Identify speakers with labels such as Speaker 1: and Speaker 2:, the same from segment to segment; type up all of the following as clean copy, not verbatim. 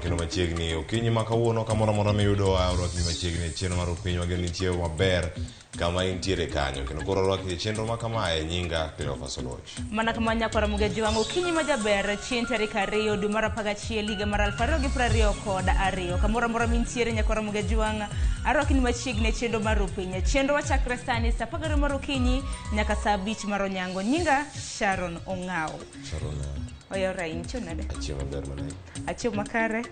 Speaker 1: kendo machiegni okinyi ma kawuono kamoro amora miyudowa orwakni machiegni e chenro mar okinyi wageno ni chiemo maber kama intiere kanyo kendo koro orwakni e chenro ma kamae nyinga Cleophas Oluoch.
Speaker 2: Mana kama nyakwara Mugeji wang' okinyi ma jaber chieng' tarik 2 dwe mar 11 higa mar 2022. Kamoro amora mintiere nyakwara Mugeji wang' arwakni machiegni e chenro mar Rupiny. Chenro wachakre sani saa 12 mar okinyi nyaka saa 5 mar onyango. Nyinga Sharon Ong'aw.
Speaker 1: Sharon
Speaker 2: Oyawre ahinya, ichiew nade?
Speaker 1: Achiew maber manai.
Speaker 2: Achiew makare.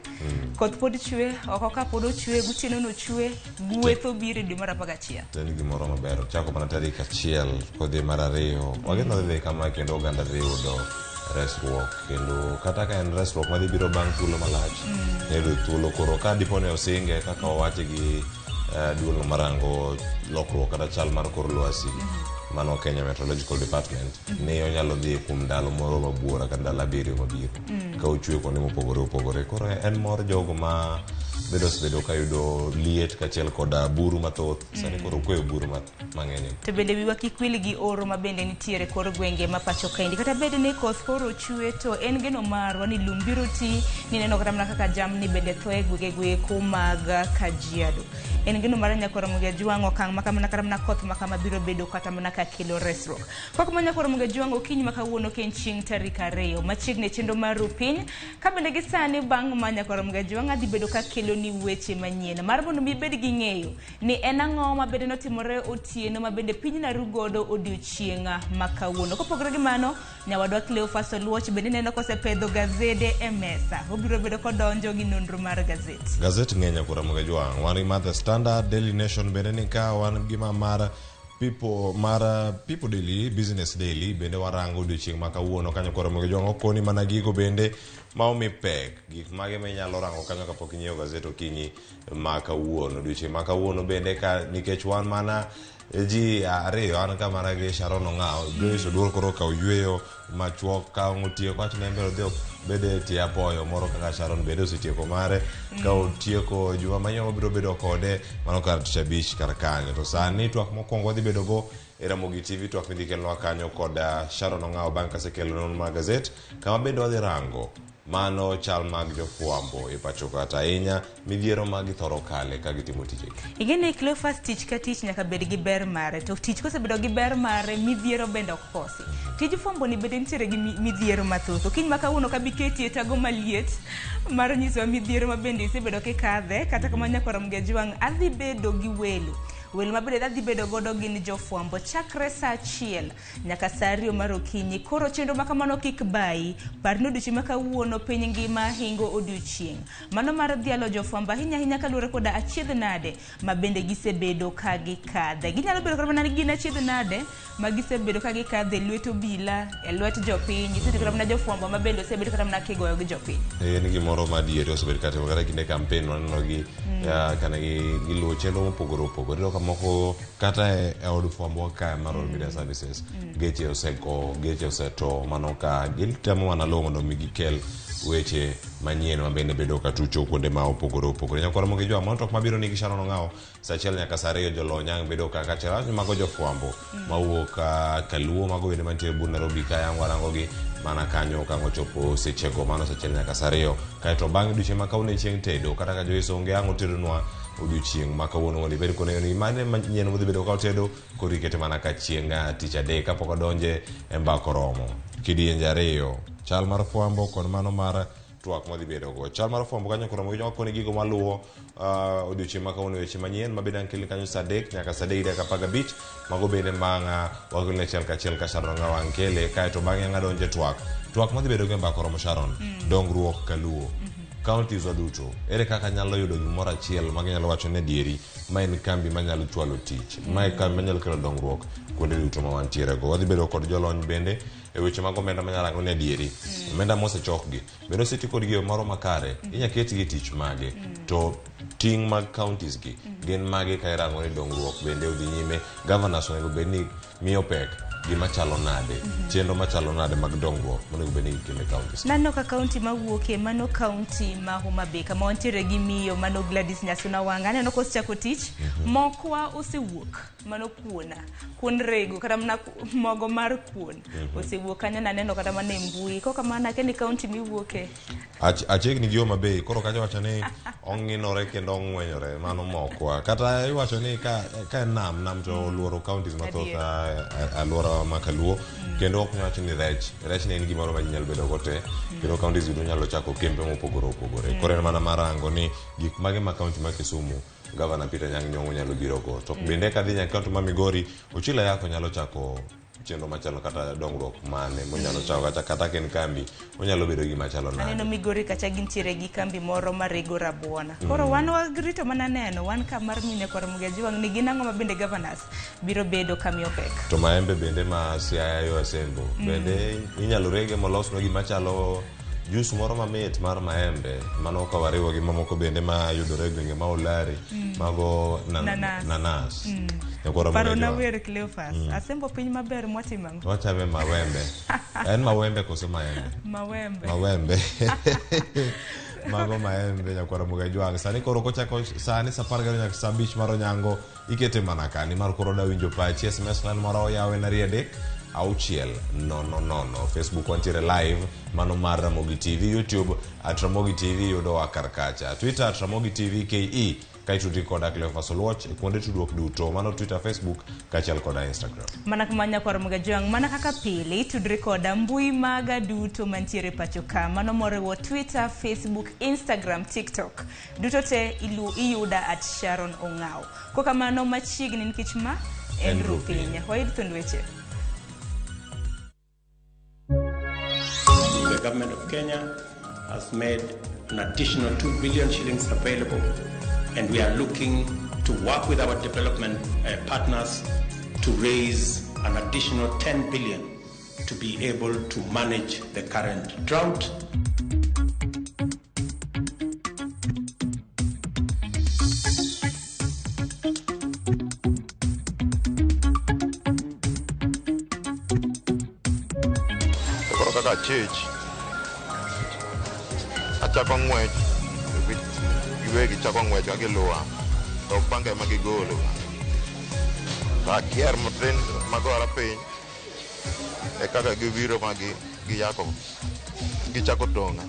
Speaker 2: Koth pod chwe, oko ka pod ochwe, gotieno nochwe, gweth obiro e dwe mar 11.
Speaker 1: To en gimoro maber. Ochako mana tarik 1 kodhi mar 2. Wageno dhi kama kendo oganda dhi yudo resruok kendo kata ka en resruok madhi biro bang' thuolo malach yudo thuolo koro ka dipo ni osinge kaka owachi gi duolno marango lokruok kata chal mar kor lwasi mano Kenya Meteorological Department ni onyalo dhi kuom ndalo moro mabuora kata ndalo 7 mabiro ka ochwe kuonde mopogore opogore. Koro en mor jogo ma bedo osebedo ka yudo liet kaachiel koda buru mathoth sani koro okweyo buru mang'eny.
Speaker 2: To bende wiwa kik wil gi oro ma bende nitiere kor gwenge ma pacho kaendi. Kata bed ni koth koro chwe to en geno marwa ni lum biro ti nineno kata mana kaka jamni bende tho e gwenge goeko mag Kajiado. En geno mar nyakwar Ramogi Ajwang' okang' ma kamano kata mana koth ma kama biro bedo kata mana ka kelo resruok. Kok ma nyakwar Ramogi Ajwang' okinyi ma kawuono ka en chieng' tarik 2 machiegni e chenro mar Rupiny. Ka bende gi sani bang' ma nyakwar Ramogi Ajwang' adhi bedo ka kelo ni weche manyien mar mondo mi ibed gi ng'eyo ni en ang'o ma bende notimore otieno ma bende piny naru godo odiochieng' ma kawuono. Kopogore gi mano, nyawadwa Cleophas Oluoch bende neno kosepedho gazede e mesa. Obiro bedo kodonjo gi nonro mar gazet.
Speaker 1: Gazet ng'eny nyakwar Ramogi Ajwang'. Wan gi mar The Standard, Daily Nation bende ni ka, wan gi ma mar People mar People Daily, Business Daily bende warango odiochieng' ma kawuono ka nyakwar Ramogi Ajwang' okoni mana gigo bende ma omi pek. Gik mage ma inyalo rango kanyo kapok inyiewo gazet okinyi ma kawuono. Odiochieng' ma kawuono bende ka nikech wan mana ji 2 an ka mana gi Sharon Ong'aw, Joyce Oduor koro okawo yweyo machuok ka ang' otieko wach ne en odhi obed e tie apoyo moro kaka Sharon bende osetieko mare ka otieko juma manyien wabiro bedo kode mano kar tich abich kar kanyo. To sani twak mokwongo wadhi bedo go e Ramogi TV twak midhi kelnwa kanyo kod Sharon Ong'aw bang' kasekelo nonro mar gazet kama bende wadhi rango mano chal mag jofwambo e pacho kata ahinya midhiero ma githoro kale ka gitimo tijegi.
Speaker 2: Ing'e ni Cleophas tich ka tich nyaka bed gi ber mare to tich kosebedo gi ber mare midhiero bende ok kosi. Tij fwambo ni bende nitiere gi midhiero mathoth. Okinyi ma kawuono ka biketi e tago maliet mar nyisowa midhiero ma bende isebedo kikadhe kata kamano nyakwar Ramogi Ajwang' adhi bedo gi welo. Welo ma bende adhi bedo godo gin jofwambo chakre saa 1 nyaka saa 2 mar okinyi. Koro chenro ma kamano kik bayi. Par ni odiochieng' ma kawuono piny ngima hingo odiochieng'. Mano mar dhialo jofwambo ahinya ahinya kaluwore koda achiedh nade ma bende gisebedo ka gikadhe. Ginyalo bedo kata mana ni gin achiedh nade ma gisebedo ka gikadhe e lwet obila, e lwet jopiny. Isebedo kata mana jofwambo ma bende osebedo kata mana kigoyo gi jopiny.
Speaker 1: En gimoro ma adieri osebedo ka timore kata kinde campaign waneno gi kana giluwo chenro mopogore opogore. Iyudo ka moko kata e od fwambo ka mar Royal Media Services geche osego, geche oseto mano ka gitemo mana luwo mondo mi gikel weche manyien ma bende bedo ka tucho kuonde ma opogore opogore. Nyakwar Ramogi Jwang' mano tok mabiro nigi Sharon Ong'aw saa 1 nyaka saa 2 jolony ang' bedo ka kaachiel awach ni mago jofwambo mawuok Kaluo mago bende mantie but Nairobi ka yang' warango gi mana kanyo ka ang' ochopo sechego mano saa 1 nyaka saa 2 kaeto bang' odiochieng' ma kawuono en chieng' tedo kata ka Joyce onge ang' otedonwa odiochieng' ma kawuono mondo ibed kod ni mane manyien modhi bedo ka otedo koro ikete mana ka chieng' tich adek kapok odonje e mbaka oromo kidienje 2 chal mar fwambo kod mano mar twak madhi bedo go chal mar fwambo kanyo koro mogi koni gigo maluwo odiochieng' ma kawuono weche manyien ma bende ang' kanyo saa 3 nyaka saa 3:15 mago bende manga wakelne achiel kachiel ka Sharon Ong'aw ang' kele kaeto bang'e ang' adonje twak twak madhi bedo go e mbaka oromo Sharon dongruok kaluo counties wa duto ere kaka nyalo yudo gimoro achiel ma ginyalo wacho ni adieri ma en kambi manyalo chwalo tich ma en kambi manyalo kelo dongruok kuonde duto ma wantiere go wadhi bedo kod jolony bende e weche mag omenda manyalo rango ni adieri omenda mosechokgi bende oseti kodgi e yo moro makare inya ketgi e tich mage to ting' mag counties gi gin mage ka irango ni dongruok bende odhi nyime governors onego bed ni miyo pek gima chalo nade, chenro machalo nade mag dongruok monego bed ni gitimo e counties.
Speaker 2: Naneno ka kaunti mawuoke mano kaunti ma Homa Bay kama wantiere gi miyo mano Gladys Nyasuna Wanga. Aneno kosechako tich, mokwa osewuok mano kuona kuon rego kata mana mogo mar kuon osewuok kanyo naneno kata mana e mbui. Kok kamano akia ni kaunti miwuoke.
Speaker 1: Achiegni gi Homa Bay, koro kacha wacho ni ong'inore kendo ong'wenyore, mano mokwa. Kata iwacho ni ka en nam, nam to oluoro counties mathoth alwora ma Kaluo, kendo ok nyal wacho ni rech. Rech ne en gimoro ma ji nyalo bedo go te, kendo counties duto nyalo chako kembe mopogore opogore. Koro en mana mar rango ni gik mage ma county ma Kisumu Governor Peter Anyang' Nyong'o nyalo biro go. To bende kadhi nyaka county ma Migori, Ochilo Ayako nyalo chako chenro machalo kata dongruok mane monyalo chako kata ka en kambi onyalo bedo gima chalo nade.
Speaker 2: Aneno Migori kacha gintiere gi kambi moro marego rabuona. Koro wan warito mana neno wan ka mar miyo nyakwar Muga Jwang' ni gin ang'o ma bende governors biro bedo kamiyo pek.
Speaker 1: To maembe bende ma Siaya yo Asembo bende inyalo rege molosnwa gima chalo juice moro mamit mar maembe mano ka wariwo gi mamoko bende ma yudore e gwenge ma Olari mago
Speaker 2: Nanas.
Speaker 1: Nanas. Nyakwar Ramogi
Speaker 2: Parona
Speaker 1: Ajwang'.
Speaker 2: wer Cleophas. Asembo piny maber mwatimo ang'o?
Speaker 1: Wachame mawembe. En mawembe koso maembe?
Speaker 2: Mawembe.
Speaker 1: Mawembe. Mago maembe nyakwar Ramogi Ajwang'. Sani koro kochako sani sa 12 nyaka sa 5 mar onyango ikete mana ka nimar koro da winjo pachi SMS line moro oyaw en 2 3 6 0 0. Facebook wantiere live mano mar Ramogi TV, YouTube at Ramogi TV yudowa kar kacha, Twitter at Ramogi TV KE kaeto tudri koda Cleophas Oluoch e kuonde tudruok duto mano Twitter, Facebook kaachiel koda Instagram.
Speaker 2: Mana kama nyakwar Ramogi Ajwang', mana kaka pile itudri koda mbui maga duto mantiere pacho ka mano moriwo Twitter, Facebook, Instagram, TikTok duto te iyuda at Sharon Ong'aw. Kokamano machiegni nikech ma en
Speaker 1: En
Speaker 2: Rupiny.
Speaker 1: Rupiny.
Speaker 2: Waid thund weche.
Speaker 3: The government of Kenya has made an additional 2 billion shillings available, and we are looking to work with our development partners to raise an additional 10 billion to be able to manage the current drought.
Speaker 4: Koro kaka achich achako ng'wech giwegi chako ng'wech ka giluwa to panga ema gigolo to akier matin magora piny e kaka gibiro ma giyako gichako tong'a.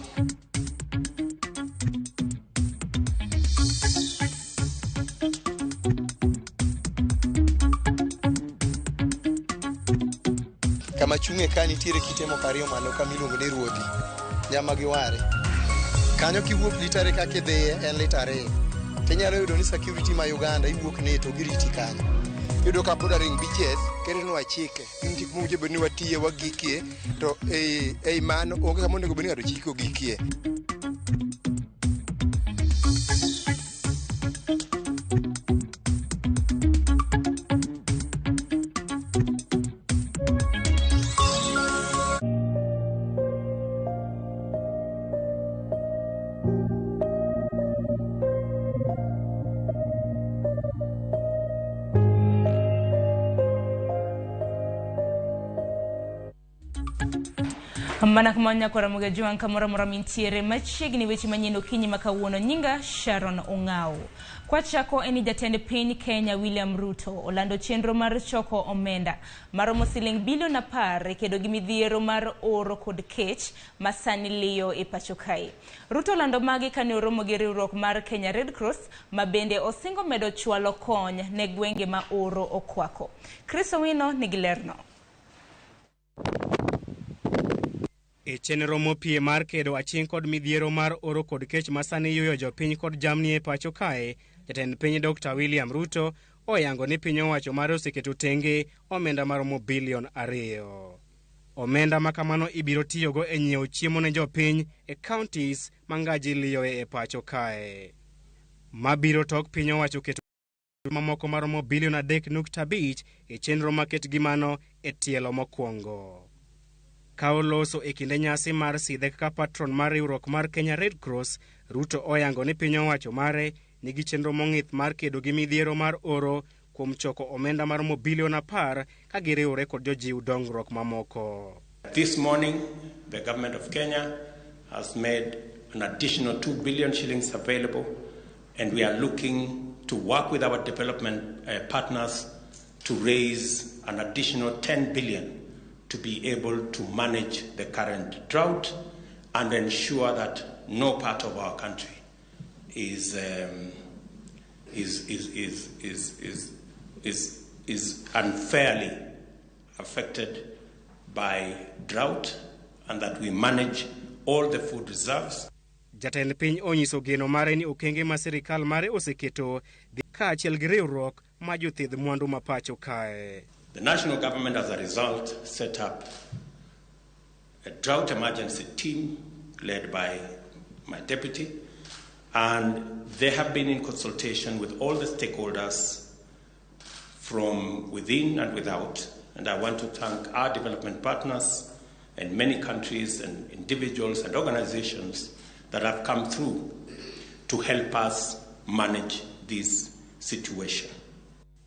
Speaker 5: Kama chung'e ka nitiere kite moko ariyo malo kama iluongo ni Ruodhi, nyama gi ware. Kanyo kiwuok litare kaka idhiye en lita 2. Tinyalo yudo ni security ma Uganda iwuok ne to giriti kanyo.
Speaker 6: Iyudo ka bordering beaches ketonwa chike ni nitie kuma owinjo bed ni watiye wagikie to ei mano onge kama onego bed ni ng'ato chiko gikie.
Speaker 2: Mana kama nyakwar Ramogi Ajwang' kamoro amora mintiere machiegni weche manyien okinyi ma kawuono. Nyinga Sharon Ong'aw. Kwachako en ni jatend piny Kenya William Ruto olando chenro mar choko omenda maromo siling bilion 10 e kedo gi midhiero mar oro kod kech ma sani liyo e pacho kae. Ruto olando magi kane oromo gi riwruok mar Kenya Red Cross ma bende osingo medo chwalo kony ne gwenge ma oro okwako. Chris Owino nigi lerno.
Speaker 7: E chenro mopie mar kedo aching' kod midhiero mar oro kod kech ma sani yuyo jopiny kod jamni e pacho kae, jatend piny Dr. William Ruto oyango ni piny owacho mare oseketo tenge omenda maromo bilion 2. Omenda ma kamano ibiro tiyogo e nyiewo chiemo ne jopiny e counties ma ngaji liyoe e pacho kae. Mabiro tok piny owacho keto mamoko maromo bilion 3.5 e chenro maket gi mano e tielo mokwongo. Ka oloso e kinde nyasi mar sidhe kaka patron mar riwruok mar Kenya Red Cross, Ruto oyango ni piny owacho mare nigi chenro mong'ith mar kedo gi midhiero mar oro kuom choko omenda maromo bilion 10 ka giriwore kod jojiw dongruok mamoko.
Speaker 3: This morning, the government of Kenya has made an additional 2 billion shillings available, and we are looking to work with our development partners to raise an additional 10 billion to be able to manage the current drought and ensure that no part of our country is unfairly affected by drought, and that we manage all the food reserves.
Speaker 7: Jatend piny onyiso geno mare ni okenge ma sirikal mare oseketo dhi kaachiel gi riwruok ma jothedh mwandu ma pacho kae.
Speaker 3: The national government, as a result, set up a drought emergency team led by my deputy, and they have been in consultation with all the stakeholders from within and without. And I want to thank our development partners and many countries and individuals and organizations that have come through to help us manage this situation.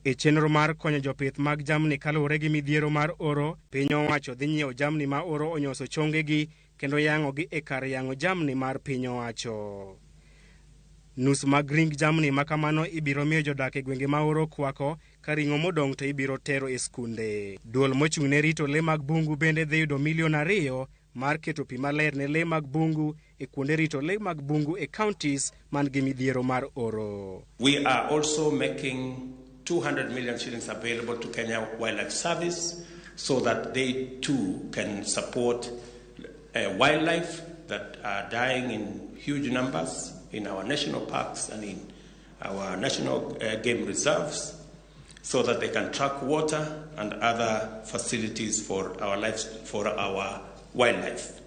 Speaker 7: E chenro mar konyo jopith mag jamni kaluwore gi midhiero mar oro, piny owacho dhi nyiewo jamni ma oro onyoso chongegi kendo yang'ogi e kar yang'o jamni mar piny owacho. Nus mag ring jamni ma kamano ibiro miyo jodak e gwenge ma oro kwako, ka ring'o modong' to ibiro tero e skunde. Duol mochung' ne rito le mag bungu bende dhi yudo milion 2 mar keto pi maler ne le mag bungu e kuonde rito le mag bungu e counties man gi midhiero mar oro.
Speaker 3: We are also making 200 million shillings available to Kenya Wildlife Service so that they too can support wildlife that are dying in huge numbers in our national parks and in our national game reserves, so that they can track water and other facilities for our lives, for our wildlife.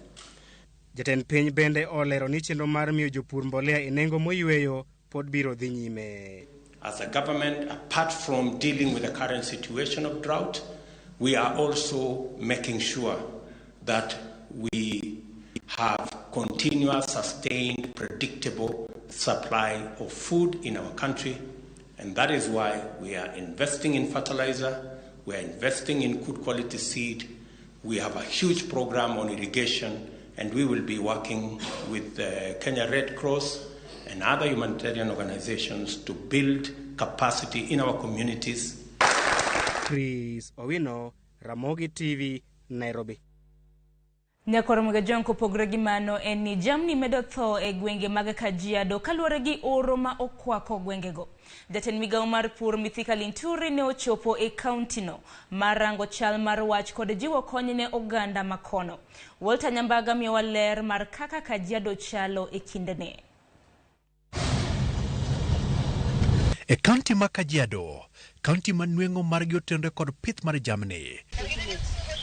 Speaker 7: Jatend piny bende olero ni chenro mar miyo jopur mbolea e nengo moyweyo pod biro dhi nyime.
Speaker 3: As a government, apart from dealing with the current situation of drought, we are also making sure that we have continuous, sustained, predictable supply of food in our country. And that is why we are investing in fertilizer, we are investing in good quality seed, we have a huge program on irrigation, and we will be working with the Kenya Red Cross and other humanitarian organizations to build capacity in our communities.
Speaker 7: Chris Owino, Ramogi TV, Nairobi.
Speaker 2: Nyakwar Mgajong kopogore gi mano en ni jamni medo tho e gwenge mag Kajiado kaluwore gi oro ma okwako gwengego. Jatend migawo mar pur Mithika Linturi ne ochopo e kauntino mar rango chal mar wach kod jiwo kony ne oganda makono. Walter Nyambaga miyowa ler mar kaka Kajiado chalo e kindene.
Speaker 8: E kaunti ma Kajiado, kaunti ma nweng'o margi otenore kod pith mar jamni.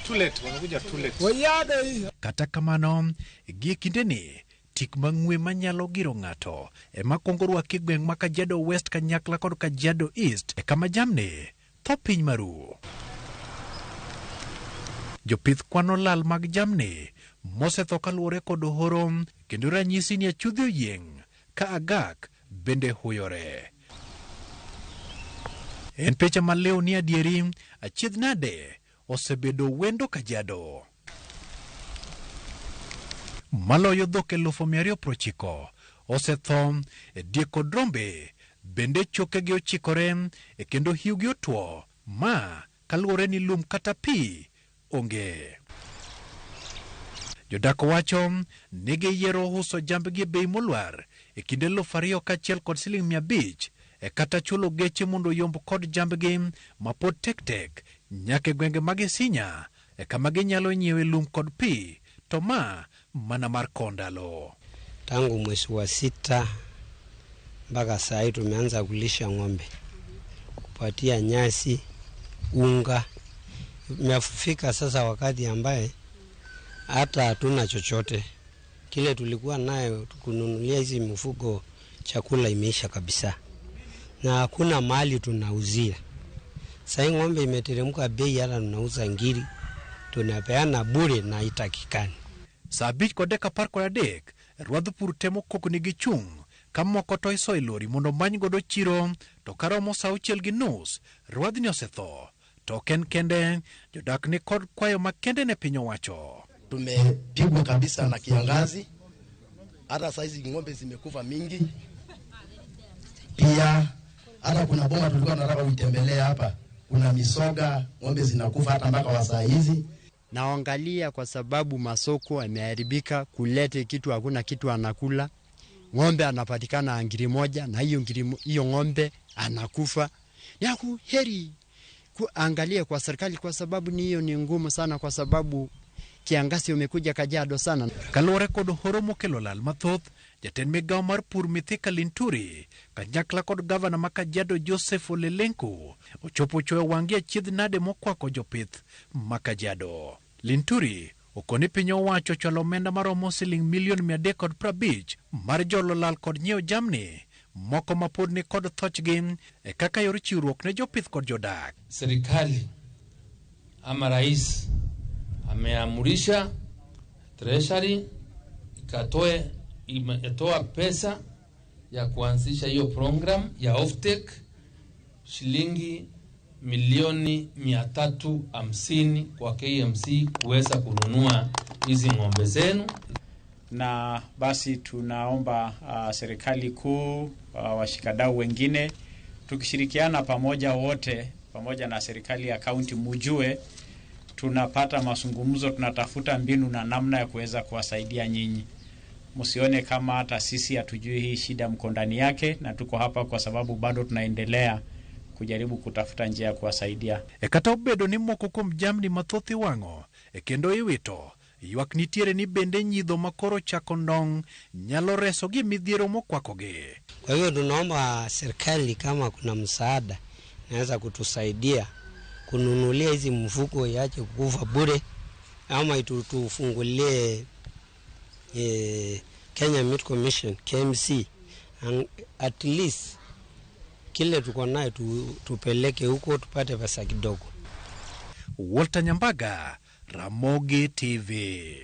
Speaker 9: Too late, wanakuja too late.
Speaker 8: Kata kamano, gie kindeni, tik mang'we manyalo giro ng'ato ema kwongo rwaki e gweng' ma Kajiado West kanyakla kod Kajiado East e kama jamni tho piny maru. Jopith kwano lal mag jamni mosetho kaluwore kod horo, kendo ranyisi ni achudhe oyieng' ka agak bende huyore. En picha maliw ni adieri achiedh nade osebedo wendo Kajiado. Maloyo dhok 290,000 osetho e diek kod rombe bende chokegi ochikore e kendo hiugi otwo ma kaluwore ni lum kata pi onge. Jodak wacho ni giyiero uso jambgi e bei molwar e kind 2,000 kaachiel kod siling 500 e kata chulo geche mondo oyomb kod jambgi mapod tek tek nyaka e gwenge mag Isinya e kama ginyalo nyiewe lum kod pi to ma mana mar kondalo.
Speaker 10: Tangu mwezi wa 6 mpaka saa hii tumeanza kulisha ng'ombe, kupatia nyasi, unga. Imefika sasa wakati ambaye hata hatuna chochote. Kile tulikuwa nayo kununulia hizi mifugo chakula imeisha kabisa, na hakuna mahali tunauzia. Sasa ng'ombe imeteremka bei, hata tunauza ngiri tunapeana bure na itakikani.
Speaker 8: Saa 5:13 rwadh pur temo kok nigi chung' Ka moko to iso e lori mondo omany godo chiro, to karomo sa 6:30, rwadhni osetho. To ok en kende, jodak ni kod kwayo makende ne piny owacho.
Speaker 11: Tumepigwa kabisa na kiangazi, hata saizi ng'ombe zimekufa mingi. Pia hata kuna boma tulikuwa tunataka kuitembelea hapa, kuna misoga, ng'ombe zinakufa hata mpaka wa saa hizi.
Speaker 10: Naangalia kwa sababu masoko yameharibika, kulete kitu hakuna kitu anakula. Ng'ombe anapatikana ngiri moja na hiyo ngiri hiyo ng'ombe anakufa. Ni heri kuangalia kwa serikali kwa sababu ni hiyo ni ngumu sana kwa sababu kiangazi umekuja Kajiado sana.
Speaker 8: Kaluwore kod horo mokelo lal mathoth, jatend migawo mar pur Mithika Linturi kanyakla kod gavana ma Kajiado Joseph Ole Lenku ochopo chwoyo wang'gi achiedh nade mokwako jopith ma Kajiado. Linturi okoni piny owacho chwalo omenda maromo siling milion 350 mar jolo lal kod nyiewo jamni moko ma pod ni kod thochgi e kaka yor chiwruok ne jopith kod jodak.
Speaker 12: Serikali ama rais ameamurisha Treasury ikatoe imetoa pesa ya kuanzisha hiyo program ya offtake shilingi milioni 350 kwa KMC kuweza kununua hizi ng'ombe zenu.
Speaker 13: Na basi tunaomba serikali kuu, washikadau wengine, tukishirikiana pamoja wote, pamoja na serikali ya kaunti, mujue tunapata mazungumzo, tunatafuta mbinu na namna ya kuweza kuwasaidia nyinyi. Msione kama hata sisi hatujui hii shida mko ndani yake, na tuko hapa kwa sababu bado tunaendelea kujaribu kutafuta njia ya kuwasaidia.
Speaker 8: E kata obedo ni moko kuom jamni mathoth iwang'o e kendo iwito, ywak nitiere ni bende nyidho makoro chako ndong' nyalo resogi midhiero mokwakogi.
Speaker 10: Kwa hiyo tunaomba serikali kama kuna msaada naweza kutusaidia kununulia hizi mfuko iache kukufa bure, ama tufungulie Kenya Meat Commission KMC, and at least kile tuko nayo tupeleke huko tupate pesa kidogo.
Speaker 8: Walter Nyambaga, Ramogi TV.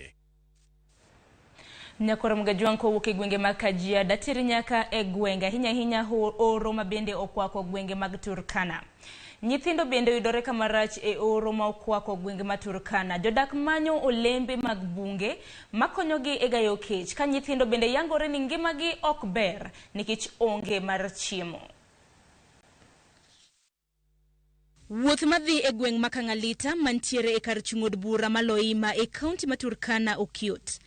Speaker 2: Nyakoro Mgajwang' kowuok e gwenge mag Kajiado atir nyaka e gwenge ahinya ahinya oro ma bende okwako gwenge mag Turkana. Nyithindo bende yudore kama rach e oro ma okwako gwenge ma Turkana. Jodak manyo olembe mag bunge makonyogi e gayo kech, ka nyithindo bende yangore ni ngimagi ok ber nikech onge mar chiemo. Wuoth madhi e gweng' ma Kang'alita mantiere e kar chung' od bura ma Loima e kaunti ma Turkana ok yot.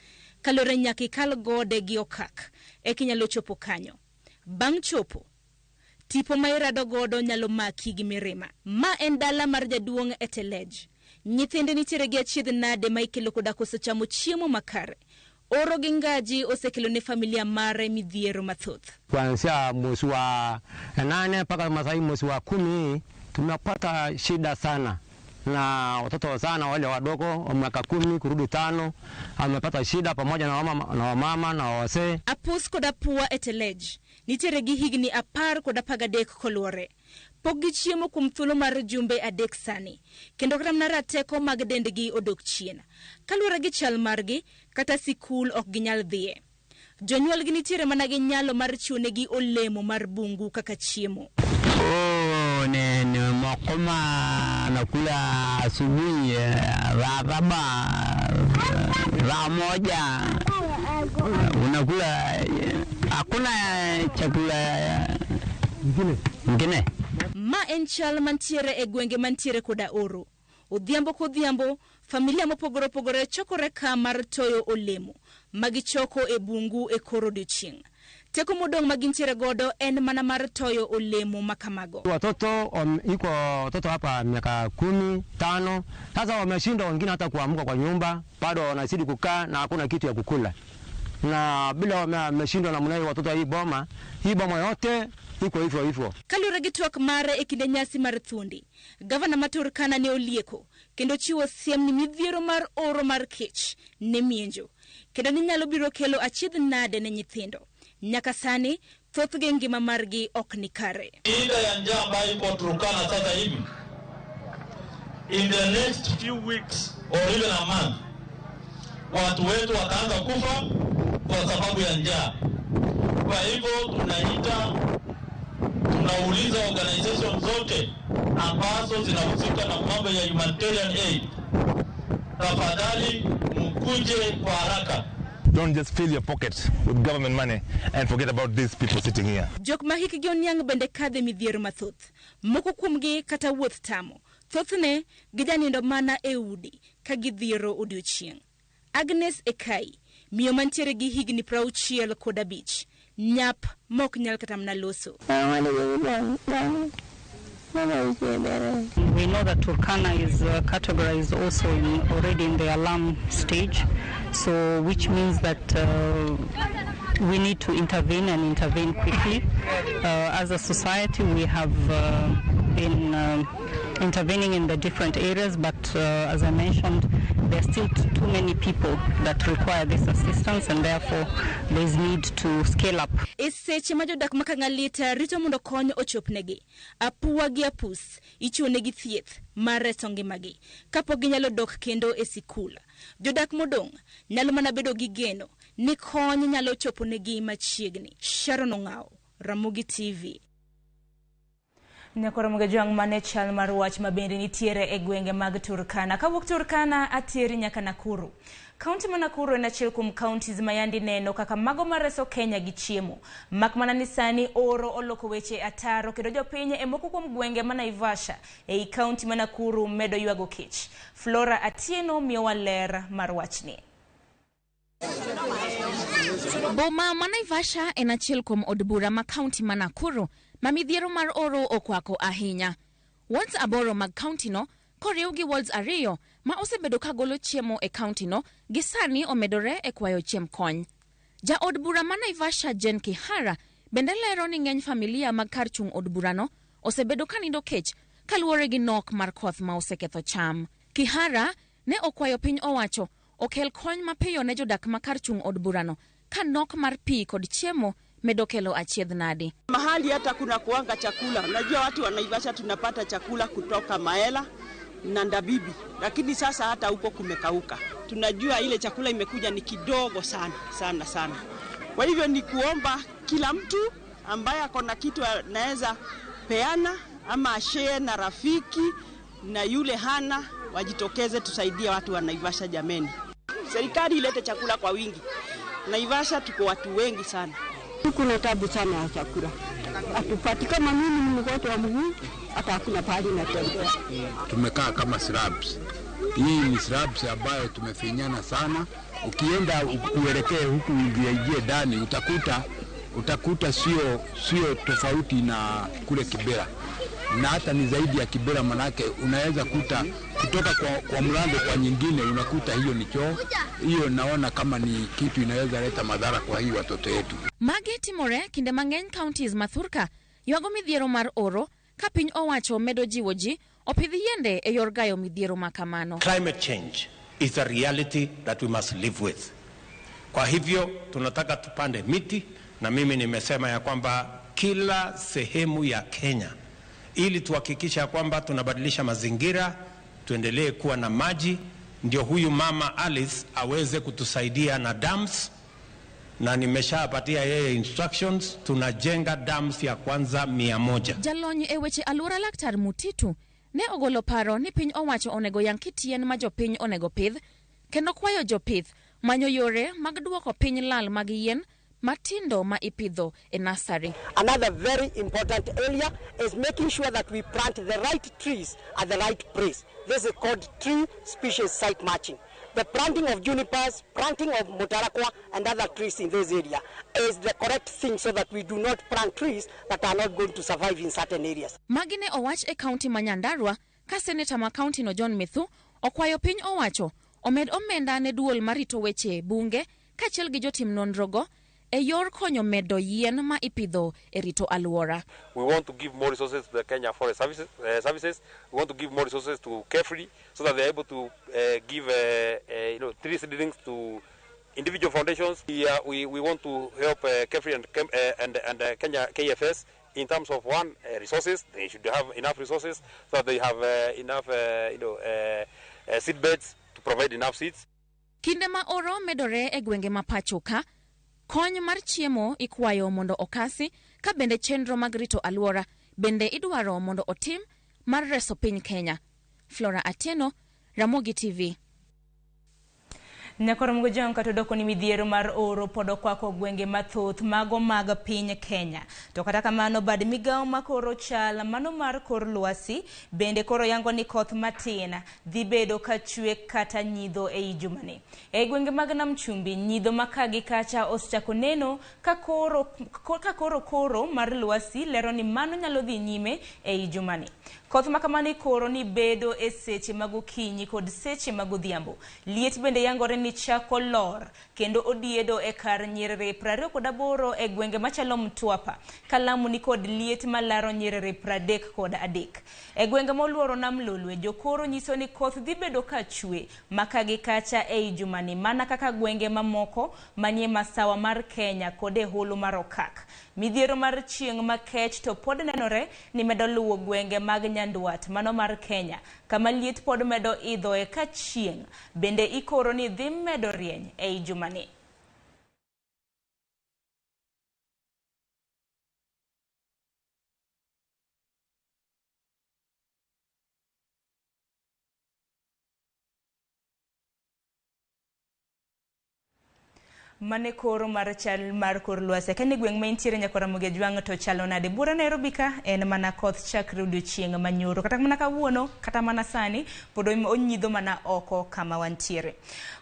Speaker 2: Kaluwore nyaka ikal gode gi okak eka inyalo chopo kanyo. Bang' chopo, tipo ma irado godo nyalo maki gi mirima. Ma en dala mar jaduong' Etelej. Nyithinde nitiere gi achiedh nade ma ikelo koda koso chamo chiemo makare. Oro gi ngaji osekelo ne familia mare midhiero mathoth.
Speaker 14: Kuanzia mwezi wa 8 mpaka masai mwezi wa 10 tumepata shida sana, na watoto sana wale wadogo wa miaka 10 kurudi 5 amepata shida pamoja na wamama na wazee.
Speaker 2: Apus kod apua Etelej nitiere gi higni 10 kod 13 koluore. Pok gichiemo kuom thuolo mar jumbe 3 sani, kendo kata mana rateko mag dendgi odok chien. Kaluwore gi chal margi, kata sikul ok ginyal dhiye. Jonyuolgi nitiere mana gi nyalo mar chiwonegi olemo mar bungu kaka chiemo.
Speaker 14: Oh, ni mokoma nakula asubuhi raba moja unakula, hakuna chakula ngine.
Speaker 2: Ma en chal mantiere e gwenge mantiere koda oro. Odhiambo kodhiambo, familia mopogore opogore chokore ka mar toyo olemo magichoko e bungu e kor odiochieng'. Teko modong' magintiere godo en mana mar toyo olemo makamago.
Speaker 14: Watoto iko watoto hapa miaka 15 sasa wameshindwa, wengine hata kuamka kwa nyumba, bado wanazidi kukaa na hakuna kitu ya kukula. Na bila wameshindwa namna hiyo watoto hii boma yote iko hivyo hivyo.
Speaker 2: Kaluwore gi twak mare e kinde nyasi mar thuondi, gavana ma Turkana ne olieko kendo chiwo siem ni midhiero mar oro mar kech ne mienjo, kendo ni nyalo biro kelo achiedh nade ne nyithindo. Nyaka sani thothgi ngima margi ok ni kare.
Speaker 12: Shida ya njaa ambayo iko Turkana sasa hivi, in the next few weeks or even a month, watu wetu wataanza kufa kwa sababu ya njaa. Kwa hivyo tunaita, tunauliza organization zote ambazo zinahusika na mambo ya humanitarian aid, tafadhali mkuje kwa haraka.
Speaker 15: Don't just fill your pocket with government money and forget about these people sitting here.
Speaker 2: Jok ma hikgi oniang' bende kadhe midhiero mathoth. Moko kuomgi kata wuoth tamo. Thothne gijanindo mana e udi ka gidhiero odiochieng'. Agnes Ekai, miyo mantiere gi higni 65, nyap mok nyal kata mana loso.
Speaker 16: We know that Turkana is categorized also already in the alarm stage, so which means that we need to intervene and intervene quickly. As a society, we have been intervening in the different areas, but as I mentioned, there are still too many people that require this assistance, and therefore there is need to scale up.
Speaker 2: E seche ma jodak ma Kang'alita rito mondo kony ochopnegi, apuwa gi apus ichiwonegi thieth mar reso ngimagi kapok ginyalo dok kendo e sikul. Jodak modong' nyalo mana bedo gi geno ni kony nyalo choponegi machiegni. Sharon Ong'aw, Ramogi TV. Nyakoro Mugajwang' mane chal mar wach ma bende nitiere e gwenge mag Turkana. Kawuok Turkana ateri nyaka Nakuru. Kaunti ma Nakuru en achiel kuom counties ma yandi neno kaka mago mareso Kenya gi chiemo. Mak mana ni sani oro oloko weche ataro kendo jopiny e moko kuom gwenge ma Naivasha ei kaunti ma Nakuru medo ywago kech. Flora Atieno miyowa ler mar wachni.
Speaker 17: Boma ma Naivasha en achiel kuom od bura ma kaunti ma Nakuru ma midhiero mar oro okwako ahinya. Wards 8 mag kaunti no koriw gi wards 2 ma osebedo ka golo chiemo e kaunti no gi sani omedore e kwayo chiemb kony. Ja od bura ma Naivasha Jen Kihara bende lero ni ng'eny familia mag kar chung' od burano osebedo ka nindo kech kaluwore gi nok mar koth ma oseketho cham. Kihara ne okwayo piny owacho okel kony mapiyo ne jodak ma kar chung' od burano ka nok mar pi kod chiemo medo kelo achiedh nadi.
Speaker 18: Mahali hata kuna kuanga chakula. Unajua watu wa Naivasha tunapata chakula kutoka Maela na Ndabibi, lakini sasa hata huko kumekauka. Tunajua ile chakula imekuja ni kidogo sana sana sana. Kwa hivyo ni kuomba kila mtu ambaye akona kitu anaweza peana ama share na rafiki na yule hana, wajitokeze tusaidie watu wa Naivasha jameni. Serikali ilete chakula kwa wingi. Naivasha tuko watu wengi sana.
Speaker 19: Kuna tabu sana ya chakula. Hatupati. Kama mimi ni mgonjwa wa mguu, hata hakuna pahali natembea.
Speaker 20: Tumekaa kama slabs. Hii ni slabs ambayo tumefinyana sana. Ukienda uelekee huku uingie ndani utakuta sio tofauti na kule Kibera. Na hata ni zaidi ya Kibera, manake unaweza kuta kutoka kwa mlango kwa nyingine unakuta hiyo ni choo. Hiyo naona kama ni kitu inaweza leta madhara kwa hii watoto yetu.
Speaker 17: Magi timore kinde mang'eny counties mathurka ywago midhiero mar oro ka piny owacho medo jiwo ji opidh yiende e yor gayo midhiero ma kamano.
Speaker 3: Climate change is a reality that we must live with. Kwa hivyo tunataka tupande miti, na mimi nimesema ya kwamba kila sehemu ya Kenya ili tuhakikisha kwamba tunabadilisha mazingira, tuendelee kuwa na maji, ndio huyu mama Alice aweze kutusaidia na dams, na nimeshapatia yeye instructions, tunajenga dams ya kwanza 100.
Speaker 17: Jalony e weche alwora Laktar Mutitu ne ogolo paro ni piny owacho onego yang kit yien ma jopiny onego pidh, kendo kwayo jopith manyo yore mag duoko piny lal mag yien matindo ma ipidho e nursery.
Speaker 21: Another very important area is making sure that we plant the right trees at the right place. This is called tree species site matching. The planting of junipers, planting of mutarakwa and other trees in this area is the correct thing so that we do not plant trees that are not going to survive in certain areas.
Speaker 17: Magi ne owach e kaunti ma Nyandarua ka seneta ma kaunti no John Methu okwayo piny owacho omed omenda ne duol marito weche bunge kaachiel gi jotim nonrogo e yor konyo medo yien ma ipidho e rito alwora.
Speaker 22: We want to give more resources to the Kenya Forest Services. We want to give more resources to KEFRI so that they are able to give tree seedlings to individual foundations. We want to help KEFRI and Kenya KFS in terms of one, resources. They should have enough resources so that they have enough seed beds to provide enough seeds.
Speaker 17: Kinde ma oro medore e gwenge ma pacho ka, Kony mar chiemo ikwayo mondo okasi ka bende chenro mag rito alwora bende idwaro mondo otim mar reso piny Kenya. Flora Atieno, Ramogi TV.
Speaker 2: Nyakoromogo jang kata odoko ni midhiero mar oro pod okwako gwenge mathoth mago mag piny Kenya. To kata kamano bad migawo ma koro chal mano mar kor lwasi bende koro yango ni koth matin dhi bedo ka chwe kata nyidho ei jumani. E gwenge mag Nam Chumbi nyidho ma ka gi kacha osechako neno ka koro mar lwasi lero ni mano nyalo dhi nyime ei jumani. Koth ma kamano ikoro ni bedo e seche mag okinyi kod seche mag odhiambo. Liet bende yangore ni chako lor kendo odiedo e kar nyiriri 28 e gwenge machalo Mtwapa. Kalamu ni kod liet malaro nyiriri 33. E gwenge moluoro Nam Lolwe jokoro nyiso ni koth dhi bedo ka chwe maka gi kacha ei jumani mana kaka gwenge mamoko manie masawa mar Kenya kod e holo mar Okak. Midhiero mar chieng' makech to pod nenore ni medo luwo gwenge mag Nyandwat mano mar Kenya kama liet pod medo idho e ka chieng' bende ikoro ni dhi medo rieny ei jumani. Mane koro mar chal mar kor lwasi. Kane gweng' ma intiere Nyakoromogi Ajwang' to chalo nade? Buora Nairobi ka en mana koth chakre odiochieng' manyoro. Kata mana kawuono, kata mana sani, pod onyidho mana oko kama wantiere.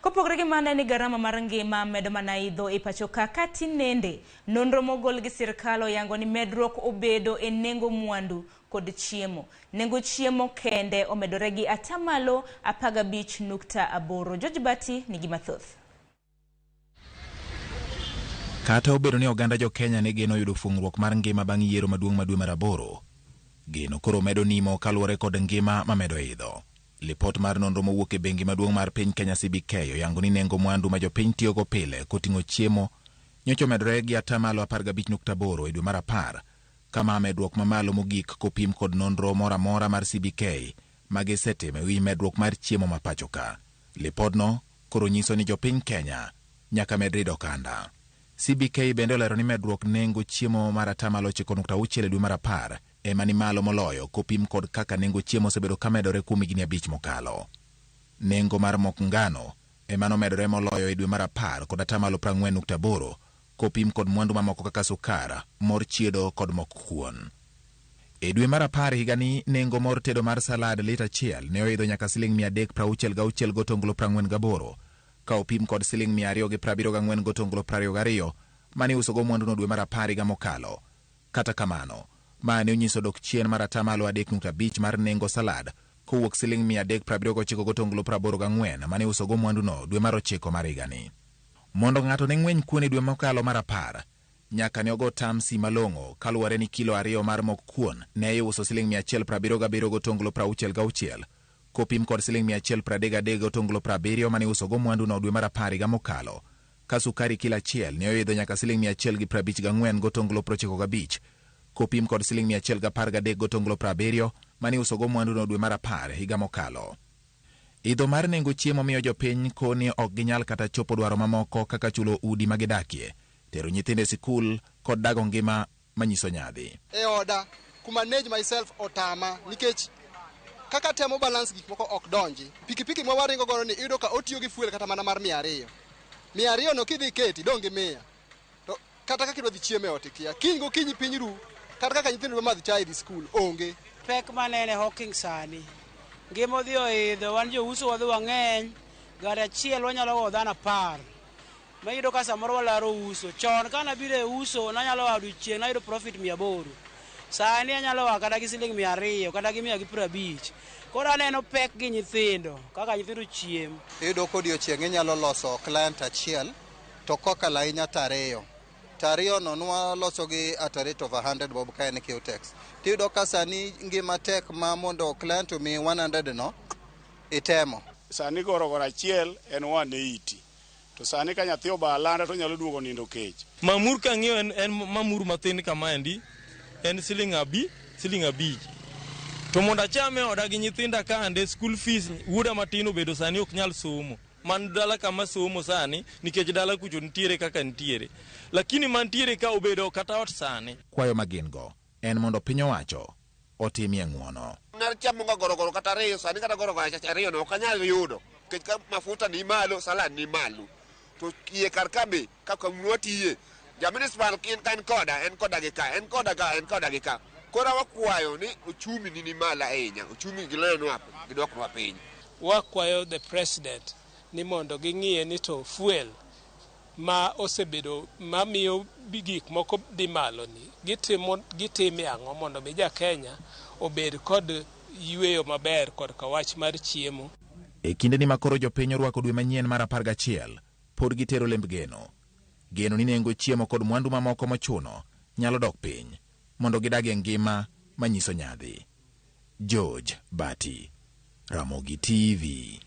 Speaker 2: Kopogore gi mano ni garama mar ngima medo mana idho e pacho ka katinende. Nonro mogol gi sirkal oyango ni medruok obedo e nengo mwandu kod chiemo. Nengo chiemo kende omedore gi atamalo 15.8. George Bati nigi mathoth.
Speaker 1: Kata obedo ni oganda jo Kenya ne geno yudo fung'ruok mar ngima bang' yiero maduong' ma dwe mar 8, geno koro medo nimo kaluwore kod ngima mamedo idho. Lipot mar nonro mowuok e bengi maduong' mar piny Kenya CBK oyango ni nengo mwandu ma jopiny tiyogo pile koting'o chiemo nyocha omedore gi atamalo 15.8 e dwe mar 10, kama medruok mamalo mogik kopim kod nonro moro amora mar CBK ma gisetimo e wi medruok mar chiemo ma pacho ka. Lipodno koro nyiso ni jopiny Kenya nyaka med rido okanda. CBK bende olero ni medruok nengo chiemo mar atamalo 9.6 e dwe mar 10 ema ni malo moloyo kopim kod kaka nengo chiemo osebedo ka medore kuom higni 5 mokalo. Nengo mar mok ngano ema nomedore moloyo e dwe mar 10 kod atamalo 40.8 kopim kod mwandu mamoko kaka sukar, mor chiedo kod mok kuon. E dwe mar 10 higani nengo mor tedo mar salad lita 1 ne oidho nyaka siling 366.48 ka opim kod siling 274.22 mane iusogo mwanduno dwe mar 10 higa mokalo. Kata kamano, ma ne onyiso dok chien mar atamalo 3.5 mar nengo salad kowuok siling 379.84 mane iusogo mwanduno dwe mar 9 mar higani. Mondo ng'ato ne ng'weny kuon e dwe mokalo mar 10, nyaka ne ogo tamsi malong'o kaluwore ni kilo 2 mar mok kuon ne iuso siling 177.66 kopim kod siling 133.70 mane iusogo mwanduno dwe mar 10 higa mokalo, ka sukari kilo 1 ne oidho nyaka siling 154.95 kopim kod siling 113.70 mane iusogo mwanduno dwe mar 10 higa mokalo. Idho mar nengo chiemo miyo jopiny koni ok ginyal kata chopo dwaro mamoko kaka chulo udi ma gidakie, tero nyithindo e sikul kod dago ngima manyiso nyadhi.
Speaker 5: E oda kuma manage myself otama nikech kaka temo balance gik moko ok donji. Pikipiki ma waringo godo ni iyudo ka otiyo gi fuel kata mana mar 200. 200 no kidhi keti dong' gi 100. To kata kaka idwa dhi chiemo e ot ikia. Kiny gokinyi piny ru, kata kaka nyithindo dwa madh chai dhi skul onge.
Speaker 4: Pek manene hawking sani. Ngima odhi oidho, wan jouso wadhi wang'eny, gari achiel wanyalo go dhano 10. Mayudo ka samoro walaro uso. Chon kana biro e uso nanyalo wa odiochieng' nayudo profit 800. Sani anyalo wa kata gi siling 200 kata gi 150. Koro aneno pek gi nyithindo kaka nyithindo chiem.
Speaker 5: Iyudo ka odiochieng' inyalo loso client achiel to kokalo ahinya to 2. To 2 no nwaloso gi at a rate of 100 bob ka en Qtex. Tiyudo ka sani ngima tek ma mondo client omi 100 no itemo.
Speaker 23: Sani gorogoro achiel en 180. To sani ka nyathi oba alanda to nyalo duogo nindo kech.
Speaker 12: Mamur kang'iyo en mamur mathin kamaendi en siling 5. To mondo achame oda gi nyithinda ka ande school fees wuoda matin obedo sani ok nyal somo.
Speaker 6: man dala kama somo sani nikech dala kucho nitiere kaka nitiere. Lakini mantiere ka obedo kata ot sani.
Speaker 1: Kwayo ma gin go en mondo piny owacho otimie ng'uono.
Speaker 7: Nar chamo ga gorogoro kata ariyo sani kata gorogoro ariyo no ok anyal yudo nikech ka mafuta ni malo, salad ni malo. To iye kar ka be kaka watiye ja municipal en koda, en koda gi ka, en koda ka, en koda gi ka. Koro wakwayo ni ochumi ni malo ahinya, ochumi gilonwa gidwoknwa piny.
Speaker 9: Wakwayo the president ni mondo ging'iye ni to fuel ma osebedo mamiyo gik moko dhi malo ni gitime ang'o mondo mi ja Kenya obed kod yueyo maber korka wach mar chiemo.
Speaker 1: E kindeni ma koro jopiny orwako dwe manyien mar 11, pod gitero lemb geno. Geno ni nengo chiemo kod mwandu mamoko mochuno nyalo dok piny mondo gidag e ngima manyiso nyadhi. George Bati, Ramogi TV.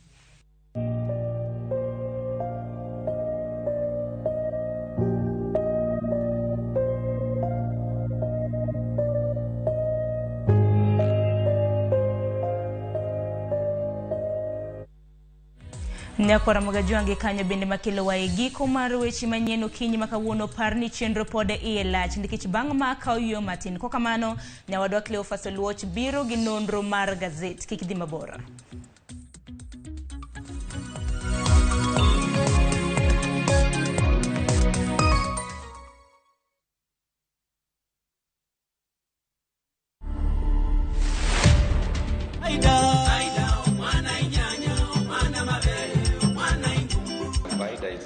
Speaker 2: Nyakwara Mogajwangi kanyo bende makelowa e giko mar weche manyien okinyi ma kawuono. Par ni chenro pod iye lach nikech bang' ma kawo yueyo matin. Kokamano, nyawadwa Cleophas Oluoch biro gi nonro mar gazet. Kik dhi mabor.
Speaker 24: Paidha is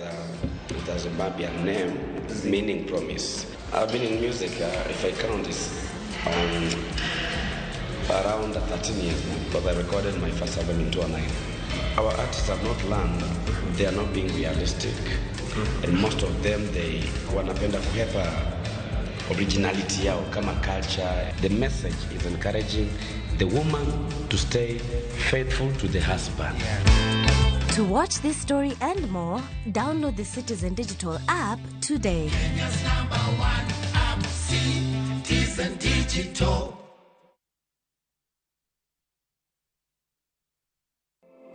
Speaker 24: a Zimbabwean name meaning promise. I've been in music, if I count this, around 13 years now, because I recorded my first album in 2009. Our artists have not learned, they are not being realistic, and most of them, they wanapenda kuhepa originality yao kama culture. The message is encouraging the woman to stay faithful to the husband.
Speaker 25: To watch this story and more, download the Citizen Digital app today.
Speaker 26: Kenya's number one app, Citizen Digital.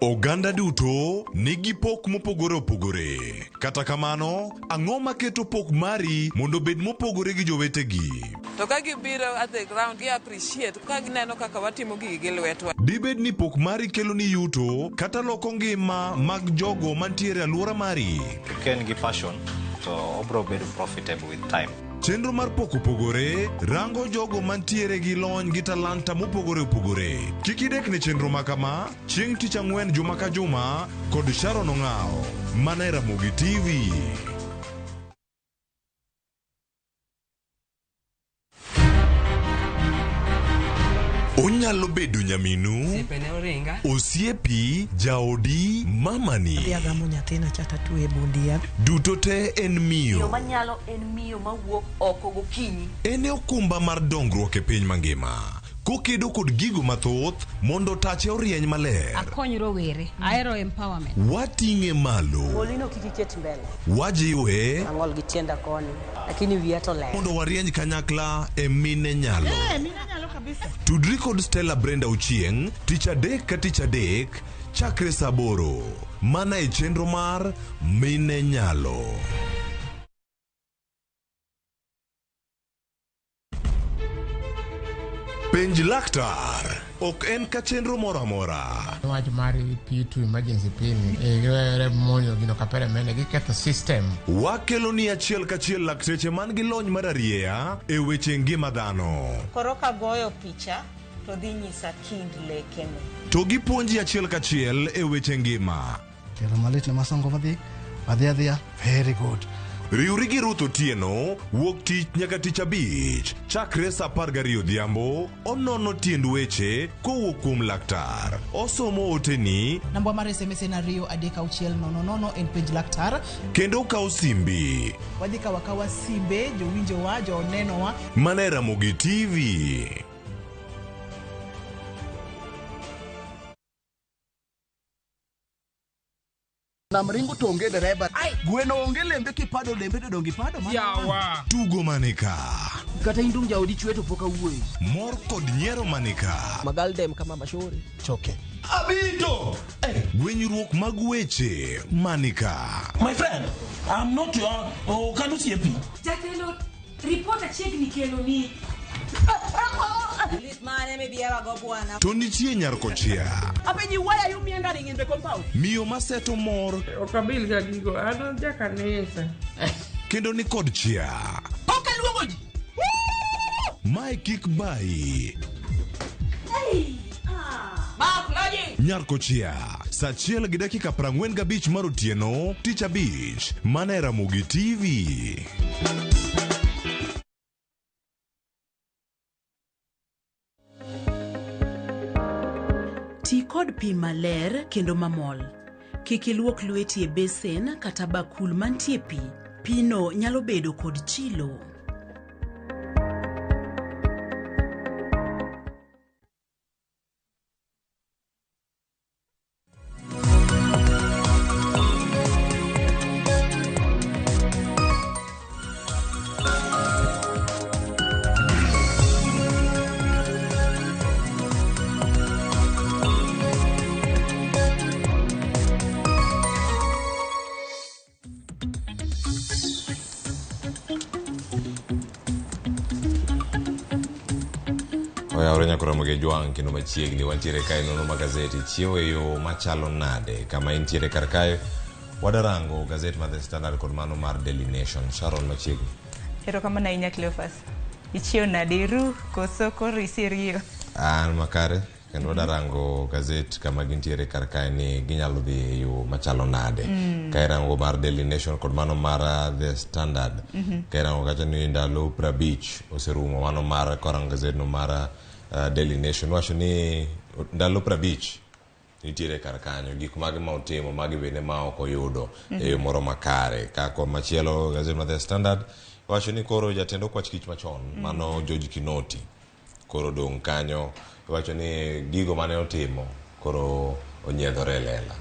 Speaker 27: Oganda duto nigi pok mopogore opogore. Kata kamano, ang'o maketo pok mari mondo obed mopogore gi jowetegi?
Speaker 28: To ka gibiro at the ground, gi appreciate ka gineno kaka watimo gigi gi lwetwa.
Speaker 27: Dibed ni pok mari kelo ni yuto kata loko ngima mag jogo mantiere e alwora mari?
Speaker 29: Ka en gi passion to obro bedo profitable with time.
Speaker 27: Chenro mar pok opogore rango jogo mantiere gi lony gi talanta mopogore opogore. Kik idek ne chenro ma kama chieng' tich ang'wen juma ka juma kod Sharon Ong'awo mana e Ramogi TV. Onyalo bedo nyaminu, osiepi, jaodi, mamani.
Speaker 30: Adhi agamo nyathina cha tatwe e bund yath.
Speaker 27: Duto te en miyo.
Speaker 31: Miyo manyalo en miyo mawuok oko gokinyi.
Speaker 27: En e okumba mar dongruok e piny mangima. Kokedo kod gigo mathoth mondo tache orieny maler.
Speaker 32: Akony rowere, ahero empowerment.
Speaker 27: Wating'e malo.
Speaker 21: Golino kik iket mbele.
Speaker 27: Wajiwe.
Speaker 21: Ang'ol gi tienda koni, lakini wiya to ler.
Speaker 27: Mondo warieny kanyakla e mine nyalo.
Speaker 30: Mine nyalo kabisa.
Speaker 27: Tudri kod Stella Brenda Ochieng' tich adek ka tich adek chakre saa 8 mana e chenro mar Mine Nyalo. Penj laktar ok en ka chenro moro amora.
Speaker 33: Wach mar P2 emergency P ni giwere monjo gino kapere mene giketho system.
Speaker 27: Wakelo ni achiel kachiel lakteche man gi lony mar arieya e weche ngima dhano.
Speaker 34: Koro kagoyo picha to dhi nyisa kind lekene.
Speaker 27: To gipuonji achiel kachiel e weche ngima.
Speaker 11: Tielo malit ne masongo madhi adhi adhiya very good.
Speaker 27: Riwri gi Ruth Otieno wuok tich nyaka tich abich chakre saa 12 odhiambo onono tiend weche kowuok kuom laktar. Osomo oteni
Speaker 30: Namba mar SMS en 2 3 6 0 0 en penj laktar.
Speaker 27: kendo okawo simbi.
Speaker 30: Wadhi kawo akawa simbe jowinjowa, jonenowa.
Speaker 27: Mana e Ramogi TV.
Speaker 11: Nam ringo to onge dereba. Gweno onge lembe kipado lembe to donge ipado mana.
Speaker 27: Yawa. Tugo manika.
Speaker 30: Kata in dong jaodi chwe to pok awuoyo.
Speaker 27: Mor kod nyiero manika.
Speaker 30: Magaldem kama mashori.
Speaker 11: Choke.
Speaker 27: Abito. Gwenyruok mag weche manika.
Speaker 3: My friend, I'm not your oh, can you see
Speaker 2: Jatelo, report achiegni kelo ni.
Speaker 34: Lit mane mibiera go bwana.
Speaker 27: To nitie nyar kochia.
Speaker 30: Apenji why are you meandering in the compound?
Speaker 27: Miyo maseto mor
Speaker 33: Ok abil ga gigo, an ja kanisa.
Speaker 27: kendo ni kod chia.
Speaker 30: Koka luongo ji.
Speaker 27: Mae kik bayi.
Speaker 30: Mark Loji.
Speaker 27: Nyar kochia. Saa achiel gi dakika 45 mar otieno, tich abich, mana e Ramogi TV.
Speaker 4: Ti kod pi maler kendo mamol. Kik iluok lweti e besen kata bakul mantie pi. Pino nyalo bedo kod chilo.
Speaker 5: Oyawre nyaka Ramogi Jwang' kendo machiegni wantiere kae nono magazeti chiewo e yo machalo nade kama intiere kar kae wadarango gazet mar The Standard kod mano mar Daily Nation. Sharon machiegni.
Speaker 2: Erokamano ahinya Cleophas. Ichiew nade iru koso koro iseriyo?
Speaker 5: An makare kendo wadarango gazet kama gintiere kar kae ni ginyalo dhi e yo machalo nade. Ka irango mar Daily Nation kod mano mar The Standard. Ka irango kacha ni ndalo 50 oserumo mano mar korango gazetno mar Daily Nation wacho ni ndalo 50 nitiere kar kanyo gik mage ma otimo magi bende ma ok oyudo e yo moro makare. Ka machielo gazet mar The Standard wacho ni koro jatend okwach kich machon mano George Kinoti koro dong' kanyo wacho ni gigo mane otimo koro onyiedhore e lela.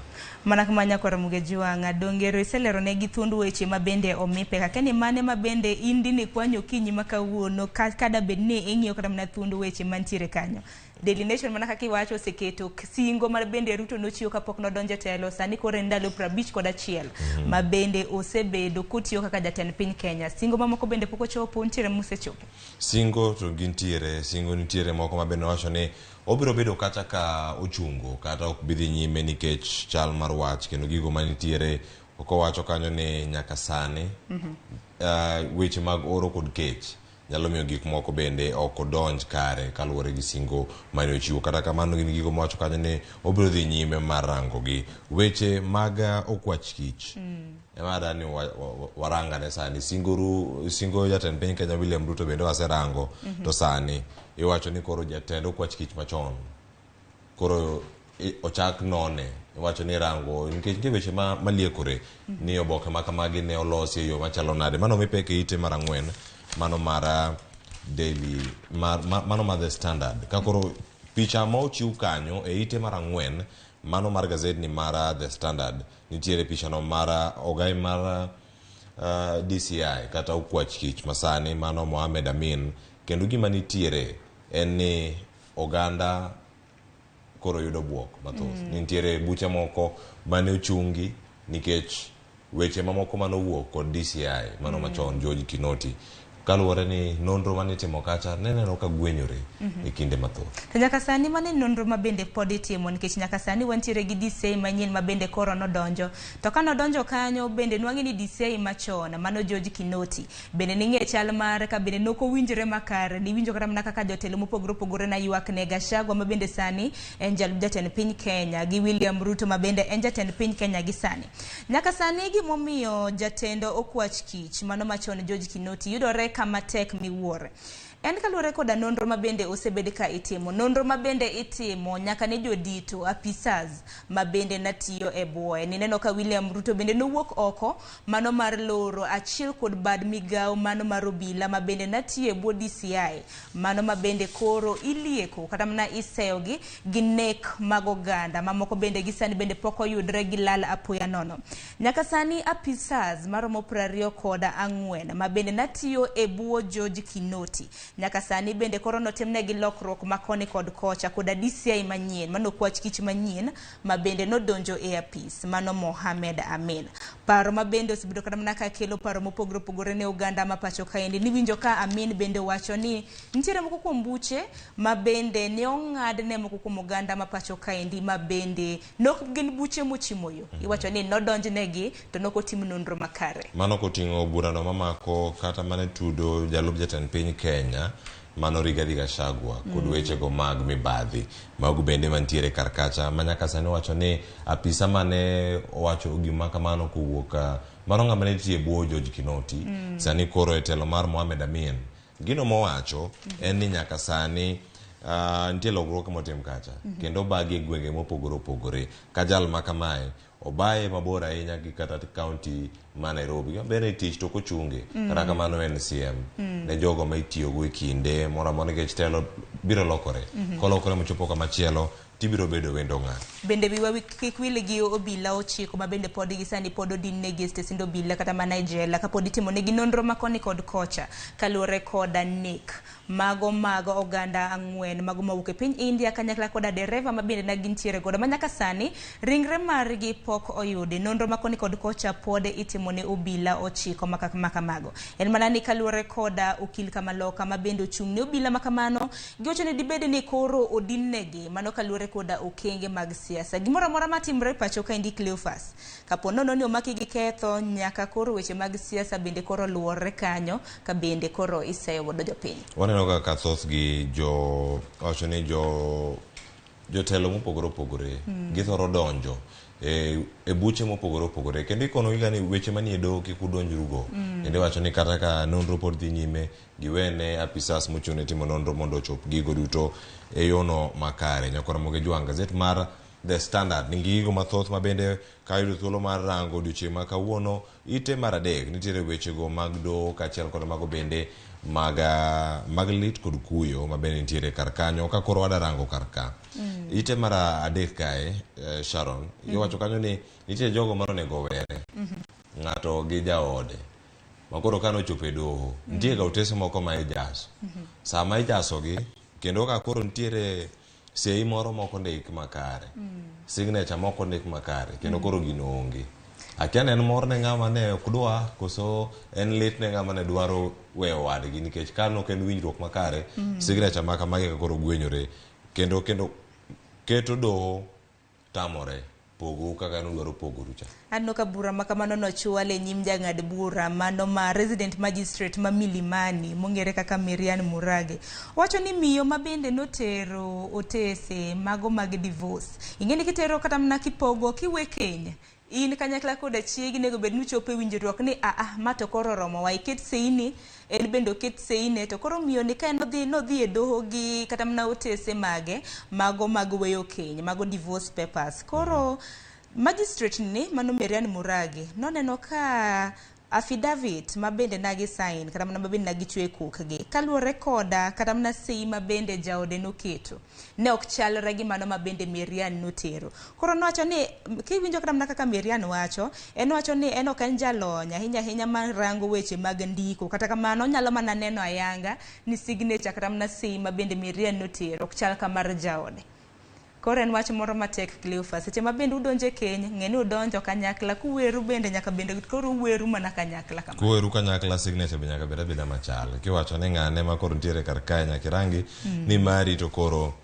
Speaker 2: Mana kama nyakwar Ramogi Jwang' dongero iselero ne gi thuond weche ma bende omi pek. Akia ni mane ma bende in dine ikwanyo okinyi ma kawuono kada bed ni ing'iyo kata mana thuond weche mantiere kanyo. Daily Nation mana kaka iwacho oseketo singo mar bende Ruto nochiwo kapok nodonjo e telo sani koro en ndalo 51 ma bende osebedo kotiyo kaka jatend piny Kenya. Singo mamoko bende pok ochopo, nitiere mosechopo.
Speaker 5: Singo to gintiere, singo nitiere moko ma bende wacho ni obiro bedo kata ka ochungo kata ok bi dhi nyime nikech chal mar wach kendo gigo manitiere ok owacho kanyo ni nyaka sani weche mag oro kod kech nyalo miyo gik moko bende ok odonj kare kaluwore gi singo mane ochiwo. Kata kamano gin gigo mowacho kanyo ni obiro dhi nyime mar rango gi weche mag okwach kich. Ema adani warangane sani singo jatend piny Kenya William Ruto bende waserango to sani iwacho ni koro jatend okwach kich machon koro ochak none iwacho ni rango nikech nitie weche maliekore ni oboke ma kamagi ne olosi e yo machalo nade. Mano mi pek e ite mar 4 mano mar Daily mano mar The Standard. Ka koro picha ma ochiw kanyo e ite mar 4 mano mar gazetni mar The Standard nitiere picha no mar ogai mar DCI kata okwach kich masani mano Mohamed Amin kendo gima nitiere en ni oganda koro yudo buok mathoth. Nitiere buche moko mane ochungi nikech weche mamoko mane owuok kod DCI mano machon George Kinoti kaluwore ni nonro mane itimo kacha ne neno ka gwenyore e kinde mathoth.
Speaker 2: To nyaka sani mane nonro ma bende pod itimo nikech nyaka sani wantiere gi DCI manyien ma bende koro nodonjo. To ka nodonjo kanyo bende nwang'e ni DCI machon mano George Kinoti bende ning'e chal mare ka bende nokowinjore makare niwinjo kata mana kaka jotelo mopogore opogore na ywak ne Gachagua ma bende sani en jalup jatend piny Kenya gi William Ruto ma bende en jatend piny Kenya gi sani. Nyaka sani gimomiyo jatend okwach kich mano machon George Kinoti yudore kama tek miwuore. En kaluwore koda nonro ma bende osebed ka itimo. Nonro ma bende itimo nyaka ne jodito, apisas, ma bende natiyo e bwoye. Nineno ka William Ruto bende nowuok oko mano mar loro achiel kod bad migawo mano mar obila ma bende natiyo e bwo DCI. Mano ma bende koro ilieko kata mana iseyogi gi nek mag oganda. Mamoko bende gi sani bende pok oyudre gi lal apoya nono. Nyaka sani apisas maromo 24 ma bende natiyo e bwo George Kinoti. Nyaka sani bende koro notimnegi lokruok ma koni kod kocha koda DCI manyien mano okwach kich manyien ma bende nodonjo e apis mano Mohamed Amin. Paro ma bende osebedo kata mana ka kelo paro mopogore opogore ne oganda ma pacho kaendi. Niwinjo ka Amin bende wacho ni nitiere moko kuom buche ma bende ne ong'ad ne moko kuom oganda ma pacho kaendi ma bende nok gin buche mochimo yo. Iwacho ni nodonjnegi to nok otim nonro makare.
Speaker 5: Mano koting'o burano mamako kata mane tudo jalup jatend piny Kenya mano Rigathi Gachagua kod wechego mag mibadhi. Mago bende mantiere kar kacha ma nyaka sani wacho ni apisa mane owacho gima kamano kowuok mano ng'ama ne tiyo e bwo George Kinoti sani koro e telo mar Mohamed Amin. Gino mowacho en ni nyaka sani nitie lokruok motim kacha kendo obagi e gwenge mopogore opogore ka jal ma kamae obaye mabor ahinya gi kata kaunti ma Nairobi. Gima ber ni tich to ok ochunge. Kata kamano en siem ne jogo ma itiyogo e kinde moro amora nikech telo biro lokore. Kolokore mochopo kama chielo tibiro bedo wendo ng'a.
Speaker 2: Bende wiwa kik wil gi obila 9 ma bende pod gi sani pod odin negi e stesend obila kata mana e jela kapod itimo negi nonro ma koni kod kocha kaluwore koda nek mago mag oganda 4 mago mawuok e piny India kanyakla koda dereva ma bende ne gintiere godo ma nyaka sani ringre margi pok oyudi. Nonro ma koni kod kocha pod itimo ne obila 9 makamago. En mana ni kaluwore koda okil kamaloka ma bende ochung' ne obila makamano giwacho ni dibed ni koro odin negi mano kaluwore koda okenge mag siasa. Gimoro amora matimre pacho kaendi Cleophas, kapo nono ni omaki gi ketho nyaka koro weche mag siasa bende koro luorre kanyo ka bende koro iseyo godo jopiny.
Speaker 5: Waneno kaka thothgi jo wacho ni jo jotelo mopogore opogore githoro donjo e buche mopogore opogore kendo ikonogi ga ni weche manie doho kik udonjrugo. Kendo iwacho ni kata ka nonro pod dhi nyime giwene apisas mochung' ne timo nonro mondo ochop gigo duto e yono makare. Nyakora Moge Jwang' gazet mar The Standard nigi gigo mathoth ma bende ka yudo thuolo mar rango odiochieng' ma kawuono ite mar 3 nitiere wechego mag doho kaachiel kod mago bende mag lit kod kuyo ma bende nitiere kar kanyo ka koro wada rango kar ka. Ite mar 3 kae Sharon iwacho kanyo ni nitie jogo mane onego owere ng'ato gi jaode ma koro kane ochopo e doho nitie ga otese moko ma ijaso. Sama ijasogi kendo ka koro nitiere sei moro mok ondik makare, signature mok ondik makare kendo koro gino onge. Akia ni en mor ne ng'ama ne ok dwa koso en lit ne ng'ama ne dwaro weyo wadgi nikech ka nok en winjruok makare signature ma kamagi ka koro gwenyore kendo keto doho tamore pogo kaka nudwaro pogoru cha.
Speaker 2: Aneno ka bura ma kamano nochwal e nyim jang'ad bura mano ma resident magistrate ma Milimani mong'ere kaka Marian Murage. Owacho ni miyo ma bende notero otese mago mag divorce. Ing'e ni kitero kata mana kipogo kiwe keny in kanyakla koda chiegi nego bed ni uchopo e winjruok ni a ma to koro oromowa iket seini en bende oket seine to koro miyo ni ka en nodhi e doho gi kata mana otese mage mago mag weyo keny mago divorce papers. Koro magistrate ni mano Marian Murage noneno ka affidavit ma bende nagi sign kata mana ma bende nagi chwe kokgi kaluwore koda kata mana sei ma bende jaode noketo ne ok chalre gi mano ma bende Marian notero. Koro nowacho ni kiwinjo kata mana kaka Marian wacho, en wacho ni en ok en jalony ahinya ahinya mar rango weche mag ndiko, kata kamano onyalo mana neno ayanga ni signature kata mana sei ma bende Marian notero ok chal ka mar jaode. Koro en wach moro matek Cleophas, seche ma bende udonjo e keny, ng'e ni udonjo kanyakla, kuweru bende nyaka bende koro uweru mana kanyakla kama.
Speaker 5: Kuweru kanyakla signature be nyaka bed abeda machal. Kiwacho ni ng'ane ma koro nitiere kar kae nyaka irangi ni mari to koro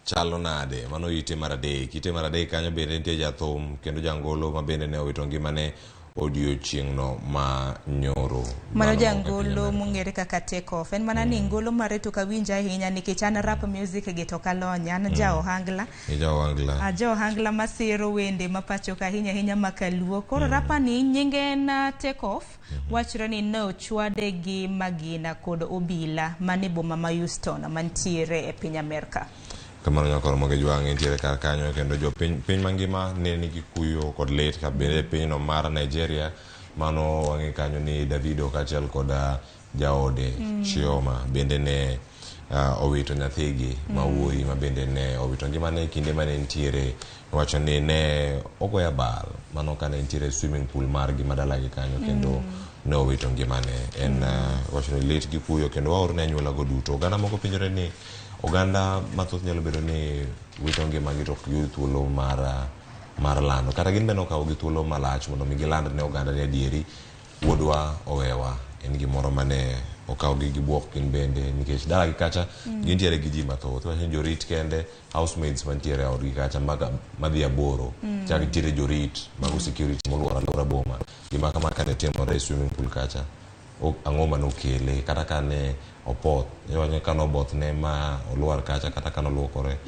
Speaker 5: chalo nade. Mano ite mar 3. Ite mar 3 kanyo bende nitie jathum kendo jangolo ma bende ne owito ngimane. odiochieng'no ma nyoro.
Speaker 2: Mano jangolo mong'ere kaka Take Off. En mana ni ngolo mare to kawinj ahinya nikech an rap music gi to kalony. An ja ohangla.
Speaker 5: Ja ohangla.
Speaker 2: A ja ohangla masiro wende ma pacho ka ahinya ahinya makaluo. Koro rapa ni nyinge en Take Off. Wachre ni ne ochwade gi magina kod obila mane boma ma Houston mantiere e piny Amerka.
Speaker 5: Kamano nyakoro moge jwang' nitiere kar kanyo kendo jo piny mangima ne nigi kuyo kod lit ka bende pinyno mar Nigeria mano wang'e kanyo ni Davido kaachiel kod jaode Chioma bende ne owito nyathigi ma wuoyi ma bende ne owito ngimane e kinde mane nitiere wacho ni ne ogoyo abal mano kane nitiere swimming pool margi madalagi kanyo kendo ne owito ngimane en wacho ni lit gi kuyo kendo waor ne anyuolago duto. Oganda moko penjore ni oganda mathoth nyalo bedo ni wito ngimagi to ok giyud thuolo mar lando kata gin bende okawo gi thuolo malach mondo mi giland ne oganda ni adieri wuodwa owewa en gimoro mane okawogi gi buok gin bende nikech dalagi kacha gintiere gi ji mathoth iwacho ni jorit kende housemaids mantiere e odgi kacha madhi 8 chak nitiere jorit mago security moluoro alwora boma gima kama kane timore e swimming pool kacha ang'o manokele kata kane opoth iwacho kane obothne ma olwar kacha kata kane oluokore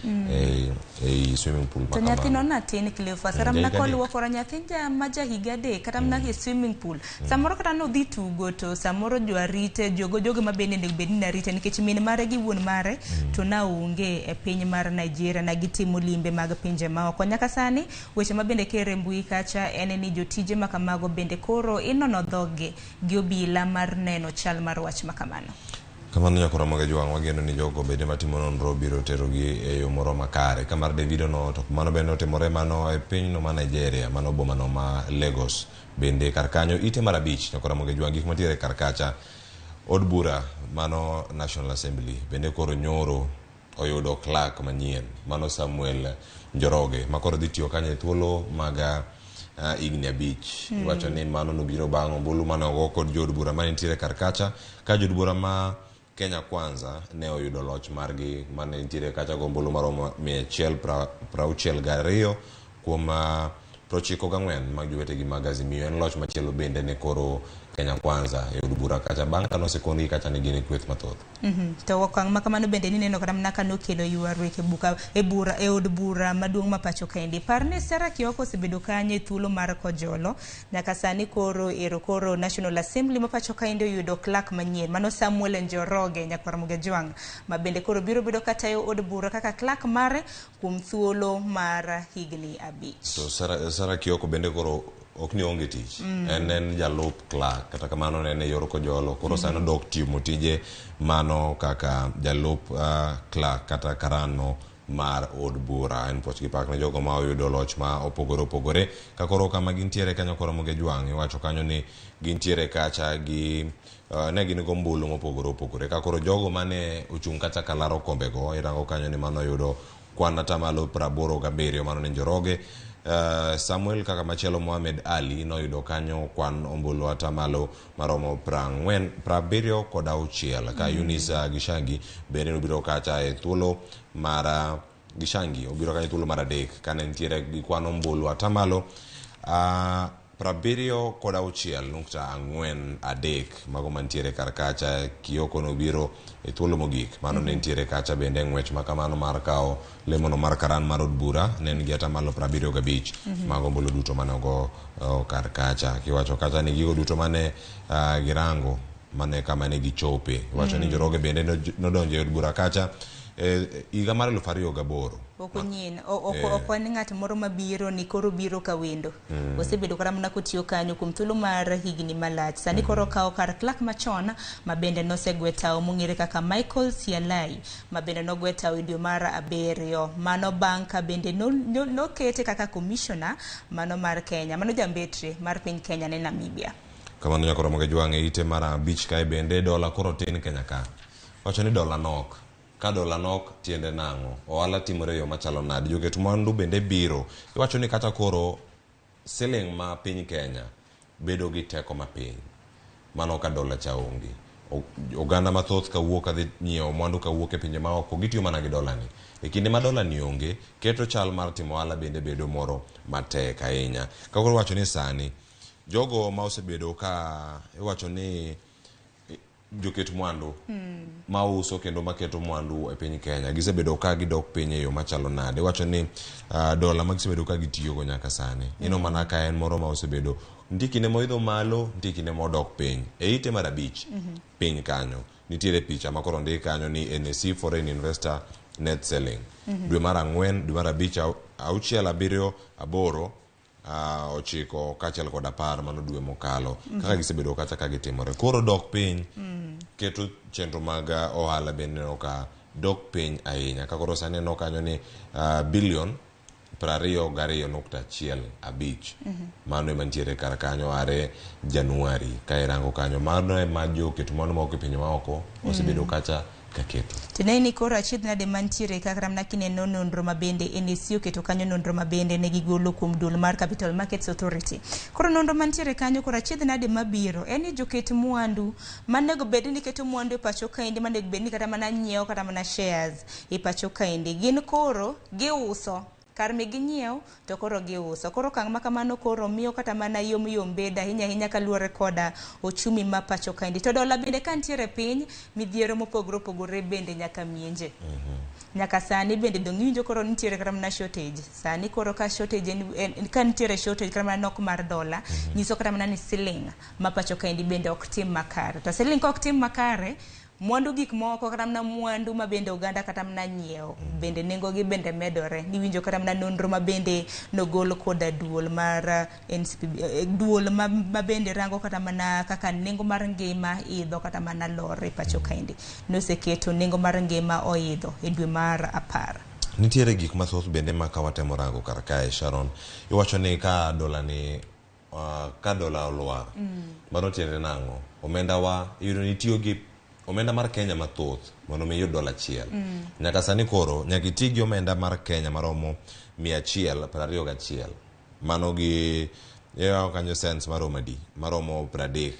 Speaker 5: e swimming pool
Speaker 2: To nyathino natin Cleophas kata mana koluokore nyathi ma ja higa 3 kata mana e swimming pool samoro kata nodhi tugo to samoro joarite jogo ma bende onego bed ni narite nikech min mare gi wuon mare to naonge e piny mar Nigeria na gitimo limbe mag pinje maoko. Nyaka sani weche ma bende kere mbui kacha en ni jotije ma kamago bende koro inono dhoge gi obila mar neno chal mar wach makamano.
Speaker 5: Kamano nyakoro mag jwang' wageno ni jogo bende matimo nonro biro terogi e yo moro makare. Ka mar Davido no to mano bende otimore mano e pinyno ma Nigeria, mano boma no ma Lagos. Bende kar kanyo ite mar 5 nyakoro mag jwang' gik mantiere kar kacha od bura mano National Assembly bende koro nyoro oyudo clerk manyien mano Samuel Njoroge ma koro dhi tiyo kanyo e thuolo mag higni 5. Iwacho ni mano nobiro bang' ombulu mane ogo kod jood bura mane nitiere kar kacha ka jood bura ma Kenya Kwanza ne oyudo loch margi mane nitiere kacha go ombulu maromo 162 kuom 94 mag jowetegi mag Azimio. En loch machielo bende ne koro Kenya Kwanza e od bura kacha bang' ka nosekondgi kacha ne gin e kweth mathoth.
Speaker 2: To okang' ma kamano bende nineno kata mana ka nokelo ywaruok e bura e od bura maduong' ma pacho kaendi. Par ni Sarah Kioko osebedo kanyo e thuolo mar kojolo nyaka sani koro ero koro National Assembly ma pacho kaendi oyudo clerk manyien mano Samuel Njoroge nyakwar Mugejwang' ma bende koro biro bedo katayo od bura kaka clerk mare kuom thuolo mar higni 5.
Speaker 5: To Sarah Kioko bende koro ok ni onge tich. En jalup clerk kata kamano ne en e yor kojolo koro sani odok timo tije mano kaka jalup clerk kata karano mar od bura. En puoch gi pak ne jogo ma oyudo loch ma opogore opogore ka koro kama gintiere kanyo koro Mugejwang' iwacho kanyo ni gintiere kacha gi ne gin go ombulu mopogore opogore ka koro jogo mane ochung' kacha kalaro kombego irango kanyo ni mano oyudo kwan atamalo 87 mano ne Njoroge. Samuel kaka machielo Mohamed Ali noyudo kanyo kwan ombulu atamalo maromo 76 ka Eunice Gishangi bende nobiro kacha e thuolo mar Gishangi obiro kanyo thuolo mar 3 kane nitiere gi kwan ombulu atamalo 76.43 mago mantiere kar kacha. Kioko nobiro e thuolo mogik mano ne nitiere kacha bende ng'wech ma kamano mar kawo lemono mar karan mar od bura ne en gi atamalo 75 mago ombulu duto mane ogo kar kacha. Kiwacho kacha ni gigo duto mane girango mane kama ne gichope. Iwacho ni Njoroge bende nodonjo e od bura kacha higa mar 2008.
Speaker 2: Ok onyien, ok en ng'at moro mabiro ni koro biro ka wendo. Osebedo kata mana kotiyo kanyo kuom thuolo mar higni malach. Sani koro okawo kar clerk machon ma bende nosegwe tao mong'ere kaka Michael Sialai ma bende nogwe tao e dwe mar 7. Mano bang' ka bende nokete kaka commissioner mano mar Kenya, mano jambetre mar piny Kenya ne Namibia.
Speaker 5: Kamano nyakoro Mugejwang' e ite mar 5 kae bende dola koro tin Kenya ka. Wacho ni dola nok. Ka dola nok tiende nang'o? Ohala timore e yo machalo nade? Joket mwandu bende biro. Iwacho ni kata koro siling ma piny Kenya bedo gi teko mapiny. Mano ka dola cha onge. Oganda mathoth kawuok kadhi nyiewo mwandu kawuok e pinje maoko gitiyo mana gi dola ni. E kinde ma dola ni onge, keto chal mar timo ohala bende bedo moro matek ahinya. Ka koro wacho ni sani Jogo ma osebedo ka iwacho ni joket mwandu mauso kendo maketo mwandu e piny Kenya gisebedo ka gidok piny e yo machalo nade. Iwacho ni dola ma gisebedo ka gitiyogo nyaka sani ineno mana ka en moro ma osebedo nitie kinde moidho malo nitie kinde modok piny e ite mar abich piny kanyo nitiere picha ma koro ondik kanyo ni NSE Foreign Investor Net Selling dwe mar ang'wen dwe mar abich auchiel abiriyo aboro 9 kaachiel kod 10 mano dwe mokalo kaka gisebedo kacha ka gitimore koro dok piny keto chenro mag ohala bende ineno ka dok piny ahinya ka koro sani ineno kanyo ni bilion 22.15 mano ema nitiere kar kanyo are Januari ka irango kanyo mano ema joket mwandu mawuok e pinje maoko osebedo kacha kaketo.
Speaker 2: To ne ni koro achiedh nade mantiere ka kata mana kineno nonro ma bende NSE oketo kanyo nonro ma bende ne gigolo kuom duol mar Capital Markets Authority. Koro nonro mantiere kanyo koro achiedh nade mabiro en ni joket mwandu manego bed ni keto mwandu e pacho kaendi manego bed ni kata mana nyiewo kata mana shares e pacho kaendi gin koro giuso kar mi ginyiew to koro giuso. Koro okang' ma kamano koro miyo kata mana yom yom bedo ahinya ahinya kaluwore koda ochumi ma pacho kaendi. To dola bende ka nitiere piny, midhiero mopogore opogore bende nyaka mienje. Nyaka sani bende dong' iwinjo koro nitiere kata mana shortage. Sani koro ka shortage en ka nitiere shortage kata mana nok mar dola, nyiso kata mana ni siling ma pacho kaendi bende ok tim makare. To siling ka ok tim makare, mwandu gik moko kata mana mwandu ma bende oganda kata mana nyiewo bende nengo gi bende medore. Niwinjo kata mana nonro ma bende nogol koda duol mar NCPB, duol ma bende rango kata mana kaka nengo mar ngima idho kata mana lor e pacho kaendi. Noseketo nengo mar ngima oidho e dwe mar 10.
Speaker 5: Nitiere gik mathoth bende ma ka watemo rango kar kae Sharon, iwacho ni ka dola ni ka dola olwar mano tiende nang'o? Omenda wa iyudo ni itiyo gi omenda mar Kenya mathoth mondo mi iyud dola achiel. Nyaka sani koro nyaka iti gi omenda mar Kenya maromo 121. Mano gi yawo kanyo cents maromo adi? Maromo 38.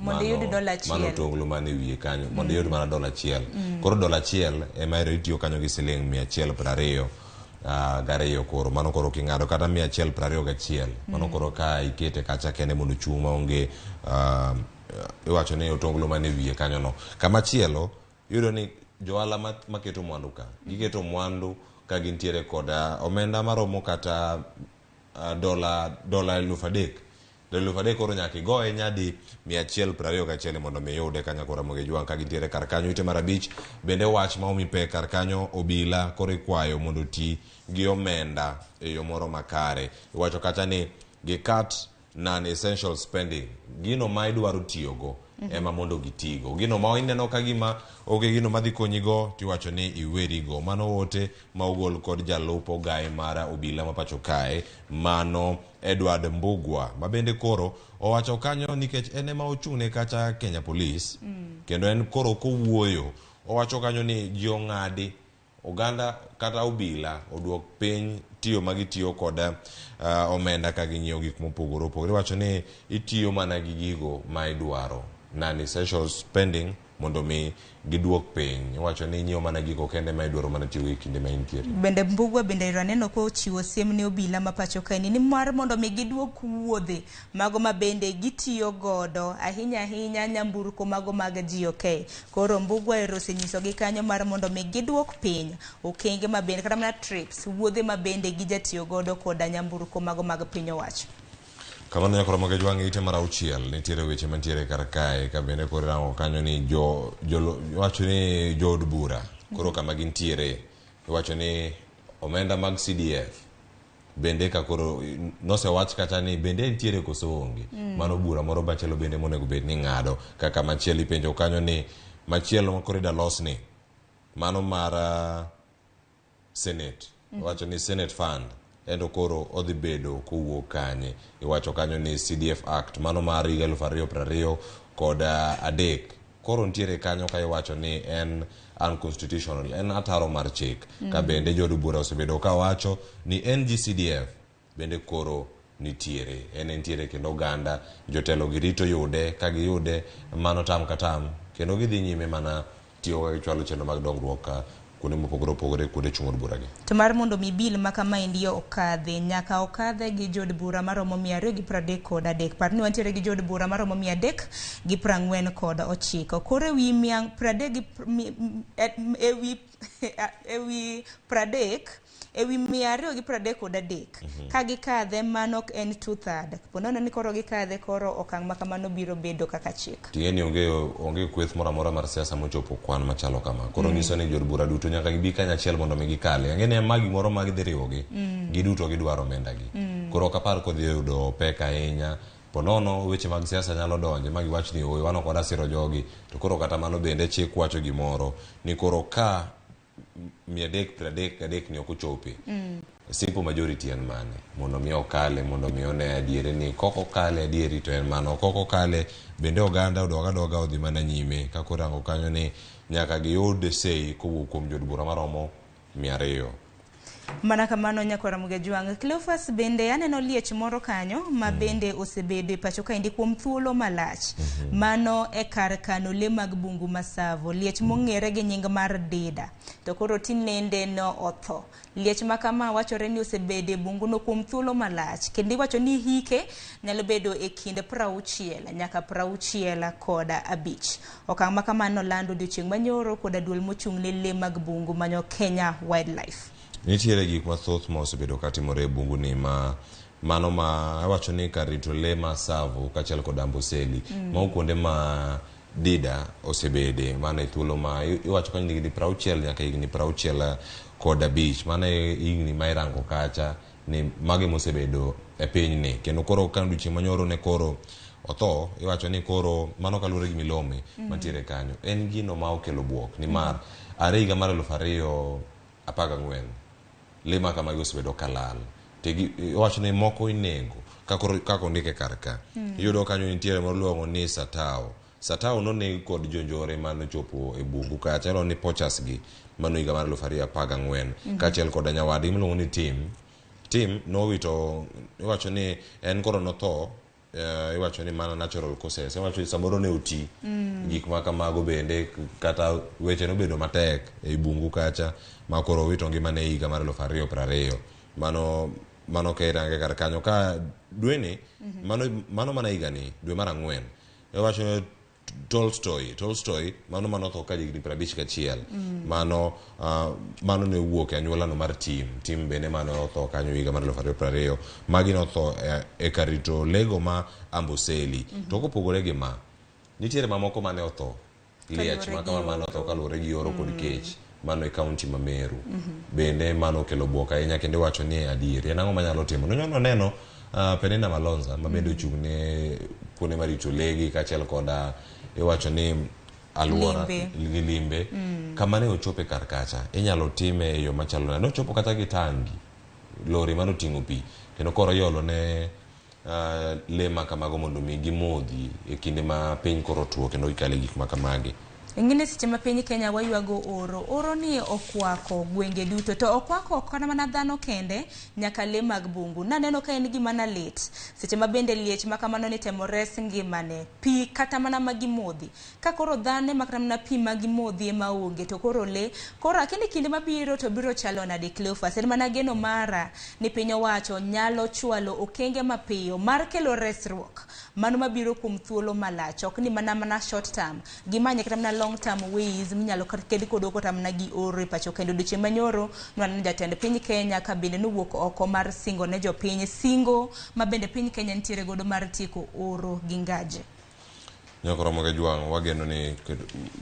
Speaker 2: Mondo iyud dola achiel.
Speaker 5: Mano tonglo man e wiye kanyo mondo iyud mana dola achiel. Koro dola achiel ema ero itiyo kanyo gi siling 122 koro mano koro king'ado kata 121 mano koro ka ikete kacha kende mondo chung' maonge iwacho ni otonglo man e wiye kanyo no. Kama chielo iyudo ni johala maketo mwandu ka giketo mwandu ka gintiere kod omenda maromo kata dola 3,000. Dola 3,000 koro nyaka igoye nyadi 121 mondo mi iyude kanyo koro Ramogi Jwang' ka gintiere kar kanyo. Ite mar 5 bende wach ma omi pek kar kanyo obila koro ikwayo mondo oti gi omenda e yo moro makare. Iwacho kacha ni gikat non-essential spending, gino ma idwaro tiyogo ema mondo gitigo. Gino ma ineno ka gima onge gino madhi konyigo tiwacho ni iwerigo. Mano ote ma ogol kod jalup ogaye mar obila ma pacho kae mano Edward Mbugua ma bende koro owacho kanyo nikech en ema ochung'ne kacha Kenya Police kendo en koro kowuoyo owacho kanyo ni ji ong'adi oganda kata obila oduok piny tiyo magitiyo kod omenda ka ginyiewo gik mopogore opogore. Iwacho ni itiyo mana gi gigo ma idwaro, non-essential spending, mondo mi giduok piny. Iwacho ni inyiewo mana gigo kende ma idwaro mana tiyogo e kinde ma intiere.
Speaker 2: Bende Mbugua bende aneno kochiwo siem ne obila ma pacho kaendi ni mar mondo mi giduok wuodhe mago ma bende gitiyo godo ahinya ahinya nyamburko mago mag GOK. Koro Mbugua ero osenyisogi kanyo mar mondo mi giduok piny okenge ma bende kata mana trips wuodhe ma bende gijatiyo godo koda nyamburko mago mag piny owacho.
Speaker 5: Kamano nyaka Ramogi Jwang' ite mar 6 nitiere weche mantiere kar kae ka bende koro irango kanyo ni iwacho ni jood bura koro kama gintiere iwacho ni omenda mag CDF bende ka koro nosewach kata ni bende nitiere koso onge. Mano bura moro machielo bende monego bed ni ng'ado. Kaka machielo ipenjo kanyo ni machielo ma koro ida los ni mano mar Senate. Iwacho ni Senate Fund endo koro odhi bedo kowuok kanye. Iwacho kanyo ni CDF Act mano mar higa 2023 koro nitiere kanyo ka iwacho ni en unconstitutional, en ataro mar chik. Ka bende jood bura osebedo ka wacho ni NGCDF bende koro nitiere, en entiere kendo oganda jotelo girito yude ka giyude mano tam ka tam kendo gidhi nyime mana tiyo ka gichwalo chenro mag dongruok ka kuonde mopogore opogore kuonde chung' od bura gi.
Speaker 2: To mar mondo mi bill ma kamaendi okadhi, nyaka okadhe gi jood bura maromo 233. Par ni wantiere gi jood bura maromo 349. Koro ewi mia pradek gi ewi ewi pradek ewi 233 ka gikadhe, mano en 2/3. Ponono ni koro gikadhe, koro okang' ma kamano biro bedo kaka chik.
Speaker 5: Ting'e ni onge kweth moro amora mar siasa mochopo kwan machalo kama. Koro nyiso ni jood bura duto nyaka gibi kanyachiel mondo mi gikale. Ang'e ni ma gimoro ma gidhi riwogi, giduto gidwaro omenda gi. Koro ok apar kodhi yudo pek ahinya. Ponono weche mag siasa nyalo donje ma giwach ni oyo wan ok wadwa siro jogi. To koro kata mano bende chik wacho gimoro ni koro ka 333 ni ok ochopi, simple majority en mane mondo mi okale, mondo mi one adieri ni kok okale adieri to en mano kok okale bende oganda odog adoga odhi mana nyime kaka orango kanyo ni nyaka giyud sei kowuok kuom jood bura maromo 200.
Speaker 2: Mana kamano nyakwara Mugajwang'. Cleophas, bende aneno liech moro kanyo ma bende osebedo e pacho kaendi kuom thuolo malach. Mano e kar kano le mag bungu ma Tsavo. Liech mong'ere gi nying mar Dida. To koro tinende no otho. Liech ma kama wachore ni osebedo e bunguno kuom thuolo malach. Kendo iwacho ni hike nyalo bedo e kind 60 nyaka 65. Okang' ma kamano nolando odiochieng' manyoro koda duol mochung' ne le mag bungu manyo Kenya Wildlife.
Speaker 5: Nitiere gik mathoth ma osebedo katimore e bungu ni ma mano ma awacho ni kar rito le ma Tsavo kaachiel kod Amboseli. Mago kuonde ma Dida osebede mano e thuolo ma iwacho kanyo ni higni 60 nyaka higni 65. Mano e higni ma irango kacha ni mago emosebedo e pinyni. Kendo koro ka odiochieng' manyoro ne koro otho, iwacho ni koro mano kaluwore gi milome mantiere kanyo. En gino ma okelo buok nimar are higa mar 2014 le ma kamagi osebedo kalal. Iwacho ni moko inego kaka ondike kar ka. Iyudo kanyo nitiere moro iluongo ni Satao. Satao noneg kod jonjore manochopo e bungu kacha, iluongo ni poachers gi, mano higa mar 2014. Kaachiel kod nyawadgi miluongo ni Tim. Tim nowito, iwacho ni en koro notho, iwacho ni mana natural causes. Iwacho ni samoro ne oti. Gik ma kamago bende kata weche nobedo matek ei bungu kacha ma koro owito ngimane e higa mar 2020. Mano ka irange kar kanyo ka dweni, mano mana higani, dwe mar ang'wen. Iwacho ni Tolstoy mano manotho ka higni 51. Mano ne owuok e anyuola no mar Tim. Tim bende mano otho kanyo higa mar 2020. Magi notho e kar rito lego ma Amboseli. To kopogore gi ma, nitiere mamoko mane otho. Liech ma kama mane otho kaluwore gi oro kod kech. Mano e kaunti ma Meru. Bende mano okelo buok ahinya kendo iwacho ni adieri. En ang'o manyalo timo? Nonyalo neno Penina Malonza ma bende ochung' ne kuonde marito legi kaachiel koda iwacho ni aluora gi limbe. Kama ne ochope kar kacha inyalo time e yo machalo nade? Nochopo kata gi tangi, lori mane oting'o pi kendo koro iolo ne le ma kamago mondo mi gimodhi e kinde ma piny koro otuo kendo gikale gik ma kamagi.
Speaker 2: Ing'eni seche ma piny Kenya waywago oro, oro ni okwako gwenge duto, to okwako ok kata mana dhano kende, nyaka le mag bungu. Naneno ka en gima nalit, seche ma bende liech ma kamano ni temo res ngimane, pi kata mana ma gimodhi. Ka koro dhano ema kata mana pi ma gimodhi ema onge, to koro le, koro akia ni kinde mabiro to biro chalo nade Cleophas. En mana geno mara ni piny owacho nyalo chwalo okenge mapiyo mar kelo resruok, mano mabiro kuom thuolo malach, ok ni mana short term. Gimanye kata mana long term ways minyalo ked kodo kata mana gi oro e pacho. Kendo odiochieng' manyoro nwaneno jatend piny Kenya ka bende nowuok oko mar singo ne jopiny, singo ma bende piny Kenya nitiere godo mar tieko oro gi ngaje.
Speaker 5: Nyakoro Mogejwang', wageno ni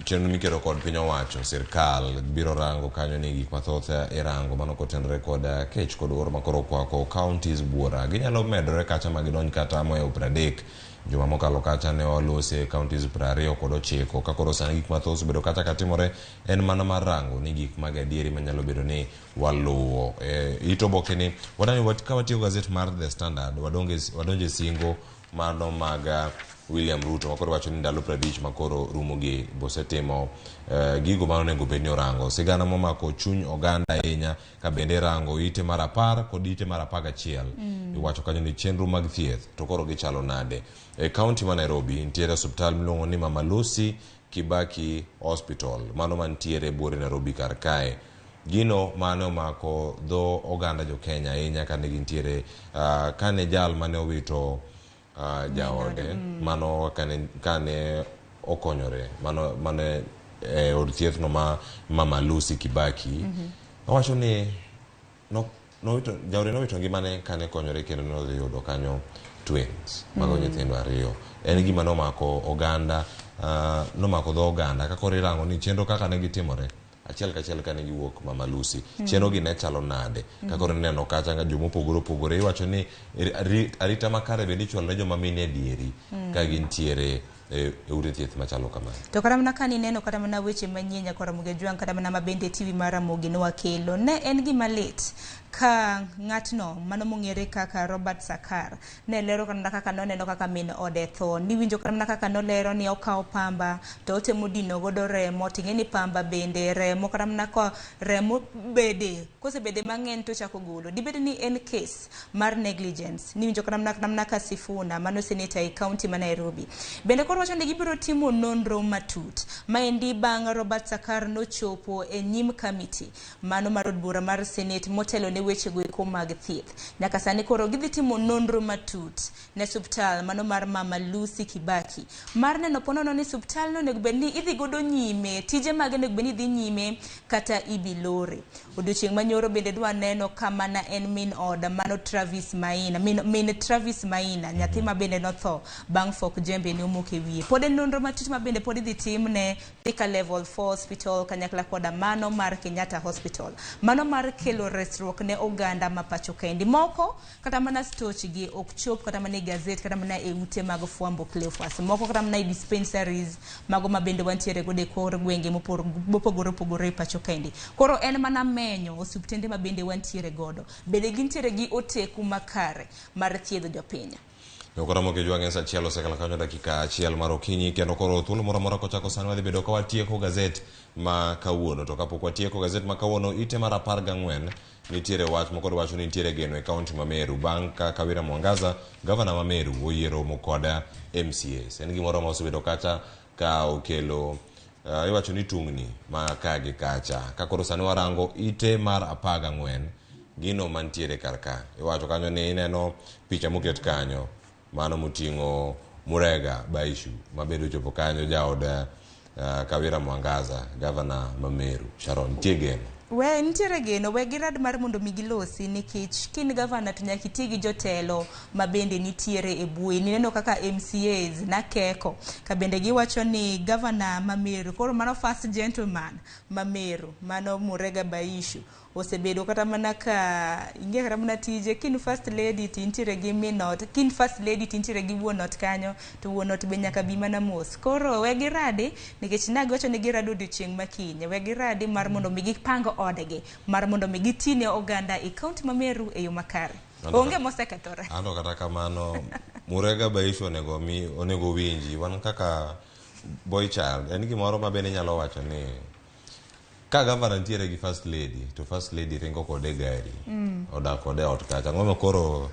Speaker 5: chenro miketo kod piny owacho, sirkal biro rango kanyo ni gik mathoth irango mano kotenore kod kech kod oro makoro okwako counties buora. Ginyalo medore kacha ma gidonj kata mohewo 30. Juma mokalo kacha ne walose counties 29 ka koro sani gik mathoth osebedo kacha katimore en mana mar rango ni gik mag adieri manyalo bedo ni waluwo. It oboke ni wadani ka watiyo gazet mar The Standard wadonje singo mano mag William Ruto makoro wacho ni ndalo 50 makoro rumo gi bosetimo gigo ma onego bed ni orango. Sigana momako chuny oganda ahinya ka bende rango ite mar 10 kod ite mar 11. Iwacho kanyo ni chenro mag thieth to koro gichalo nade. E kaunti ma Nairobi nitiere osiptal miluongo ni Mama Lucy Kibaki Hospital mano mantiere buore Nairobi kar kae. Gino mane omako dho oganda jo Kenya ahinya kane gintiere kane jal mane owito jaode mano kane okonyore mano mane e od thieth no ma Mama Lucy Kibaki owacho ni nowito jaode, nowito ngimane kane konyore kendo nodhi yudo kanyo twins mago nyithindo ariyo. En gima nomako oganda, nomako dho oganda ka koro irango ni chenro kaka ne gitimore achiel kachiel kane giwuok Mama Lucy, chenro gi ne chalo nade ka koro ineno kacha jomopogore opogore iwacho ni arita makare bende ichwalo ne joma mine adieri ka gintiere e ute thieth machalo kamano.
Speaker 2: To kata mana kane ineno kata mana weche manyien nyaka Ramogi Ajwang' kata mana mabende TV mar Ramogi nwakelo, ne en gima lit ka ng'atno mano mong'ere kaka Robert Sakar ne lero kata mana kaka noneno kaka min ode tho. Niwinjo kata mana kaka nolero ni okawo pamba to otemo dino godo remo, ting'e ni pamba bende remo kata mana ka remo bede kosebede mang'eny to ochako golo. Dibed ni en case mar negligence. Niwinjo kata mana ka Sifuna mano senator e county ma Nairobi bende koro wacho ni gibiro timo nonro matut. Maendi bang' Robert Sakar nochopo e nyim committee mano mar od bura mar Senate motelo ne wechego eko mag thieth. Nyaka sani koro gidhi timo nonro matut ne suptal mano mar Mama Lucy Kibaki mar neno ponono ni suptal no onego bed ni idhi godo nyime, tije mage onego bed ni dhi nyime kata ibi lore. Odiochieng' manyoro bende dwa neno ka mana en min oda mano Travis Maina, min Travis Maina, nyathi ma bende notho bang' fok jembe ne omoko e wiye. Pod en nonro matut ma bende pod idhi tim ne Thika Level 4 Hospital kanyakla koda mano mar Kenyatta Hospital. Mano mar kelo resruok ne oganda ma pacho kaendi. Moko kata mana stoch gi ok chop kata mana e gazet kata mana e ute mag fwambo Cleophas. Moko kata mana e dispensaries mago ma bende wantiere godo e kor gwenge mopogore opogore e pacho kaendi. Koro en mana menyo osiptende ma bende wantiere godo. Bende gintiere gi oteku makare mar thiedho jopiny.
Speaker 5: Koro Ramogi Ajwang' en sa achiel osekalo kanyo dakika achiel mar okinyi kendo koro thuolo moro amora kochako sani wadhi bedo ka watieko gazet ma kawuono. To kapok watieko gazet ma kawuono, ite mar 14 nitiere wach moko wacho ni nitiere geno e kaunti ma Meru bang' ka Kawira Mwangaza, gavana ma Meru, oyie romo kod MCAs. En gimoro ma osebedo kacha ka okelo iwacho ni tungni ma ka gi kacha. Ka koro sani warango ite mar 14, gino mantiere kar ka iwacho kanyo ni ineno picha moket kanyo mano moting'o Murega Baishu mabedo ochopo kanyo jaod Kawira Mwangaza, gavana ma Meru. Sharon, nitie geno?
Speaker 2: We nitiere geno, we girad mar mondo mi gilosi nikech kin gavana to nyaka iti gi jotelo ma bende nitiere e bwoyi. Nineno kaka MCAs nakeko ka bende giwacho ni gavana ma Meru, koro mano first gentleman ma Meru, mano Murega Baishu osebedo kata mana ka ing'e kata mana tije kin first lady to intiere gi min ot, kin first lady to intiere gi wuon ot kanyo to wuon ot be nyaka bi mana mos. Koro we giradi nikech ne giwacho ni girado odiochieng' ma kiny. We giradi mar mondo mi gipang odgi mar mondo mi gitine oganda e kaunti ma Meru e yo makare. Onge mosekethore.
Speaker 5: Anto kata kamano Murega Baishu onego winji wan kaka boy child en gimoro ma bende inyalo wacho ni ka gavana nitiere gi first lady to first lady ringo kode e gari odak kode e ot kacha, ang'o ma koro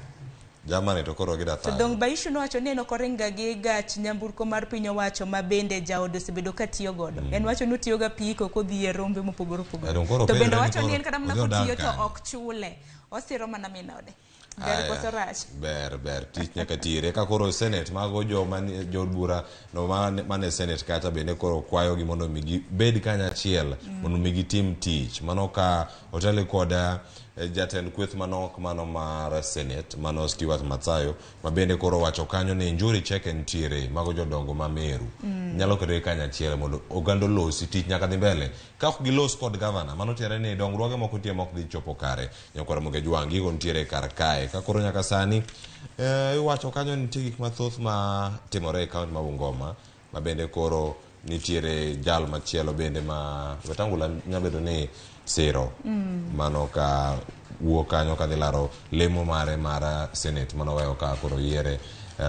Speaker 5: jamani to koro gida
Speaker 2: To dong Baishu nowacho ni en ok oringa gi gach nyamburko mar piny owacho ma bende jaode osebedo ka tiyo godo. En wacho ni otiyo ga apiko kodhi e rombe mopogore opogore. To bende owacho ni en kata mana kotiyo to ok chule. Osiro mana min ode. Ber koso rach?
Speaker 5: Ber tich nyaka tire. Ka koro Senate mago joma jood bura no mane Senate kacha bende koro kwayo gi mondo mi gibed kanyachiel mondo mi gitim tich. Mano ka otel kod jatend kweth manok mano mar Senate mano Stewart Matsayo ma bende koro wacho kanyo ni Njuri Cheke nitiere mago jodongo ma Meru nyalo ketogi kanyachiel mondo oganda olosi tich nyaka dhi mbele. Ka ok gilos kod gavana mano tiende ni dongruoge moko nitie mok dhi chopo kare. Nyakwar Ramogi Ajwang' gigo nitiere kar kae. Ka koro nyaka sani iwacho kanyo ni nitie gik mathoth ma timore e kaunti ma Bungoma ma bende koro nitiere jal machielo bende ma Wetangula nyalo bedo ni siro mano ka wuok kanyo kadhi laro lemo mare mar Senate manoweyo ka koro yiere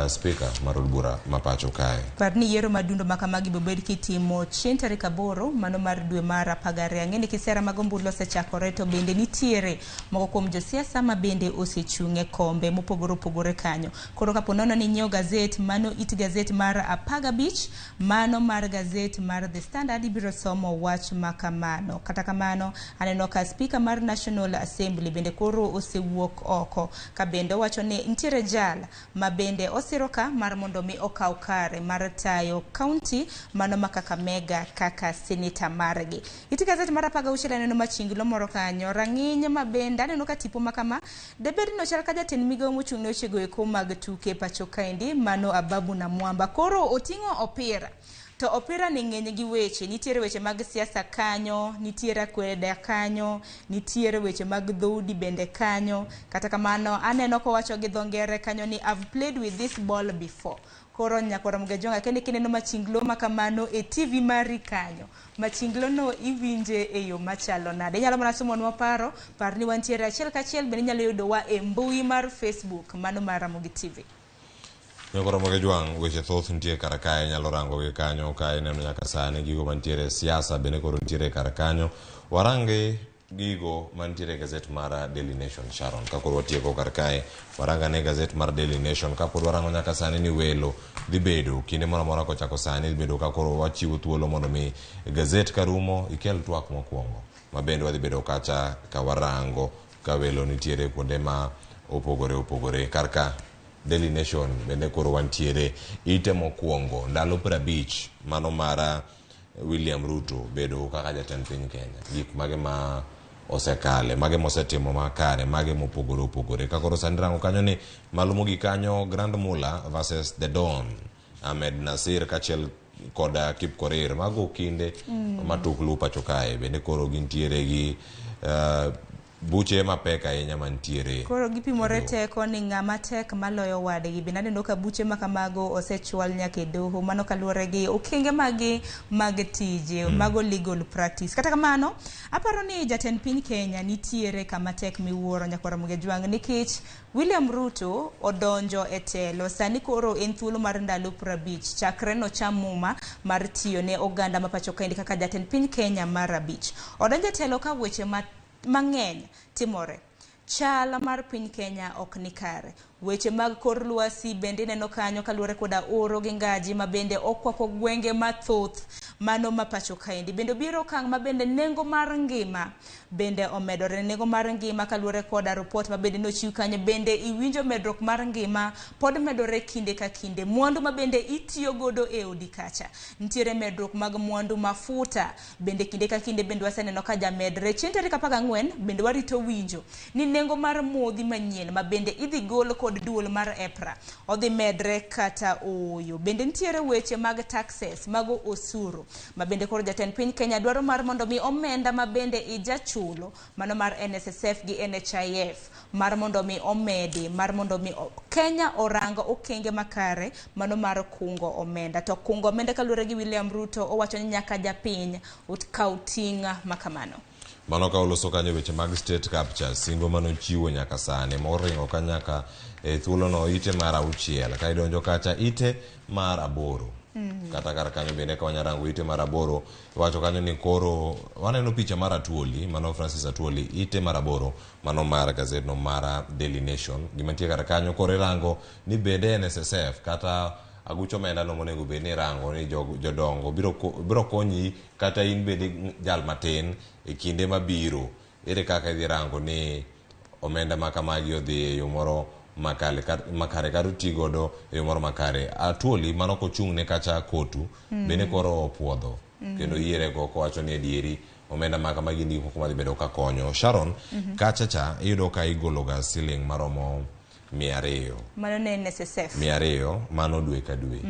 Speaker 5: Spika mar od bura ma pacho kae.
Speaker 2: Par ni yiero madundo ma kamagi bobed kitimo chieng' tarik 8 mano mar dwe mar 12. Ang'e ni kisera mag ombulu osechakore to bende nitiere moko kuom josiasa ma bende osechung' e kombe mopogore opogore kanyo. Koro kapo nono ni inyiewo gazet, mano it gazet mar 15, mano mar gazet mar The Standard, ibiro somo wach ma kamano. Kata kamano, aneno ka spika mar National Assembly bende koro osewuok oko ka bende owacho ni nitiere jal ma bende osiro ka mar mondo mi okaw kare mar tayo kaunti mano ma Kakamega kaka seneta margi. It gazet mar 16 aneno machinglo moro kanyo, rang'iny ma bende aneno ka tipo ma kama debed ni ochal ka jatend migawo mochung' ne wechego eko mag tuke pacho kaendi mano Ababu Namwamba. Koro oting'o opira. To opira ni ng'eny gi weche, nitiere weche mag siasa kanyo, nitiere akweda kanyo, nitiere weche mag dhoudi bende kanyo. Kata kamano aneno kowacho gi dho ngere kanyo ni I've played with this ball before. Koro nyakwar Mgejonga kende kineno machinglo ma kamano e TV mari kanyo, machinglo no iwinje e yo machalo nade? Inyalo mana somonwa paro, par ni wantiere achiel kachiel bende inyalo yudowa e mbui mar Facebook mano mar Ramogi TV.
Speaker 5: Nyakoro Mogejwang', weche thoth nitie kar kae, inyalo rango gi kanyo ka ineno nyaka sani gigo mantiere e siasa bende koro nitiere kar kanyo. Warangi gigo mantiere e gazet mar Daily Nation, Sharon. Ka koro watieko kar kae, warang ane gazet mar Daily Nation. Ka pod warango nyaka sani ni welo dhi bedo kinde moro amora kochako sani dhi bedo ka koro wachiwo thuolo mondo mi gazet karumo ikel twak mokwongo ma bende wadhi bedo kacha ka warango ka welo nitiere kuonde ma opogore opogore. Kar ka Daily Nation bende koro wantiere ite mokwongo ndalo 50 mano mar William Ruto bedo kaka jatend piny Kenya. Gik mage ma osekale, mage mosetimo makare, mage mopogore opogore. Ka koro sani rango kanyo ni malo mogik kanyo Grand Mullah versus The Don, Ahmed Nasir kachiel kod Kipkorir. Mago kinde matuklu pacho kae bende koro gintiere gi buche mapek ahinya mantiere.
Speaker 2: Koro gipimore teko ni ng'ama tek maloyo wadgi. Bende aneno ka buche ma kamago osechwal nyaka e doho, mano kaluwore gi okenge magi mag tije, mago legal practice. Kata kamano, aparo ni jatend piny Kenya nitiere kama tek miwuoro nyakwar Ramogi Ajwang' nikech William Ruto odonjo e telo sani koro en thuolo mar ndalo 50 chakre nocham muma mar tiyo ne oganda ma pacho kaendi kaka jatend piny Kenya mar 5. Odonjo e telo ka weche mang'eny timore. Chal mar piny Kenya ok ni kare. Weche mag kor lwasi bende ineno kanyo kaluwore koda oro gi ngaji ma bende okwako gwenge mathoth mano ma pacho kaendi. Bende obiro okang' ma bende nengo mar ngima bende omedore. Nengo mar ngima kaluwore koda report ma bende nochiw kanyo bende iwinjo medruok mar ngima pod medore kinde ka kinde. Mwandu ma bende itiyo godo e odi kacha. Nitiere medruok mag mwandu mafuta bende kinde ka kinde bende waseneno ka jamedre. Chieng' tarik 14 bende warito winjo ni nengo mar modhi manyien ma bende idhi gol kod duol mar EPRA odhi medre kata ooyo. Bende nitiere weche mag taxes mago osuru ma bende koro jatend piny Kenya dwaro mar mondo mi omenda ma bende ijachulo mano mar NSSF gi NHIF mar mondo mi omedi mar mondo mi Kenya orang okenge makare mano mar kungo omenda. To kungo omenda kaluwore gi William Ruto owacho ni nyaka japiny okaw ting' makamano.
Speaker 5: Mano ka oloso kanyo weche mag state capture, singo manochiwo nyaka sani moringo ka nyaka e thuolono ite mar 6 ka idonjo kacha ite mar 8. Kata kar kanyo bende ka wanyarango ite mar 8 iwacho kanyo ni koro waneno picha mar Atuoli, mano Francis Atuoli, ite mar 8 mano mar gazet no mar Daily Nation. Gima nitie kar kanyo koro irango ni bende NSSF kata aguch omenda no monego bed ni irango ni jodongo biro konyi kata in bende jal matin e kinde mabiro. Ere kaka idhi rango ni omenda ma kamagi odhi e yo moro makare kata oti godo e yo moro makare. Atuoli mano kochung' ne kacha kotu bende koro opuodho kendo yiere go kowacho ni adieri omenda ma kamagi ni kuma dhi bedo ka konyo. Sharon, kacha cha iyudo ka igolo ga siling maromo 200.
Speaker 2: Mano ne NSSF.
Speaker 5: 200 mano dwe ka dwe.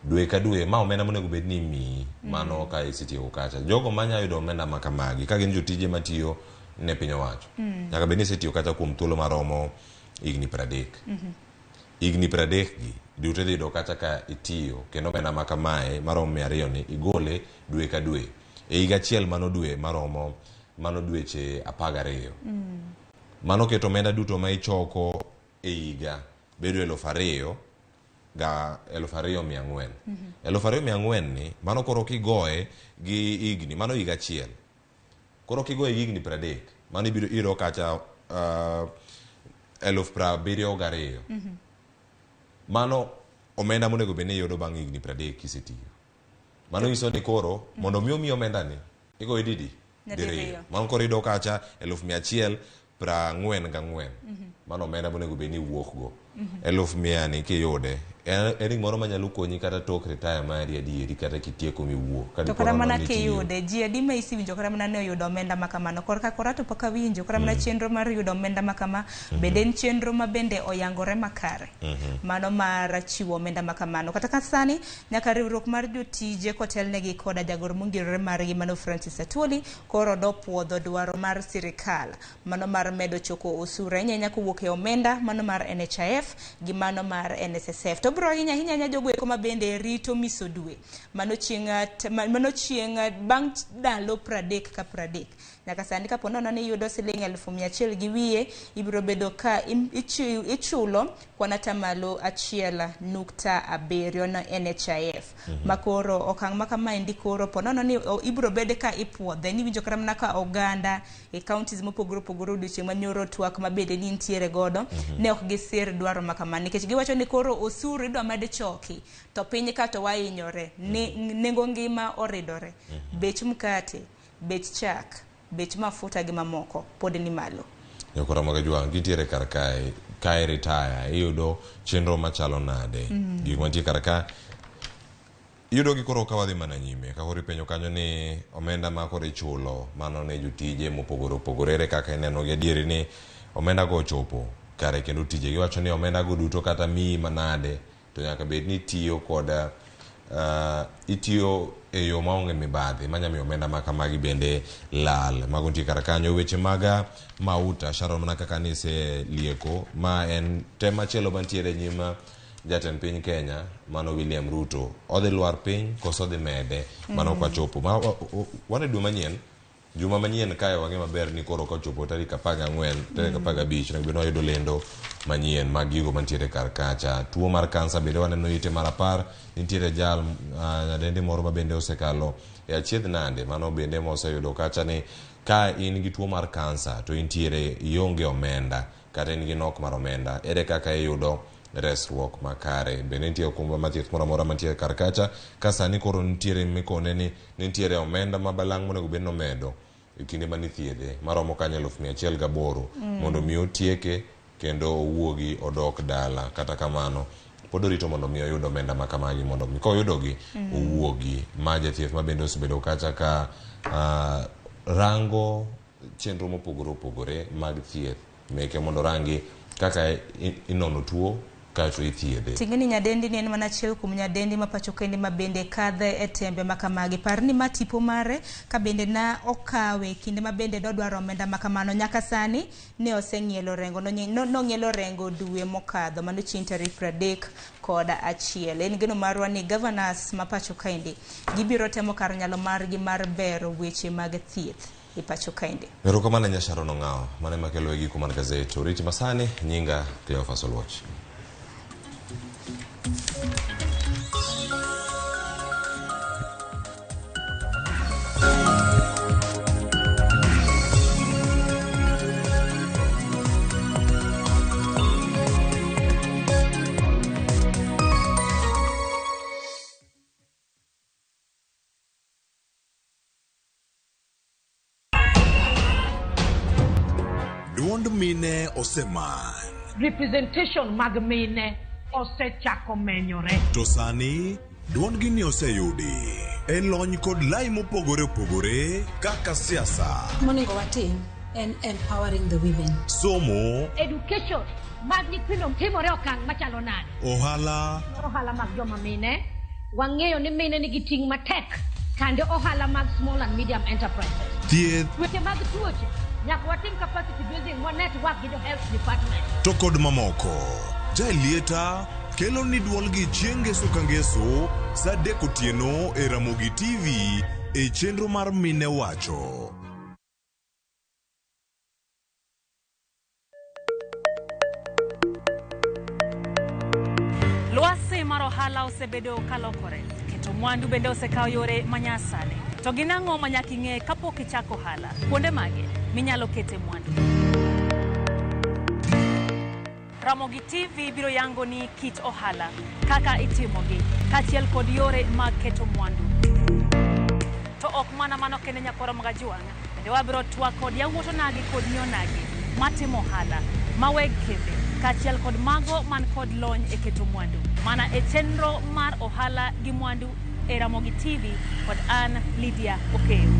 Speaker 5: Dwe ka dwe ma omenda monego bed ni imiyi mano ka isetieko kacha. Jogo manya yudo omenda ma kamagi ka gin jotije matiyo ne piny owacho. Nyaka bed ni isetiyo kacha kuom thuolo maromo higni 30. Higni 30 gi duto idhi yudo kacha ka itiyo kendo omenda ma kamae maromo 200 ni igole dwe ka dwe. E higa achiel mano dwe maromo mano dweche 12. Mano keto omenda duto ma ichoko e higa bedo 2000 ga 2400. 2400 ni mano koro kigoye gi higni, mano higa achiel. Koro kigoye gi higni 30, mano ibiro iyudo kacha 72,000. Mano omenda monego bed ni iyudo bang' higni 30 kisetiyo. Mano nyiso ni koro mondo mi omiyi omenda ni igoye didi? Diriyo. Mano koro iyudo kacha 144,000. Mano omenda monego bed ni iwuok go. 100,000 ni kiyude en gimoro manyalo konyi kata tok retire mari adieri kata kitieko miwuok.
Speaker 2: To kata mana kiyude, ji adi ma isewinjo kata mana ne oyudo omenda ma kamano? Korka kora to pok awinjo kata mana chenro mar yudo omenda ma kama, bende en chenro ma bende oyangore makare. Mano mar chiwo omenda ma kamano. Kata ka sani nyaka riwruok mar jotije kotelnegi koda jagoro mongirore margi mano Francis Atwoli koro dopuodho dwaro mar sirikal mano mar medo choko osuru ahinya ahinya kowuok e omenda mano mar NHIF gi mano mar NSSF. To bro ahinya ahinya ahinya jogo eko ma bende rito miso dwe mano chieng' bang' ndalo 30 ka 30. Nyaka sani kapo nono ni iyudo siling 100,000 gi wiye, ibiro bedo ka ichulo kwan atamalo 1.7 no NHIF. Makoro okang' ma kamaendi koro po nono ni ibiro bed ka ipuodhe ni winjo kata mana ka oganda e counties mopogore opogore odiochieng' manyoro twak ma bende ni nitiere godo, ne ok gisir dwaro ma kamano nikech giwacho ni koro osuru idwa med choki to piny ka to wahinyore, nengo ngima oridore, bech mkate, bech chak, bech mafuta gi mamoko pod ni malo.
Speaker 5: Nyakora mag Jwang', gintiere kar kae, kae retire, iyudo chenro machalo nade? Gik mantie kar ka iyudo gi koro ka wadhi mana nyime, ka koro ipenjo kanyo ni omenda ma koro ichulo mano ne jotije mopogore opogore, ere kaka ineno gi adieri ni omenda go ochopo kare kendo tije? Giwacho ni omenda go duto kata miyi manade to nyaka bed ni itiyo kod itiyo e yo maonge mibadhi manya miyo omenda ma kamagi bende lal. Mago nitie kar kanyo. Weche mag mauta, Sharon, mana kaka niselieko, ma en tem machielo mantiere e nyim jatend piny Kenya mano William Ruto. Odhi lwar piny koso odhi mede? Mano ok wachopo. Wan e dwe manyien, juma manyien kae wang'e maber ni koro kochopo tarik 14, tarik 15 onego bed ni wayudo lendo manyien mag gigo mantiere kar kacha. Tuo mar kansa bende waneno ite mar 10, nitiere jal nyadendi moro ma bende osekalo e achiedh nande, mano bende moseyudo kacha ni ka in gi tuo mar kansa to intiere ionge omenda kata in gi nok mar omenda, ere kaka iyudo resruok makare? Bende nitie okumba mar thieth moro amora mantiere kar kacha ka sani koro nitiere mikone ni nitiere omenda ma balang' monego bed ni omedo e kinde mane ithiedhe maromo kanyo 108,000 mondo mi otieke kendo owuogi odok dala. Kata kamano pod orito mondo mi oyud omenda ma kamagi mondo mi koyudogi owuogi. Ma jathieth ma bende osebedo kacha ka rango chenro mopogore opogore mag thieth meke mondo rangi kaka inono tuo kaeto ithiedhe.
Speaker 2: Ting'e ni nyadendi ni en mana achiel kuom nyadendi ma pacho kende ma bende kadhe e tembe ma kamagi. Par ni ma tipo mare ka bende na okawe kinde ma bende dodwaro omenda ma kamano. Nyaka sani ne oseng'ielo rengo, nong'ielo rengo dwe mokadho mano chieng' tarik 31. En geno marwa ni governors ma pacho kaendi gibiro temo kar nyalo margi mar bero weche mag thieth e pacho kaendi.
Speaker 5: Erokamano ahinya Sharon Ong'awo, mano ema kelo e giko mar gazet. Oriti masani, nyinga Cleophas Oluoch.
Speaker 27: Duond mine oseman.
Speaker 6: Representation mag mine osechako menyore.
Speaker 27: To sani duondgi ni oseyudi e lony kod lai mopogore opogore kaka siasa.
Speaker 8: Monego watim en empowering the women.
Speaker 27: Somo,
Speaker 6: Education mag nyithindo timore okang' machalo nade?
Speaker 27: Ohala,
Speaker 6: Ohala mag joma mine, wang'eyo ni mine nigi ting' matek kande ohala mag small and medium enterprises.
Speaker 27: Thieth,
Speaker 6: Weche mag tuoche, nyaka watim capacity building wa network gi jo health department.
Speaker 27: To kod mamoko. Jaelieta kelo ni duolgi chieng' ngeso ka ngeso sa 3 otieno e Ramogi TV e chenro mar Mine Wacho.
Speaker 31: Lwasi
Speaker 7: mar ohala osebedo kalokore. Keto mwandu bende osekawo yore manyasani. To gin ang'o ma nyaka ing'e kapok ichako ohala? Kuonde mage minyalo kete mwandu? Ramogi TV biro yango ni kit ohala, kaka itimogi, kaachiel kod yore mag keto mwandu. To ok mana mano kende nyakwara Magajuang', bende wabiro twak kod yawuot onagi kod nyi onagi matimo ohala, ma weg kembe, kaachiel kod mago man kod lony e keto mwandu. Mana e chenro mar ohala gi mwandu e Ramogi TV kod an Lydia Okeyo.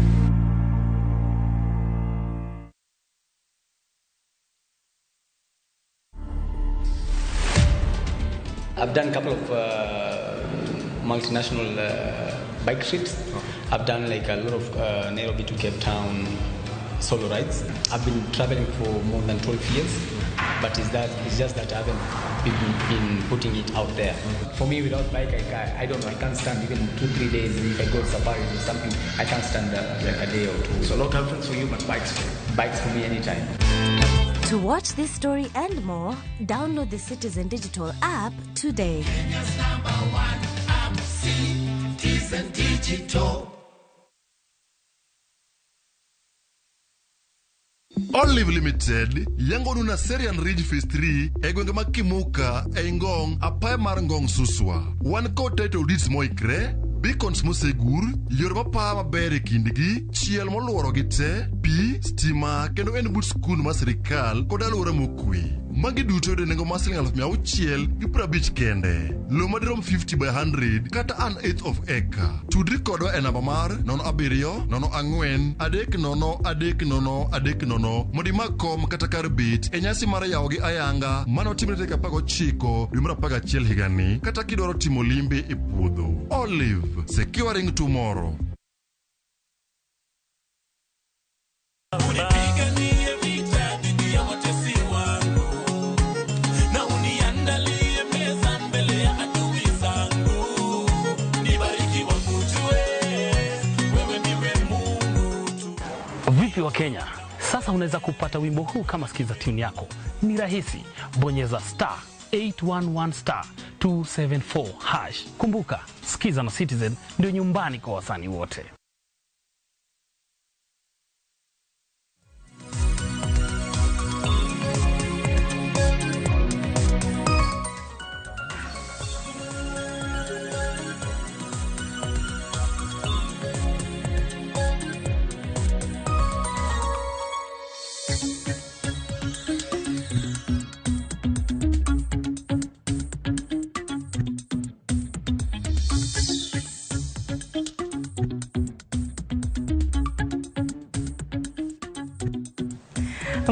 Speaker 9: I've done a couple of multinational bike trips. I've done like a lot of Nairobi to Cape Town solo rides. I've been traveling for more than 12 years, but it's just that I haven't been putting it out there. For me, without bike, I don't know, I can't stand even 2-3 days. If I go safaris or something, I can't stand like a day or two.
Speaker 10: So no girlfriends for you, but bikes for you.
Speaker 9: Bikes for me anytime.
Speaker 25: To watch this story and more, download the Citizen Digital app today.
Speaker 26: Kenya's number one app, Citizen Digital.
Speaker 27: Olive Limited yangonu na Serian Ridge Phase 3 e gwenge mag Kimuka ei Ngong apaya mar Ngong Suswa. Wan kod title deeds moikre, beacons mosegur, yore mapaa maber e kindgi, chiel moluorogi te, pi, stima kendo en but skul mar sirikal kod alwora mokwe. Magi duto yudo e nengo mar siling 650,000 kende. Lowo madirom 50 by 100 kata an eighth of acre. Tudri kodwa e namba mar 07 04 30 30 30 mondo imak kom kata kar bet e nyasi mar yawogi ayanga manotimre tarik 19 dwe mar 11 higani kata kidwaro timo limbe e puodho. Olive, securing tomorrow.
Speaker 3: Unipiganie vita dhidi ya watesi wangu, na uniandalie meza mbele ya adui zangu. Nibariki wakujue, wewe ndiwe Mungu tu.
Speaker 12: Vipi wa Kenya? Sasa unaweza kupata wimbo huu kama sikiza tune yako. Ni rahisi, bonyeza star 811 star 274 hash. Kumbuka, Sikiza na Citizen ndio nyumbani kwa wasanii wote.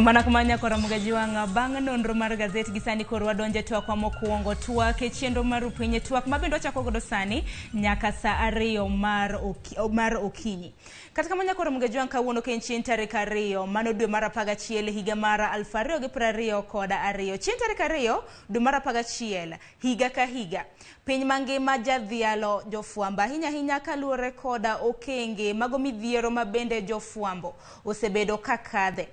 Speaker 2: Mana kumanya kora Mugajiwanga bang' nonro mar gazet gi sani koro wadonje twak wa mokwongo, twak e chenro mar Upinye, twak mabende wachako godo sani nyaka saa 2 mar okinyi. Kata kamano koro Mugajiwanga kawuono ka en chieng' tarik 2 mano dwe mar 11 higa mar 2022. Chieng' tarik 2 dwe mar 11 higa ka higa piny mangima jadhialo jofwambo ahinya ahinya kaluwore koda okenge mago midhiero mabende jofwambo osebedo kakadhe.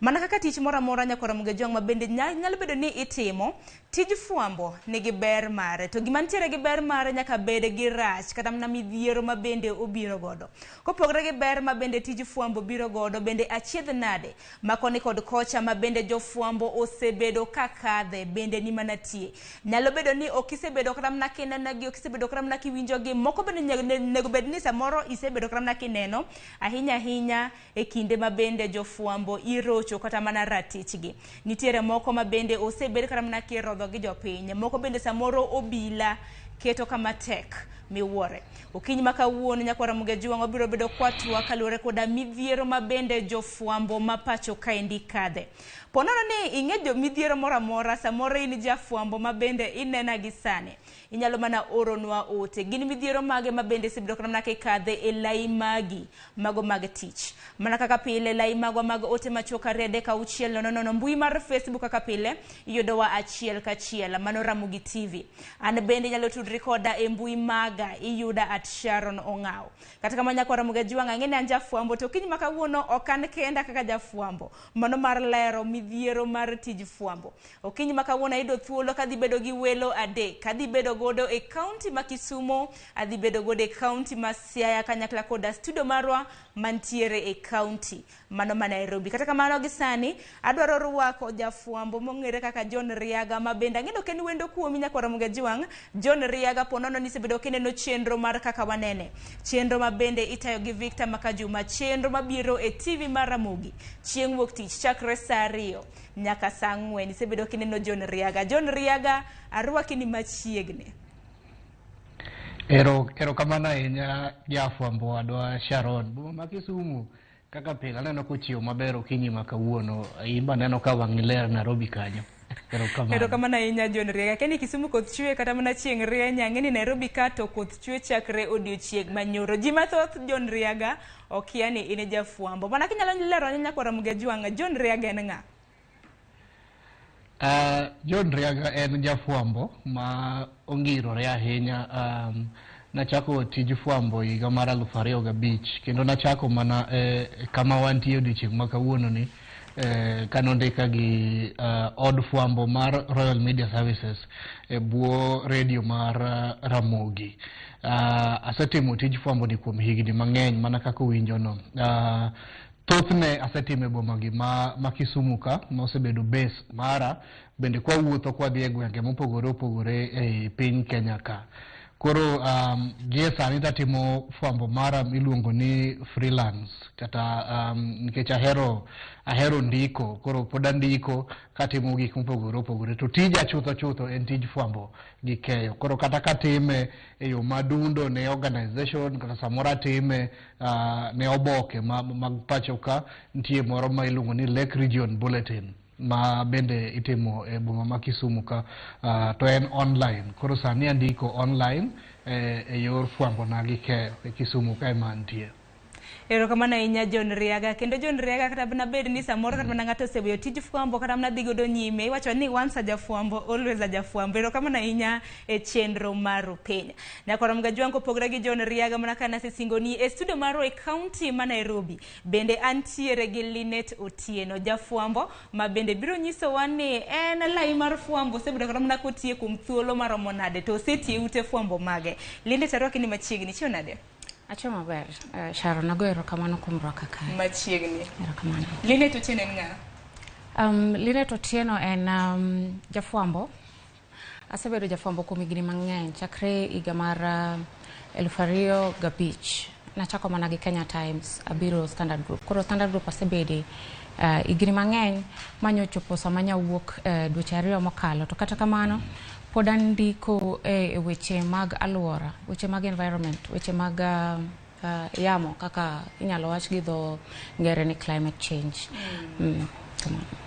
Speaker 2: Mana kaka tich moro amora nyakora Mugajiwang' mabende nyalo bedo ni itimo, tij fwambo nigi ber mare, to gima nitiere gi ber mare nyaka bed gi rach kata mana midhiero mabende obiro godo. Kopogore gi ber mabende tij fwambo biro godo, bende achiedh nade makoni kod kocha mabende jofwambo osebedo kakadhe bende ni mana tie. Nyalo bedo ni ok isebedo kata mana kinenogi, ok isebedo kata mana kiwinjogi, moko bende onego bed ni samoro isebedo kata mana kineno, ahinya ahinya e kinde mabende jofwambo irocho kata mana ratichgi. Nitiere moko mabende osebed kata mana kirodho gi jopiny, moko bende samoro obila keto kama tek miwuore. Okinyi ma kawuono nyakwara Mugajiwang' obiro bedo kwatwa kaluwore koda midhiero mabende jofwambo ma pacho kaendi kadhe. Ponono ni ing'e jo midhiero moro amora, samoro in jafwambo mabende inena gi sani, inyalo mana oronwa ote. Gin midhiero mage mabende isebedo kata mana kikadhe e lai magi mago mag tich. Mana kaka pile lai magwa mag ote machuok 2 3 6 0 0, mbui mar Facebook kaka pile iyudowa achiel kachiel, mano Ramogi TV. An bende inyalo tudri tudri koda e mbui maga iyuda at Sharon Ong'aw. Kata kamano nyakwara Mugajuang' ang'e ni an jafwambo to kiny ma kawuono ok an kenda kaka jafwambo. Mano mar lero midhiero mar tij fwambo. Okinyi ma kawuono ayudo thuolo kadhi bedo gi welo adek. Adhi bedo godo e kaunti ma Kisumo, adhi bedo godo e kaunti ma Siaya kanyakla koda studio marwa mantiere e kaunti mano ma Nairobi. Kata kamano gi sani adwaro rwako jafwambo mong'ere kaka John Riaga ma bende ang'eyo ok en wendo kuomi nyakwara Mugajuang'. John Riaga po nono ni isebedo kineno chenro mar kaka wanene. Chenro ma bende itayo gi Victor Makajuma, chenro mabiro e TV mar Ramogi chieng' wuok tich chakre saa 2 nyaka saa 4. Isebedo kineno John Riaga. John Riaga, arwaki ni machiegni.
Speaker 1: Erokamano ahinya jafwambo wadwa Sharon. Boma ma Kisumu kaka pile aneno kochiew maber okinyi ma kawuono. In be aneno ka wang'i ler Nairobi kanyo. Erokamano.
Speaker 2: Erokamano ahinya John Riaga. Keni Kisumu koth chwe kata mana chieng' rieny, ang'e ni Nairobi ka to koth chwe chakre odiochieng' manyoro. Ji mathoth John Riaga okia ni in jafwambo. Mana kinyalo lero ne nyakwara Mugajuang', John Riaga en ng'a?
Speaker 1: John Riaga en jafwambo ma ongirore ahinya. Nachako tij fwambo higa mar 2005 kendo nachako mana kama wantie odiochieng' ma kawuono ni kanondika gi od fwambo mar Royal Media Services e bwo redio mar Ramogi. Asetimo tij fwambo ni kuom higni mang'eny mana kaka uwinjo no. Thothne asetimo e boma gi ma Kisumu ka, ma osebedo base mara, bende kwa wuotho kwa dhi e gwenge mopogore opogore e piny Kenya ka. Koro gie sani tatimo fwambo mara miluongo ni freelance kata nikech ahero ndiko, koro pod andiko katimo gik mopogore opogore to tija chutho chutho en tij fwambo gi keyo. Koro kata katime e yo madundo ne organization kata samoro atime ne oboke mag pacho ka, nitie moro ma iluongo ni Lake Region Bulletin ma bende itimo e boma ma Kisumu ka, to en online. Koro sani andiko online e yor fwambo na gi keyo e Kisumu ka ema antie.
Speaker 2: Erokamano ahinya John Riaga. Kendo John Riaga kata mana bed ni samoro kata mana ng'ato oseweyo tij fwambo kata mana dhi godo nyime, iwacho ni once a jafwambo always a jafwambo. Erokamano ahinya e chenro mar piny. Nyakwara Mugajuang' kopogore gi John Riaga mana ka nasesingoni e studio marwa e kaunti ma Nairobi, bende antiere gi Linet Otieno, jafwambo ma bende biro nyisowa ni en lai mar fwambo osebedo kata mana kotiye kuom thuolo maromo nade to osetiye ute fwambo mage. Linet, arwaki ni machiegni, chiew nade?
Speaker 13: Achiel maber, Sharon, ago erokamano kuom rwaka kae.
Speaker 2: Machiegni.
Speaker 13: Erokamano.
Speaker 2: Linet Otieno en ng'a?
Speaker 13: Linet Otieno en jafwambo. Asebedo jafwambo kuom higni mang'eny chakre higa mar 2005. Nachako mana gi Kenya Times, abiro Standard Group. Koro Standard Group asebede higni mang'eny manyochopo sama nyawuok dweche 2 mokalo. To kata kamano pod andiko e weche mag alwora, weche mag environment, weche mag yamo kaka inyalo wach gi dho ngere ni climate change.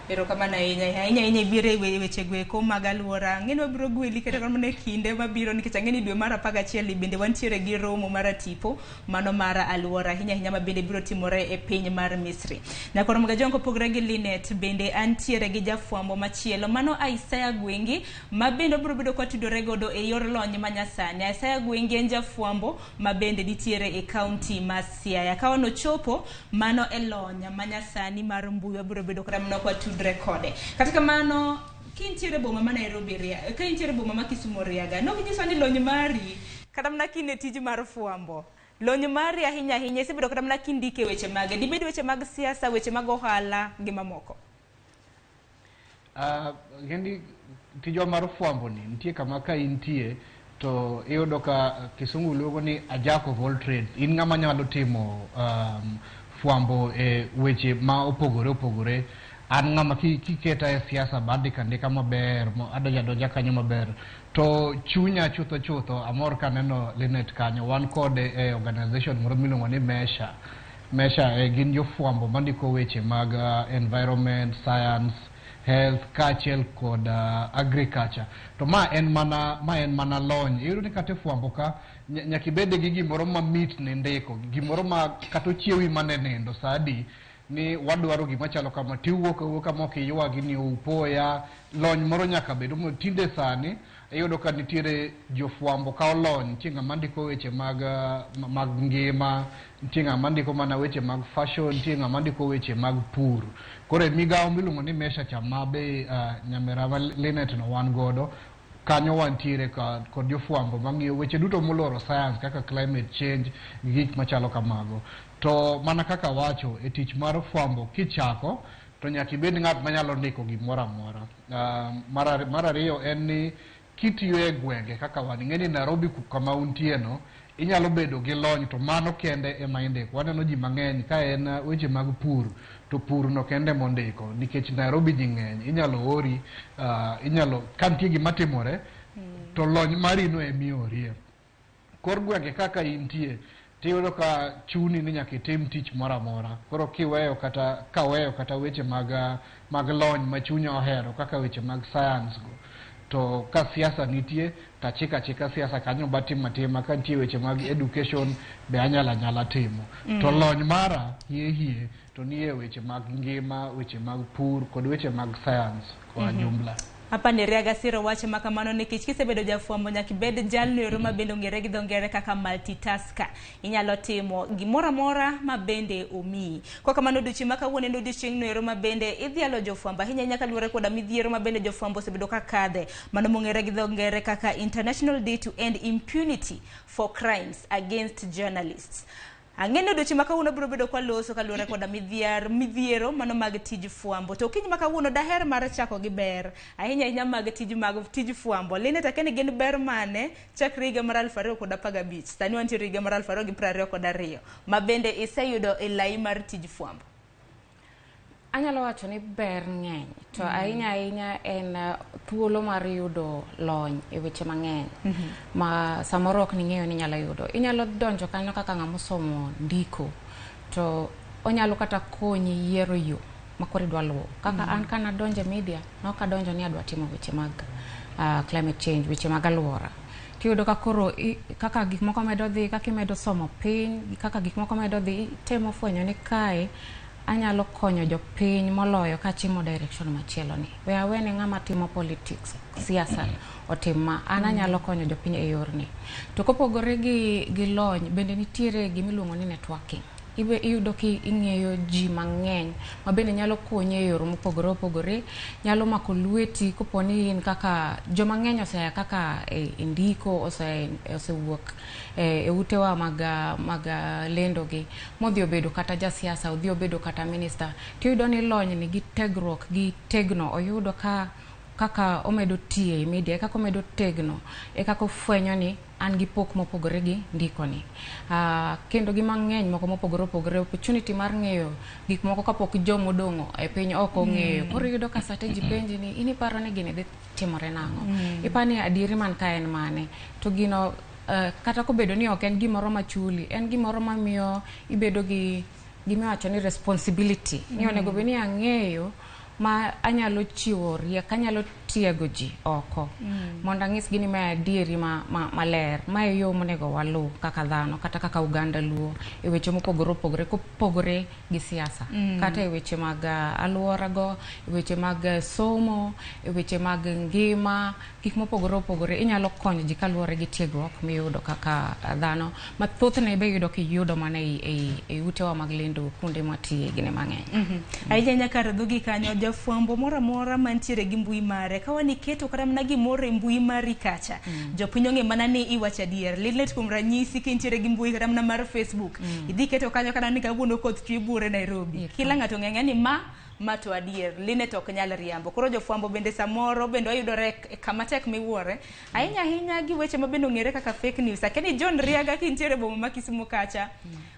Speaker 2: Erokamano ahinya ahinya ahinya ibiro e weche goeko mag alwora. Ang'e ni wabiro gweli kata mana e kinde mabiro nikech ang'e ni dwe mar 11 bende wantiere gi romo mar tipo mano mar alwora ahinya ahinya ma bende biro timore e piny mar Misri. Nyakwara Mugajuang' kopogore gi Linet bende antiere gi jafwambo machielo mano Isaiah Gwengi ma bende obiro bedo kwatudore godo e yor lony manyasani. Isaiah Gwengi en jafwambo ma bende nitiere e kaunti ma Siaya. Ka wanochopo mano e lony manyasani mar mbui wabiro bedo kata mana kwatudore kode. Kata kamano kintiere boma ma Nairobi ka intiere boma ma Kisumu Riaga, noginyiso ni lony mari kata mana kine tij mar fwambo, lony mari ahinya ahinya isebedo kata mana kindike weche mage, dibed weche mag siasa, weche mag ohala gi mamoko.
Speaker 1: Gendi tijwa mar fwambo ni nitie kama ka intie to iyudo ka Kisungu luongo ni a jack of all trades. In ng'ama nyalo timo fwambo e weche ma opogore opogore. An ng'ama kiketa e siasa ba andika andika maber, adonjo adonja kanyo maber. To chunya chutho chutho amor kaneno Linet kanyo. Wan kode e organization moro miluongo ni Mesha. Mesha gin jofwambo mandiko weche mag environment, science, health kaachiel kod agriculture. To ma en mana lony. Iyudo ni kata e fwambo ka nyaka ibed gi gimoro mamit ne ndiko, gimoro ma kata ochiewi mana e nindo sa adi ni wadwaro gima chalo kama, tiwuok awuoka mok iywagi ni upoya. Lony moro nyaka bed. Omiyo tinde sani iyudo ka nitiere jofwambo kawo lony, nitie ng'ama ndiko weche mag ngima, nitie ng'ama ndiko mana weche mag fashion, nitie ng'ama ndiko weche mag pur. Koro e migawo miluongo ni Mesha cha ma be nyamera Linet no wan godo kanyo, wantiere kod jofwambo mang'iyo weche duto moloro science kaka climate change gi gik machalo kamago. To mana kaka wacho, e tich mar fwambo kichako to nyaka ibed ng'at manyalo ndiko gimoro amora. Mar ariyo en ni kitiyo e gwenge kaka wan, ing'e ni Nairobi kama untie no, inyalo bedo gi lony to mano kende ema indiko. Waneno ji mang'eny ka en weche mag pur to pur no kende mondiko, nikech Nairobi ji ng'eny, inyalo ori, inyalo ka nitie gima timore to lony mari no emiorie. Kor gwenge kaka intie tiyudo ka chuni ni nyaka itim tich moro amora. Koro kiweyo kata kaweyo kata weche mag lony ma chunya ohero kaka weche mag science go, to ka siasa nitie to achika achika siasa kanyo batim atima, ka nitie weche mag education be anyalo anyala timo. To lony mara hie hie to nie weche mag ngima, weche mag pur kod weche mag science kwa jumla.
Speaker 2: Hapa ni Riaga Siro wacho makamano nikech kisebedo jafwambo nyaka ibed jalno ero ma bende ong'ere gi dho ngere kaka multitasker. Inyalo timo gimoro amora ma bende omiyi. Kwa kamano odiochieng' ma kawuono en odiochieng' no ero ma bende idhialo jofwambo ahinya ahinya kaluwore koda midhiero ma bende jofwambo osebedo ka kadhe. Mano mong'ere gi dho ngere kaka International Day to End Impunity for Crimes Against Journalists. Ang'e ni odiochieng' ma kawuono biro bedo kwa loso kaluwore koda midhiero mano mag tij fwambo. To okinyi ma kawuono daher mar chako gi ber ahinya ahinya mag tij fwambo. Linet akia ni gin ber mane chakre higa mar 2015. Sani wantiere higa mar 2022 ma bende iseyudo e lai mar tij fwambo.
Speaker 13: Anyalo wacho ni ber ng'eny to ahinya ahinya en thuolo mar yudo lony e weche mang'eny ma samoro ok ning'eyo ni inyalo yudo. Inyalo donjo kanyo kaka ng'ama osomo ndiko to onyalo kata konyi yiero yo ma koro idwa luwo. Kaka an kana donjo e media, nok adonjo ni adwa timo weche mag climate change, weche mag alwora. Tiyudo ka koro kaka gik moko medo dhi, kaka imedo somo piny, kaka gik moko medo dhi, itemo fwenyo ni kae anyalo konyo jopiny moloyo kachimo direction machielo ni. We awene ng'ama timo politics, siasa otim ma, an anyalo konyo jopiny e yorni. To kopogore gi lony, bende nitiere gimiluongo ni networking. Ibe iyudo ki ing'eyo ji mang'eny ma bende nyalo konyi e yore mopogore opogore, nyalo mako lweti kopo ni in kaka joma ng'eny oseya kaka e ndiko, osewuok e utewa mag lendo gi, modhi obedo kata jasiasa, odhi obedo kata minister. Tiyudo ni lony ni gi tegruok gi tegno oyudo ka kaka omedo tiyo e media, kaka omedo tegno, e kaka ofwenyo ni an gi pok mopogore gi ndiko ni. Kendo gi mang'eny moko mopogore opogore, opportunity mar ng'eyo gik moko kapok jomodong'o e piny ok ong'eyo. Koro iyudo ka sate ji penji ni in iparo ni gini dhi timore nang'o? Iparo ni adieri man ka en mane? To gino kata kobedo ni ok en gimoro machuli, en gimoro mamiyo ibedo gi gimiwacho ni responsibility. Ni onego bed ni ang'eyo ma anyalo chiwo riek, anyalo tiego ji oko mondo ang'isgi ni mae adieri maler, mae yo monego waluw kaka dhano kata kaka oganda luo e weche mopogore opogore kopogore gi siasa, kata e weche mag alwora go, e weche mag somo, e weche mag ngima, gik mopogore opogore inyalo konyo ji kaluwore gi tiegruok miyudo kaka dhano ma thothne be iyudo kiyudo mana e utewa mag lendo kuonde mwatiye gine mang'eny.
Speaker 2: Ahinya ahinya kar dhogi kanyo, jafwambo moro amora mantiere gi mbui mare, ka waniketo kata mana gimoro e mbui mari kacha, jopiny ong'e mana ni iwacho adier. Linet kuom ranyisi kintiere gi mbui kata mana mar Facebook, idhi keto kanyo kata ni kawuono koth chwe buore Nairobi, kila ng'ato ong'e ni ma to adier, Linet ok nyal riambo. Koro jofwambo bende samoro bende wayudore kama tek miwuore ahinya ahinya gi weche ma bende ong'ere kaka fake news. Akia ni John Riaga kintiere boma ma Kisumu kacha,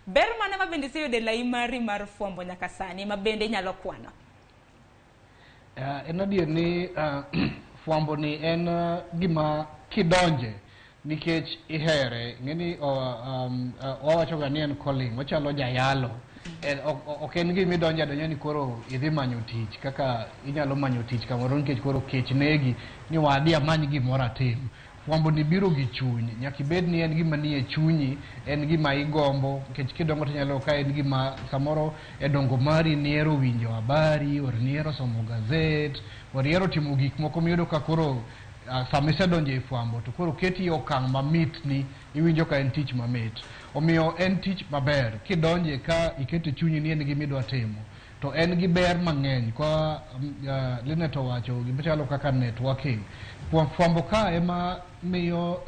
Speaker 2: ber mane ma bende iseyudo e lai mari mar fwambo nyaka sani ma bende inyalo kwano?
Speaker 1: En adier ni fwambo ni en gima kidonje nikech ihere, ng'eni wawacho ga ni en calling, ochalo jayalo. Ok en gima idonje adonja ni koro idhi manyo tich kaka inyalo manyo tich kamoro nikech koro kech negi ni wadhi amany gimoro atim. Fwambo ni biro gi chuny, nyaka ibed ni en gima nie chunyi, en gima igombo, nikech kidongo to inyalo ka en gima samoro e dongo mari nihero winjo habari, or nihero somo gazet, or ihero timo gik moko miyudo ka koro sama isedonjo e fwambo to koro keti e okang' mamitni, iwinjo ka en tich mamit. Omiyo en tich maber, kidonje ka iketo chunyi ni en gima idwa timo, to en gi ber mang'eny. Kwa Linet owacho gimachalo kaka networking. Fwambo ka ema miyo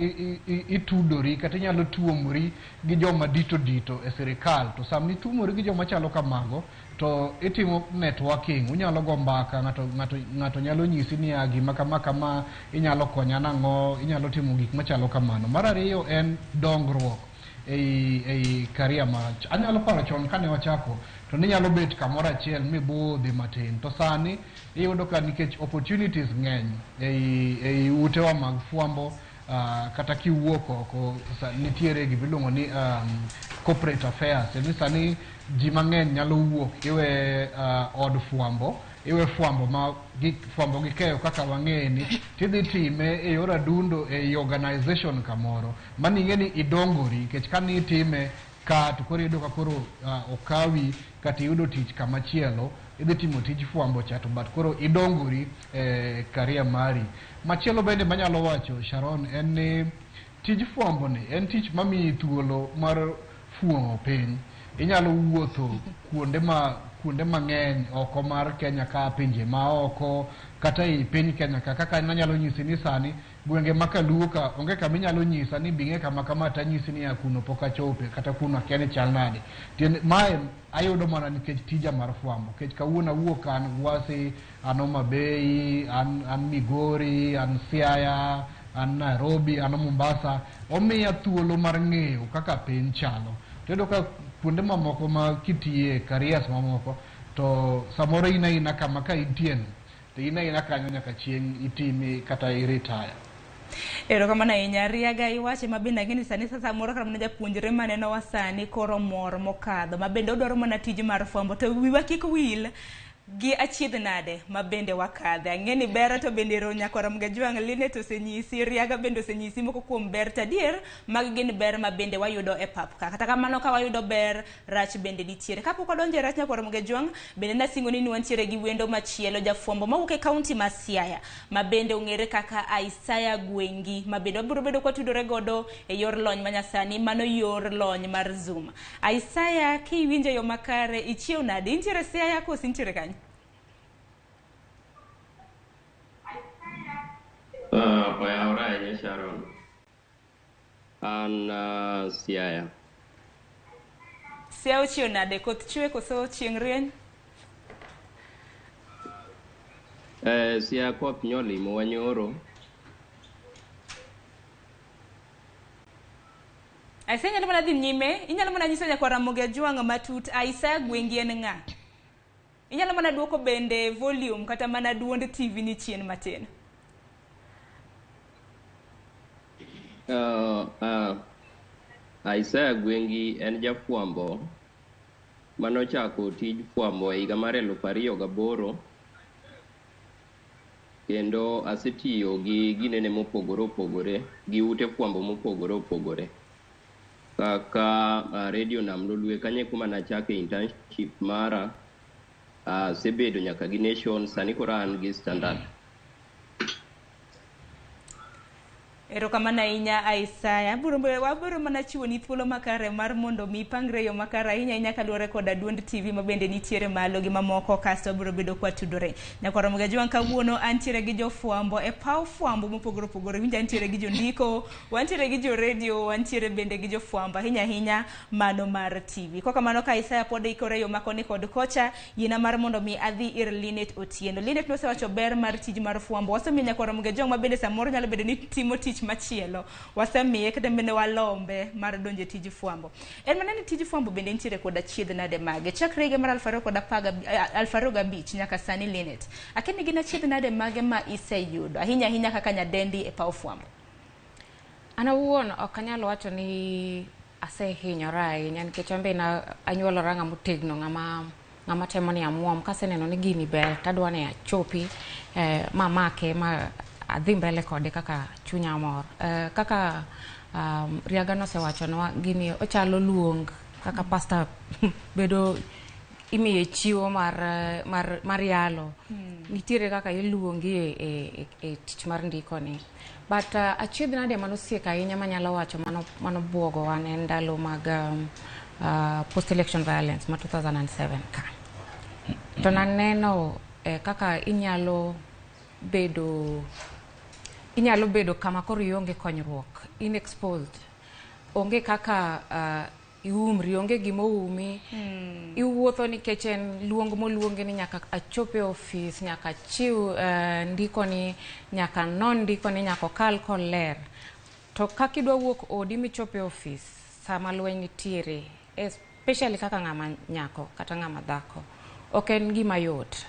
Speaker 1: itudori kata inyalo tuomori gi joma dito dito e sirikal, to sama ituomori gi joma chalo kamago to itimo networking, unyalo go mbaka, ng'ato nyalo nyisi niya gima kama kama, inyalo konya nang'o, inyalo timo gik machalo kamano. Mar ariyo en dongruok ei career ma anyalo paro chon kane wachako to ninyalo bet kamoro achiel mibudhi matin, to sani iyudo ka nikech opportunities ng'eny ei utewa mag fwambo, kata kiwuok oko nitiere gimiluongo ni corporate affairs. Ni sani ji mang'eny nyalo wuok iwe od fwambo, iwe fwambo ma fwambo gi keyo kaka wang'eye ni, tidhi time e yor adundo ei organization kamoro, mano ing'e ni idongori, nikech kane itime ka to koro iyudo ka koro okawi kata iyudo tich kamachielo, idhi timo tij fwambo cha to but koro idongori e career mari. Machielo bende manyalo wacho Sharon en ni tij fwambo ni en tich mamiyi thuolo mar fuong'o piny. Inyalo wuotho kuonde mang'eny oko mar Kenya ka, pinje maoko, kata ei piny Kenya ka. Kaka nanyalo nyisi ni sani gwenge ma Kaluo ka onge kama inyalo nyisa ni bing'e kama kama tanyisi ni kuno pok achope kata kuno akia ni chal nade. Tiende mae ayudo mana nikech tija mar fwambo, nikech kawuono awuok an Gwasi, an Homa Bay, an Migori, an Siaya, an Nairobi, an Mombasa. Omiya thuolo mar ng'eyo kaka piny chalo. To iyudo ka kuonde mamoko ma kitiye careers mamoko to samoro in aina kama ka intie no, to in aina kanyo nyaka chieng' itimi kata i retire.
Speaker 2: Erokamano ahinya. Riaga iwache ma bende ang'e ni sani samoro kata mana japuonjre manenowa sani koro mor mokadho ma bende odwaro mana tij mar fwambo, to wiwa kik wil gi achiedh nade ma bende wakadhe. Ang'e ni ber to bende ero nyakwar Mgajwang' Linet osenyisi, Riaga bende osenyisi moko kuom ber, to adier magi gin ber ma bende wayudo e pap ka. Kata kamano ka wayudo ber, rach bende nitiere. Kapok wadonjo e rach nyakwar Mgajwang', bende nasingo ni wantiere gi wendo machielo, jafwambo mawuok e kaunti ma Siaya, ma bende ong'ere kaka Isaiah Gwengi, ma bende wabiro bedo kwatudore godo e yor lony manyasani, mano yor lony mar Zoom. Isaiah, kiwinjo yo makare, ichiew nade? Intiere Siaya koso intiere kanye?
Speaker 14: Oyawore ahinya Sharon. An Siaya.
Speaker 2: Siaya ochiew nade? Koth chwe koso chieng' rieny?
Speaker 14: Siaya koth nyolimo wanyoro.
Speaker 2: Isaiah inyalo mana dhi nyime, inyalo mana nyiso nyakwar Ramogi Ajwang' matut Isaiah Gwengi en ng'a? Inyalo mana duoko bende volume kata mana duond TV ni chien matin.
Speaker 14: Isaiah Gwengi en jafwambo manochako tij fwambo e higa mar 2008, kendo asetiyo gi ginene mopogore opogore, gi ute fwambo mopogore opogore kaka Radio Nam Lolwe, kanyo kuma nachake internship mara. Asebedo nyaka gi Nation, sani koro an gi Standard.
Speaker 2: Erokamano ahinya Isaiah. Wabiro mana chiwo ni thuolo makare mar mondo mi ipangre yo makare ahinya ahinya kaluwore koda duond TV ma bende nitiere malo gi mamoko, kasto wabiro bedo kwatudore. Nyakwar Ramogi Ajwang', kawuono antiere gi jofwambo e paw fwambo mopogore opogore. Winjo antiere gi jondiko, wantiere gi jo radio, wantiere bende gi jofwambo ahinya ahinya mano mar TV. Kok kamano ka Isaiah pod ikore yo makoni kod kocha, yiena mar mondo mi adhi ir Linet Otieno. Linet nosewacho ber mar tij mar fwambo. Wasemiyo nyakwar Ramogi Ajwang' ma bende samoro nyalo bedo ni timo tich machielo, wasemiye kata bende walombe mar donjo e tij fwambo. En mana ni tij fwambo bende nitiere kod achiedh nade mage. Chakre higa mar 2015 nyaka sani Linet, akia ni gin achiedh nade mage ma iseyudo ahinya ahinya kaka nyadendi e paw fwambo?
Speaker 13: An awuon ok anyal wacho ni asehinyora ahinya, nikech an be anyuolora ng'ama otegno, ng'ama temo ni amuom. Kaseneno ni gini ber tadwa ni achopi, mamake ma adhi mbele kode kaka chunya mor. Kaka Riaga nosewachonwa, gini ochalo luong kaka pastor bedo imiye chiwo mar yalo. Nitiere kaka iluongi e tich mar ndiko ni. But achiedh nade manosiek ahinya manyalo wacho mano buogowa ne en ndalo mag post election violence ma 2007 ka. To naneno kaka inyalo bedo kama koro ionge konyruok, in exposed. Onge kaka iumri, onge gima oumi. Iwuotho nikech en luong moluongi ni nyaka achop e ofis, nyaka achiw ndiko ni, nyaka non ndiko ni, nyaka okal koler. To kaka idwa wuok odi michop e ofis sama lweny nitiere, especially kaka ng'ama nyako kata ng'ama dhako, ok en gima yot.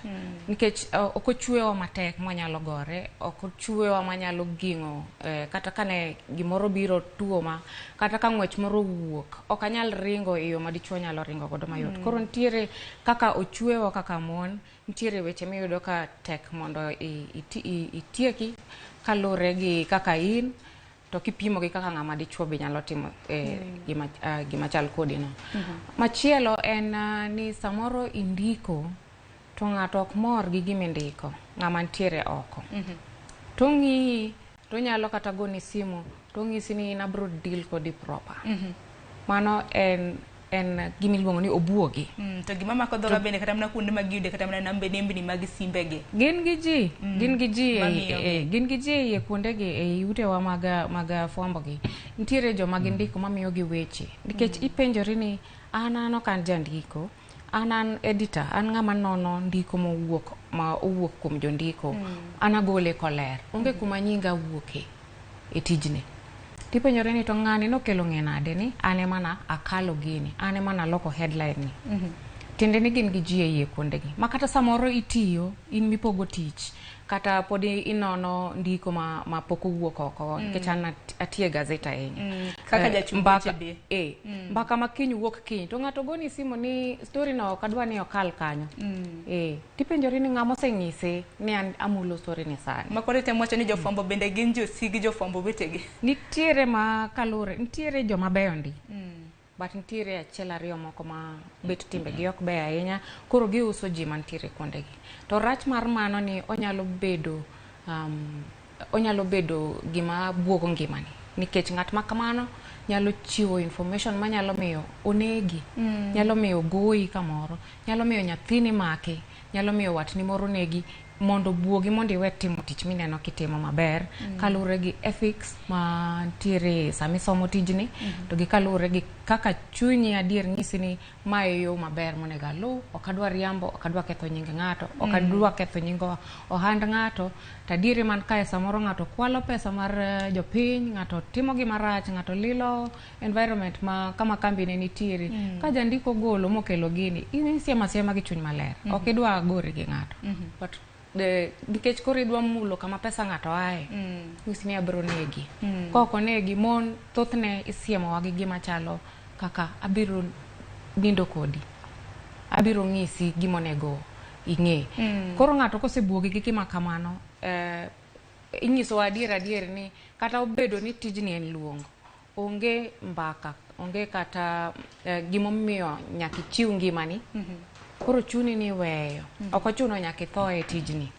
Speaker 13: Nikech ok ochwewa matek mwanyalo gore, ok ochwewa manyalo ging'o, kata kane gimoro biro tuoma, kata ka ng'wech moro wuok, ok anyal ringo e yo ma dichuo nyalo ringo godo mayot. Koro nitiere kaka ochwewa kaka mon, nitiere weche miyudo ka tek mondo itieki kaluwore gi kaka in, to kipimo gi kaka ng'ama dichuo be nyalo timo gima chal kodi no. Machielo en ni samoro indiko to ng'ato ok mor gi gima indiko, ng'ama nitiere oko. To ng'iyi, to nyalo kata goni simu, to ng'isi ni in abro deal kodi proper. Mano en gima iluongo ni obuogi.
Speaker 2: To gima mako dhoga bende kata mana kuonde ma giyude, kata mana nambe nembni mag simbegi.
Speaker 13: Gin gi ji, gin gi ji gin gi ji e kuondegi, e utewa mag fwambo gi. Nitiere joma gindiko mamiyogi weche. Nikech ipenjori ni an ok an jandiko, an editor, an ng'ama nono ndiko ma owuok kuom jondiko. An agole koler. Onge kuma nyinga wuoke e tijni. Tipenjore ni to ng'ani nokelo ng'e nade ni an ema na akalo gini, an ema naloko headline ni. Tiende ni gin gi ji e iye kuondegi. Ma kata samoro itiyo, in mipogo tich, kata pod inono ndiko ma pok owuok oko, nikech an atiyo e gazet ahinya.
Speaker 2: Kaka jachung' weche be.
Speaker 13: Mbaka ma kiny wuok kiny, to ng'ato goni simu ni story no ok adwa ni okal kanyo. Tipenjori ni ng'ama oseng'ise ni an amulo story ni sani.
Speaker 2: Ma koro itemo wacho ni jofwambo bende gin josig jofwambo wetegi.
Speaker 13: Nitiere ma kalure, nitiere joma beyo ndi. But nitiere achiel ariyo moko ma bet timbegi ok beyo ahinya, koro giuso ji mantiere kuondegi. To rach mar mano ni onyalo bedo gima buogo ngimani. Nikech ng'at ma kamano nyalo chiwo information manyalo miyo onegi, nyalo miyo goyi kamoro, nyalo miyo nyathini maki, nyalo miyo watni moro negi, mondo buogi mondo iwe timo tich mineno kitimo maber, kaluwore gi ethics mantiere sama isomo tijni, to gi kaluwore gi kaka chunyi adier nyisi ni mae yo maber monego aluw, ok adwa riambo, ok adwa ketho nying ng'ato, ok adwa ketho nying ohand ng'ato. To adieri man kae samoro ng'ato kwalo pesa mar jopiny, ng'ato timo gima rach, ng'ato lilo environment ma kama kambi ne nitiere. Ka jandiko golo mokelo gini, in isiemo asiema gi chuny maler, ok idwa gori gi ng'ato. But nikech koro idwa mulo kama pesa ng'ato ae, nyisi ni abiro negi. Ka ok onegi, mon thothne isiemowa gi gima chalo kaka abiro nindo kodi, abiro ng'isi gima onego ing'e. Koro ng'ato kosebuogi gi gima kamano, inyisowa adier ni kata obedo ni tijni en luong, onge mbaka, onge kata gimomiyo nyaka ichiw ngimani. Koro chuni ni weyo, ok ochuno nyaka itho e tijni.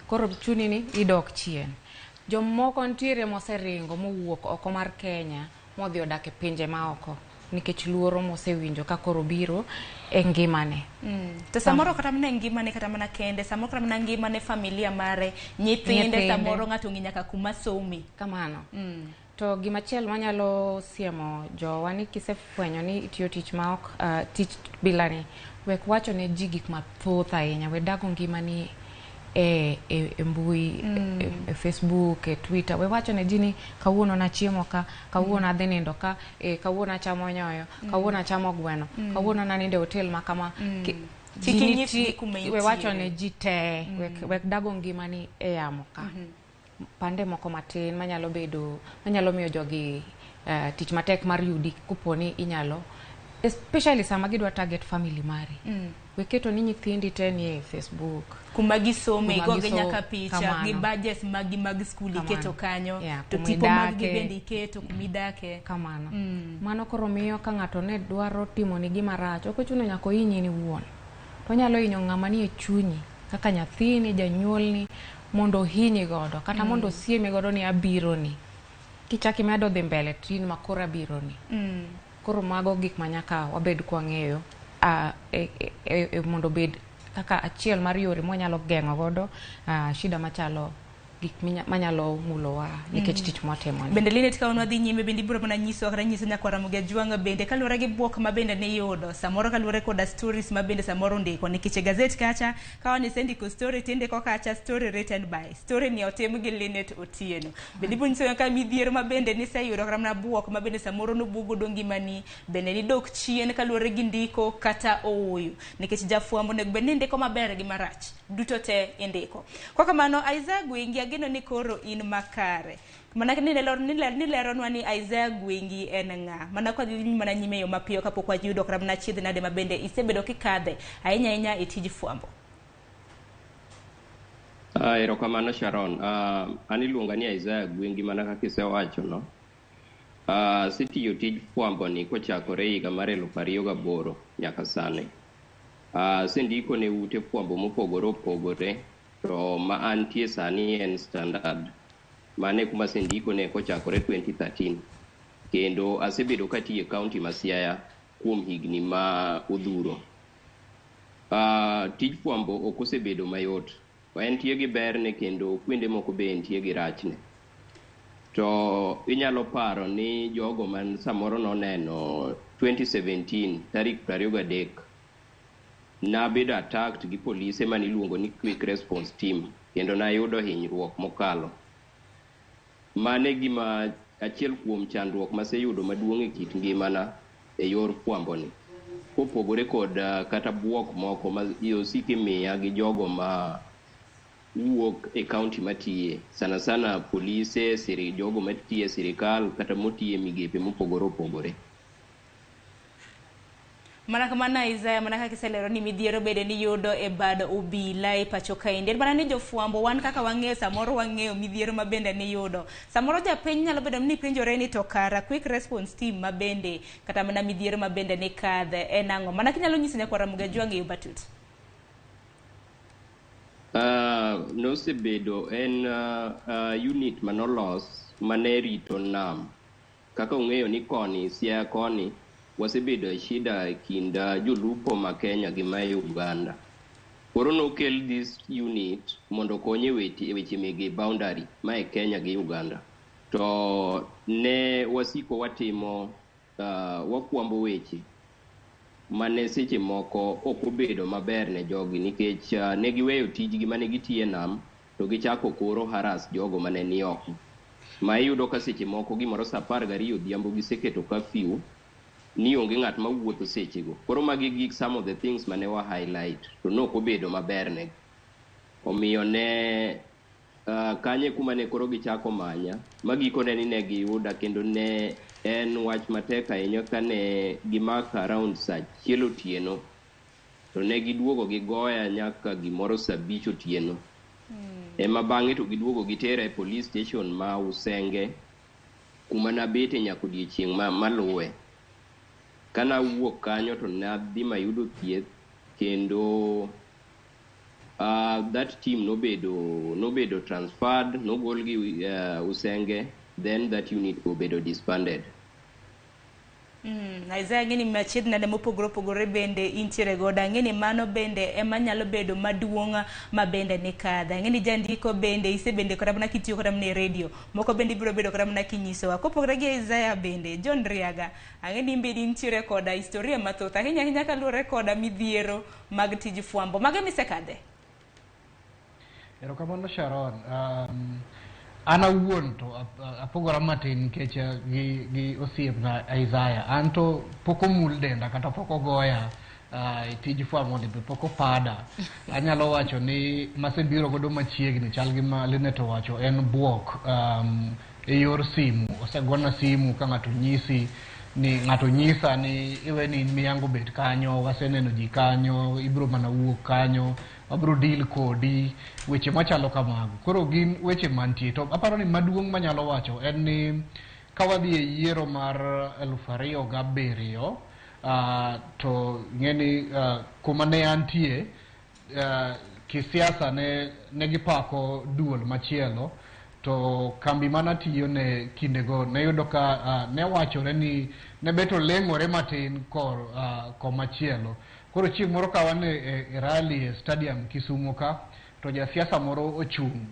Speaker 13: Koro chuni ni idok chien. Jomoko nitiere moseringo mowuok oko mar Kenya modhi odak e pinje maoko nikech luoro mosewinjo ka koro biro e ngimane.
Speaker 2: To samoro kata mana ngimane, kata mana kende, samoro kata mana ngimane familia mare, nyithinde, samoro ng'ato ng'i nyaka kuma somi.
Speaker 13: Kamano. To gimachielo manyalo siemo jowa ni kisefwenyo ni itiyo tich ma ok tich bilani, wek wacho ne ji gik mathoth ahinya, we dago ngimani e mbui, e Facebook, e Twitter. We wacho ne ji ni kawuono nachiemo ka, kawuono adhi nindo ka, kawuono achamo nyoyo, kawuono achamo gweno, kawuono nanindo e hotel ma kama. We wacho ne ji te, wek dago ngimani e yamo ka. Pande moko matin manyalo bedo, manyalo miyo jogi tich matek mar yudi koponi inyalo Especially sama gidwa target family mari. We keto ni nyithindi te ni e Facebook.
Speaker 2: Kuma gisome,
Speaker 13: Kuma
Speaker 2: igogi nyaka picha,
Speaker 13: kamano.
Speaker 2: gi badges magi mag skul
Speaker 13: Kamano.
Speaker 2: iketo kanyo, to
Speaker 13: kuma
Speaker 2: tipo mag gi
Speaker 13: idake.
Speaker 2: bende iketo kumidake.
Speaker 13: Kamano. Mano koro miyo ka ng'ato ne dwaro timoni gima rach, ok ochuno nyaka ohinyi in iwuon. To onyalo hinyo ng'ama nie chunyi, kaka nyathini, janyuolni, mondo ohinyi godo, kata mondo osiemi godo ni abironi. Kichak imedo dhi mbele to in ma koro abironi. Koro mago gik ma nyaka wabed kwang'eyo mondo obed kaka achiel mar yore mwanyalo geng'o godo shida machalo gik manyalo mulowa nikech tich mwatimo ni.
Speaker 2: Bende Linet, ka wan wadhi nyime, bende ibiro mana nyiso kata nyiso nyakwar Ramogi Ajwang' bende kaluwore gi bwok ma bende niyudo samoro kaluwore koda stories ma bende samoro ndiko, nikech e gazet kacha ka wan isendiko story tindiko kacha story written by, story ni otim gi Linet Otieno. Bende ibiro nyiso ka midhiero ma bende niseyudo kata mana bwok ma bende samoro nobuog godo ngimani, bende nidok chien kaluwore gi ndiko kata ooyo, nikech jafwambo onego bed ni ndiko maber gi marach duto te indiko. Kwa kamano, Isaiah Gwingi, ageno ni koro in makare. Mana ni leronwa ni Isaiah Gwingi en ng'a. Mana kwa dhi mana nyime yo mapiyo kapok wayudo kata mana chiedh nade ma bende isebedo kikadhe ahinya ahinya e tij fwambo.
Speaker 14: Erokamano Sharon. An iluonga ni Isaiah Gwingi mana kaka isewacho no. Asetiyo tij fwambo ni kochakore higa mar 2008 nyaka sani. Asendiko ne ute fwambo mopogore opogore, to ma antie sani en Standard. Mane kuma asendiko ne kochakore 2013. Kendo asebedo katiyo e kaunti ma Siaya kuom higni ma odhuro. Tij fwambo ok osebedo mayot. Entie gi berne kendo kuonde moko be entie gi rachne. To inyalo paro ni jogo man samoro noneno 2017 tarik 23 nabedo attacked gi polise maniluongo ni Quick Response Team kendo nayudo hinyruok mokalo. Mane gima achiel kuom chandruok maseyudo maduong' e kit ngimana e yor fwambo ni. Kopogore kod kata buok moko ma osik imiya gi jogo ma wuok e kaunti matiye, sana sana polise, jogo matiye e sirikal kata motiye migepe mopogore opogore.
Speaker 2: Mana kamano Isaiah, mana kaka iselero ni midhiero bende niyudo e bad obila e pacho kaendi. En mana ni jofwambo wan kaka wang'eyo, samoro wang'eyo midhiero ma bende niyudo. Samoro japiny nyalo bedo ni penjore ni to kara Quick Response Team ma bende kata mana midhiero ma bende nikadhe en ang'o? Mana kinyalo nyiso nyakwar Ramogi Ajwang' e yo matut.
Speaker 14: Nosebedo en unit manolos mane rito nam. Kaka ung'eyo ni koni, Siaya koni, wasebedo e shida e kind jolupo ma Kenya gi ma Uganda. Koro nokel this unit mondo okony e weche mege boundary ma e Kenya gi Uganda. To ne wasiko watimo, wakwambo weche mane seche moko ok obedo maber ne jogi nikech ne giweyo tijgi mane gitiye e nam to gichako koro harass jogo mane ni oko. Ma iyudo ka seche moko gimoro saa 12 odhiambo giseketo curfew ni onge ng'at mawuotho sechego. Koro magi gik some of the things mane wa highlight to nok obedo maber ne. Omiyo ne kanye kuma ne koro gichako manya, ma gikone ni ne giyuda kendo ne en wach matek ahinya kane gimaka around saa 1 otieno to ne giduogo gigoya nyaka gimoro saa 5 otieno. Ema bang'e to giduogo gitera e police station ma Usenge kuma nabete nyaka odiechieng' maluwe. Kana awuok kanyo to nadhi mayudo thieth kendo that team nobedo transferred, nogolgi Usenge, then that unit obedo disbanded.
Speaker 2: Isaiah, ng'eni machiegni nade mopogore opogore bende intiere godo. Ang'e ni mano bende ema nyalo bedo maduong' ma bende nikadhe. Ang'e ni jandiko bende isebende kata mana kitiyo kata mana e radio. Moko bende ibiro bedo kata mana kinyisowa. Kopogore gi Isaiah bende, John Riaga, ang'e ni in bende intiere koda historia mathoth ahinya ahinya kaluwore koda midhiero mag tij fwambo. Mage misekadhe?
Speaker 1: Erokamano Sharon. An awuon to apogora matin nikech gi osiepna Isaiah. An to pok omul denda kata pok ogoya e tij fwambo ni be pok opada. Anyalo wacho ni masebiro godo machiegni chal gi ma Linet owacho en buok e yor simu. Osegona simu ka ng'ato nyisi Ni ng'ato nyisa ni iwe ni in miyango bet kanyo, waseneno ji kanyo, ibiro mana wuok kanyo, wabiro deal kodi, weche machalo kamago. Koro gin weche mantie. To aparo ni maduong' manyalo wacho en ni ka wadhi e yiero mar 2007, to ing'e ni kuma ne antie, kisiasa ne gipako duol machielo, to kambi manatiyo ne kindego ne yudo ka ne wachore ni ne bet oleng'ore matin kor komachielo. Koro chieng' moro ka wan e rally e stadium Kisumo ka, to jasiasa moro ochung',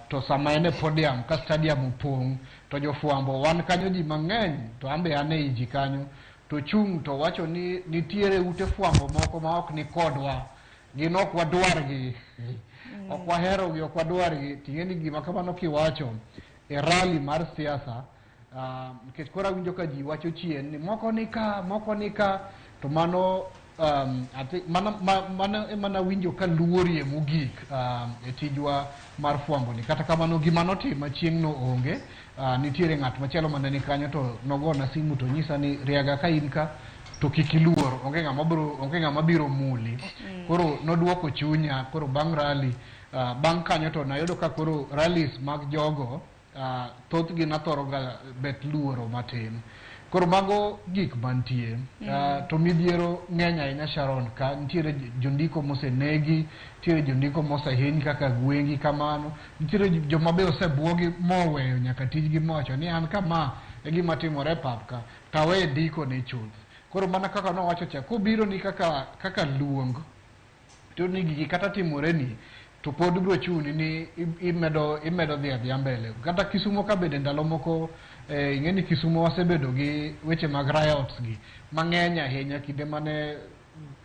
Speaker 1: to sama en e podium ka stadium opong', to jofwambo wan kanyo ji mang'eny, to an be an ei ji kanyo, to chung' to wacho ni nitiere ute fwambo moko ma ok ni kodwa, gin ok wadwargi, ok waherogi, ok wadwargi. Ting'e ni gima kamano kiwacho e rally mar siasa, nikech koro awinjo ka ji wacho chien ni moko ni ka, moko ni ka, to mano mano ema nawinjo ka luorie mogik e tijwa mar fwambo ni. Kata kamano gima notima chieng'no onge, nitiere ng'at machielo mane ni kanyo to nogona simu to nyisa ni Riaga ka in ka to kik iluor, onge ng'ama biro muli. Koro noduoko chunya. Koro bang' rally, bang' kanyo to nayudo ka koro rallies mag jogo, thothgi nathoro ga bet luoro matin. Koro mago gik mantie. To midhiero ng'eny ahinya Sharon ka nitiere jondiko mosenegi, nitiere jondiko mosehiny kaka gwengi kamano, nitiere joma be osebuogi moweyo nyaka tijgi mowacho ni an kama e gima timore e pap ka, tawe ndiko ne chuth. Koro mana kaka nowacho cha, kobiro ni kaka luong, to ni gigi kata timore ni, to pod biro chuni ni imedo dhi adhiya mbele. Kata Kisumo ka bende ndalo moko, ing'e ni Kisumo wasebedo gi weche mag riots gi mang'eny ahinya kinde mane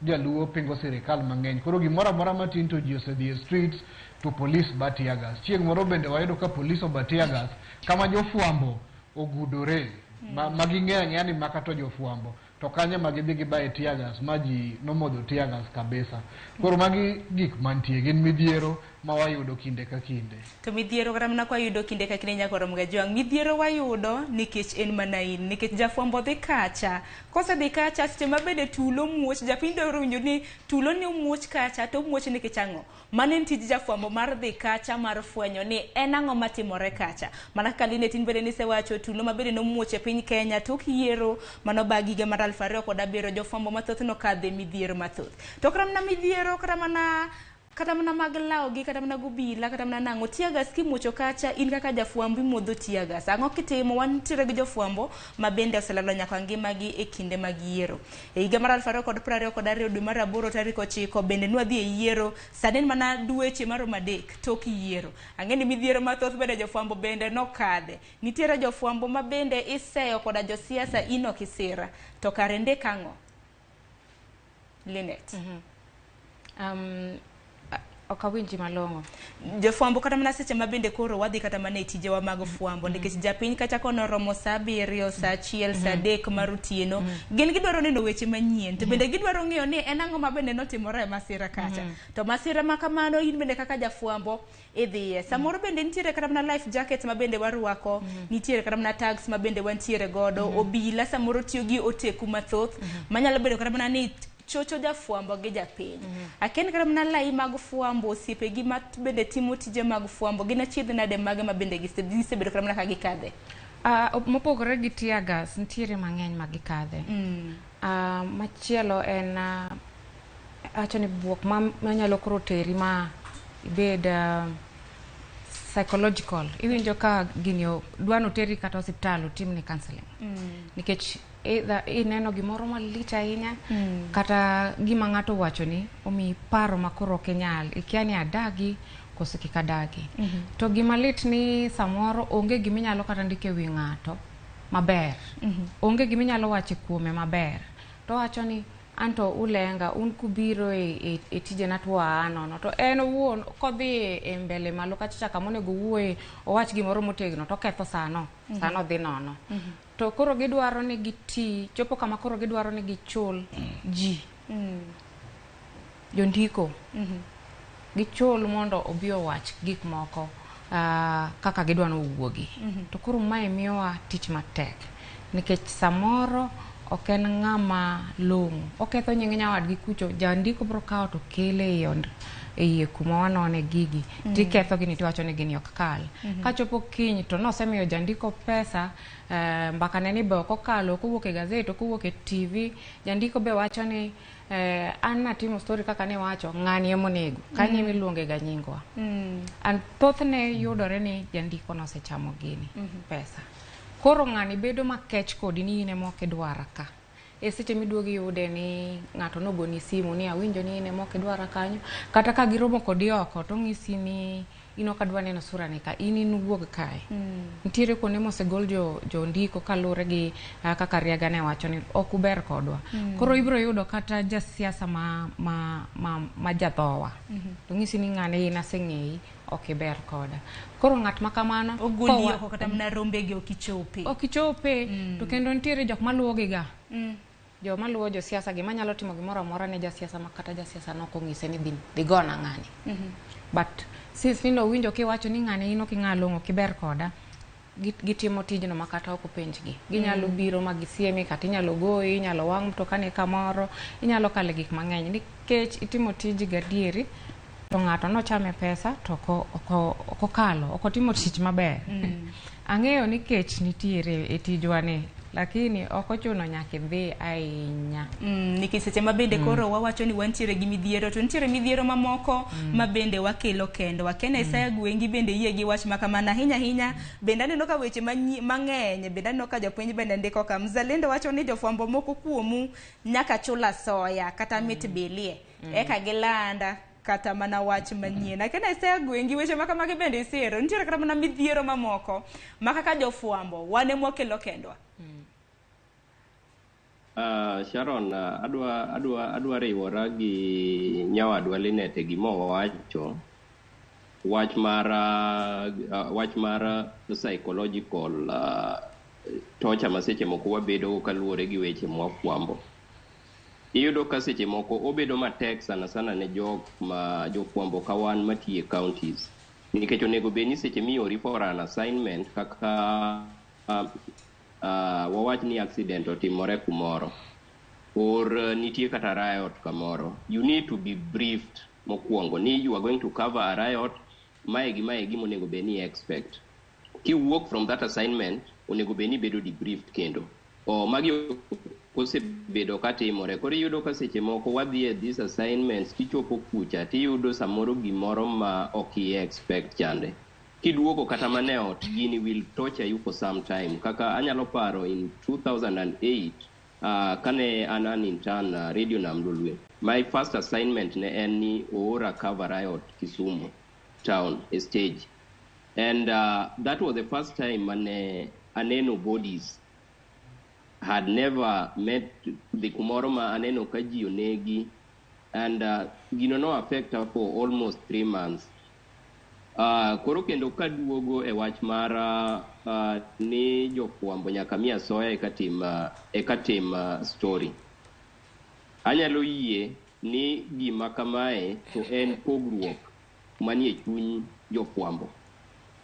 Speaker 1: jaluo pingo sirikal mang'eny. Koro gimoro amora matin to ji osedhi e streets to police ba tear gas. Chieng' moro bende wayudo ka police oba tear gas kama jofwambo ogudore, ma ging'eny yani maka to jofwambo, to kanyo ma gidhi gibaye tear gas ma ji nomodho tear gas kabisa. Koro magi gik mantie, gin midhiero ma wayudo kinde ka kinde.
Speaker 2: To midhiero kata mana kwayudo kinde ka kinde nyaka rom gajwang', midhiero wayudo nikech en mana in, nikech jafwambo dhi kacha, kosedhi kacha seche ma bende tulo muoch, japiny dwaro winjo ni tulo ni omuoch kacha to omuoch nikech ang'o? Mano en tij jafwambo mar dhi kacha mar fwenyo ni en ang'o matimore kacha. Mana kaka Linet in bende nisewacho, tulo ma bende nomuoch e piny Kenya tok yiero mano bang' higa mar 2007, jofwambo mathoth nokadhe midhiero mathoth. To kata mana midhiero, kata mana mag lawogi, kata mana gobila, kata mana nang'o, tear gas kimuocho kacha, in kaka jafwambo imodho tear gas. Ang'o kitimo? Wantiere gi jofwambo ma bende oselalo nyaka ngimagi e kinde mag yiero. E higa mar 2022 dwe mar 8 tarik 9 bende nwadhi e yiero, sani en mana dweche maromo 3 tok yiero. Ang'e ni midhiero mathoth bende jofwambo bende nokadhe. Nitiere jofwambo ma bende iseyo koda josiasa in ok isira. To kare ndik ang'o? Linet.
Speaker 13: Ok awinji malong'o.
Speaker 2: Jofwambo kata mana seche ma bende koro wadhi kata mana e tijewa mag fwambo, nikech japiny kacha konoromo saa 7, saa 1, saa 3 mar otieno, gin gidwaro neno weche manyien, to bende gidwaro ng'eyo ni en ang'o ma bende notimore e masira kacha. To masira ma kamano in bende kaka jafwambo idhiye. Samoro bende nitiere kata mana life jackets ma bende warwako, nitiere kata mana tags ma bende wantiere godo, obila samoro tiyo gi oteku mathoth, manyalo bedo kata mana ni chocho jafwambo gi japiny. Akia kata mana lai mag fwambo, osiepegi ma bende timo tije mag fwambo, gin achiedh nade mage ma bende gisebedo kata mana ka gikadhe?
Speaker 13: Mopogore gi tear gas, nitiere mang'eny ma gikadhe. Machielo en awacho ni buok manyalo koro teri ma ibed psychological. Iwinjo ka gini dwa noteri kata osiptal otimni counseling. Nikech either ineno gimoro malich ahinya, kata gima ng'ato wachoni omiyi paro ma koro ok inyal, ikia ni adagi koso kik adagi. To gima lit ni samoro onge gima inyalo kata ndiko e wi ng'ato maber. Onge gima inyalo wacho kuome maber. To wacho ni anto ulenga, un kubiro e tijena to waa nono. To en owuon kodhi e mbele malo kacha kama onego owuoye, owach gimoro motegno to oketho sano, sano dhi nono. To koro gidwaro ni giti, chopo kama koro gidwaro ni gichul ji. Jondiko. Gichul mondo obi owach gik moko kaka gidwa ni owuogi. To koro mae miyowa tich matek. Nikech samoro ok en ng'ama long'o. Oketho nying nyawadgi kucho, jandiko biro kawo to kele e iye kuma wanone gigi. Tiketho gini tiwacho ni gini ok kal. Kachopo kiny to nosemiyo jandiko pesa, mbaka ne ni be ok okalo, ok owuok e gazet, ok owuok e TV. Jandiko be wacho ni an natimo story kaka niwacho, ng'ani emonego. Kanyo emiluonge ga nyingwa. And thothne yudore ni jandiko nosechamo gini, pesa. Koro ng'ani bedo makech kodi ni in ema ok idwara ka. E seche miduogo iyude ni ng'ato nogoni simu ni awinjo ni in ema ok idwara kanyo. Kata ka giromo kodi oko to ong'isi ni in ok adwa neno sura ni ka, in iwuog kae. Nitiere kuonde mosegol jondiko kaluwore gi kaka Riaga ne wacho ni ok uber kodwa. Koro ibiro yudo kata jasiasa ma jadhowa. To ng'isi ni ng'ane in aseng'eyi, ok iber koda. Koro ng'at ma kamano
Speaker 2: ogoli oko kata mana rombegi ok ichope.
Speaker 13: Ok ichope. To kendo nitiere jok maluwogi ga. Joma luwo josiasa gi manyalo timo gimoro amora ne jasiasa ma kata jasiasa nok ong'ise ni dhi gona ng'ani. But since ni nowinjo kiwacho ni ng'ani in ok ing'a long'o, ok iber koda, gitimo tijno ma kata ok openjgi. Ginyalo biro ma gisiemi, kata inyalo goyi, inyalo wang' mtokani kamoro, inyalo kale gik mang'eny nikech itimo tiji gadieri to ng'ato nochame pesa to ok okalo, ok otimo tich maber. Ang'eyo ni kech nitiere e tijwa ni, lakini ok ochuno nyaka idhi ahinya.
Speaker 2: Nikech seche ma bende koro wawacho ni wantiere gi midhiero, to nitiere midhiero mamoko ma bende wakelo kendo. Akena Isaya Gwengi bende yie gi wach ma kamano ahinya ahinya. Bende aneno ka weche mang'eny, bende aneno ka jopuonj bende ndiko ka. Mzalendo wacho ni jofwambo moko kuomu nyaka chul asoya kata mit bilie. Eka gilanda kata mana wach manyien. Akena Isaya Gwengi weche ma kamagi bende isiro. Nitiere kata mana midhiero mamoko ma kaka jofwambo wan ema wakelo kendwa.
Speaker 14: Sharon, adwa riwora gi nyawadwa Linet e gima owacho. Wach mar psychological torture ma seche moko wabedo kaluwore gi weche mwafwambo. Iyudo ka seche moko obedo matek sana sana ne jok ma jofwambo ka wan matiyo e counties. Nikech onego bed ni seche miori for an assignment kaka wawach ni accident otimore kumoro or nitie kata riot kamoro, you need to be briefed mokwongo ni you are going to cover a riot, mae gi mae gima onego bed ni expect. Kiwuok from that assignment, onego bed ni bedo debriefed kendo. O magi osebedo katimore. Koro iyudo ka seche moko wadhi e these assignments, tichopo kucha, tiyudo samoro gimoro ma ok i expect chande. Kiduogo kata mana e ot, gini will torture you for some time. Kaka anyalo paro in 2008, kane an intern Radio Nam Lolwe. My first assignment ne en ni oora cover riot Kisumu town, a stage. And that was the first time mane aneno bodies. Had never met the kumoro ma aneno ka ji onegi. And gino no affect her for almost 3 months. Koro kendo kaduogo e wach mar ni jofwambo nyaka mi asoya eka tim story. Anyalo yie ni gima kamae to en pogruok manie chuny jofwambo.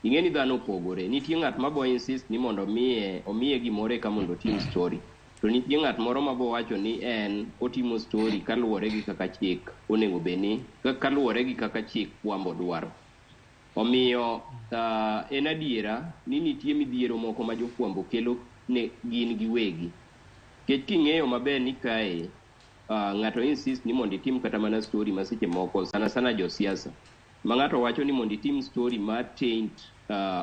Speaker 14: Ing'e ni dhano opogore. Nitie ng'at mabo insist ni mondo omiye gimoro eka mondo otim story. To nitie ng'at moro mabo wacho ni en otimo story kaluwore gi kaka chik onego bed ni, kaluwore gi kaka chik fwambo dwaro. Omiyo en adiera ni nitie midhiero moko ma jofwambo kelo ne gin giwegi. Nikech king'eyo maber ni kae ng'ato insist ni mondo itim kata mana story ma seche moko sana sana josiasa. Ma ng'ato wacho ni mondo itim story ma taint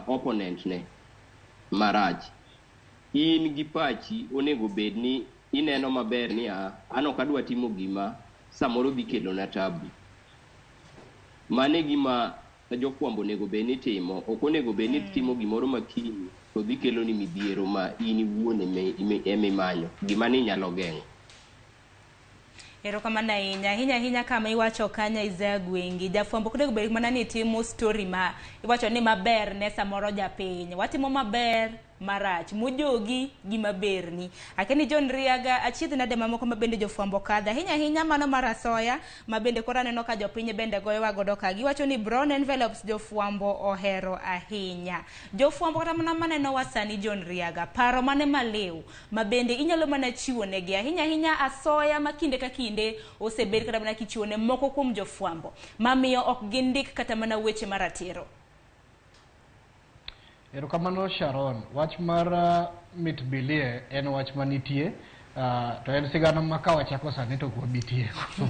Speaker 14: opponent ne marach. In gi pachi onego bed ni ineno maber ni an ok adwa timo gima samoro dhi kelona tabu. Mano e gima jofwambo onego bed ni timo. Ok onego bed ni timo gimoro ma kiny to dhi keloni midhiero ma in iwuon ema imanyo. Gima ni inyalo geng'o.
Speaker 2: Erokamano ahinya, ahinya ahinya kama iwacho kanya Isaya Gwengi. Jafwambo ok onego bed mana ni timo story ma iwacho ni maber ne samoro japiny. Watimo maber marach mojogi gi maberni. Akeni John Riaga achiedh nade mamoko ma bende jofwambo kadho ahinya ahinya mano mar asoya ma bende koro aneno ka jopiny bende goyowa godo ka giwacho ni brown envelopes jofwambo ohero ahinya. Jofwambo kata mana manenowa sani John Riaga, paro mane maliw ma bende inyalo mana chiwo negi ahinya ahinya asoya ma kinde ka kinde osebed kata mana kichiwo ne moko kuom jofwambo mamiyo ok gindik kata mana weche maratiro.
Speaker 1: Erokamano Sharon, wach mar mit bilie en wach manitie to en sigana ma ka wachako sani to ok wabi tieko.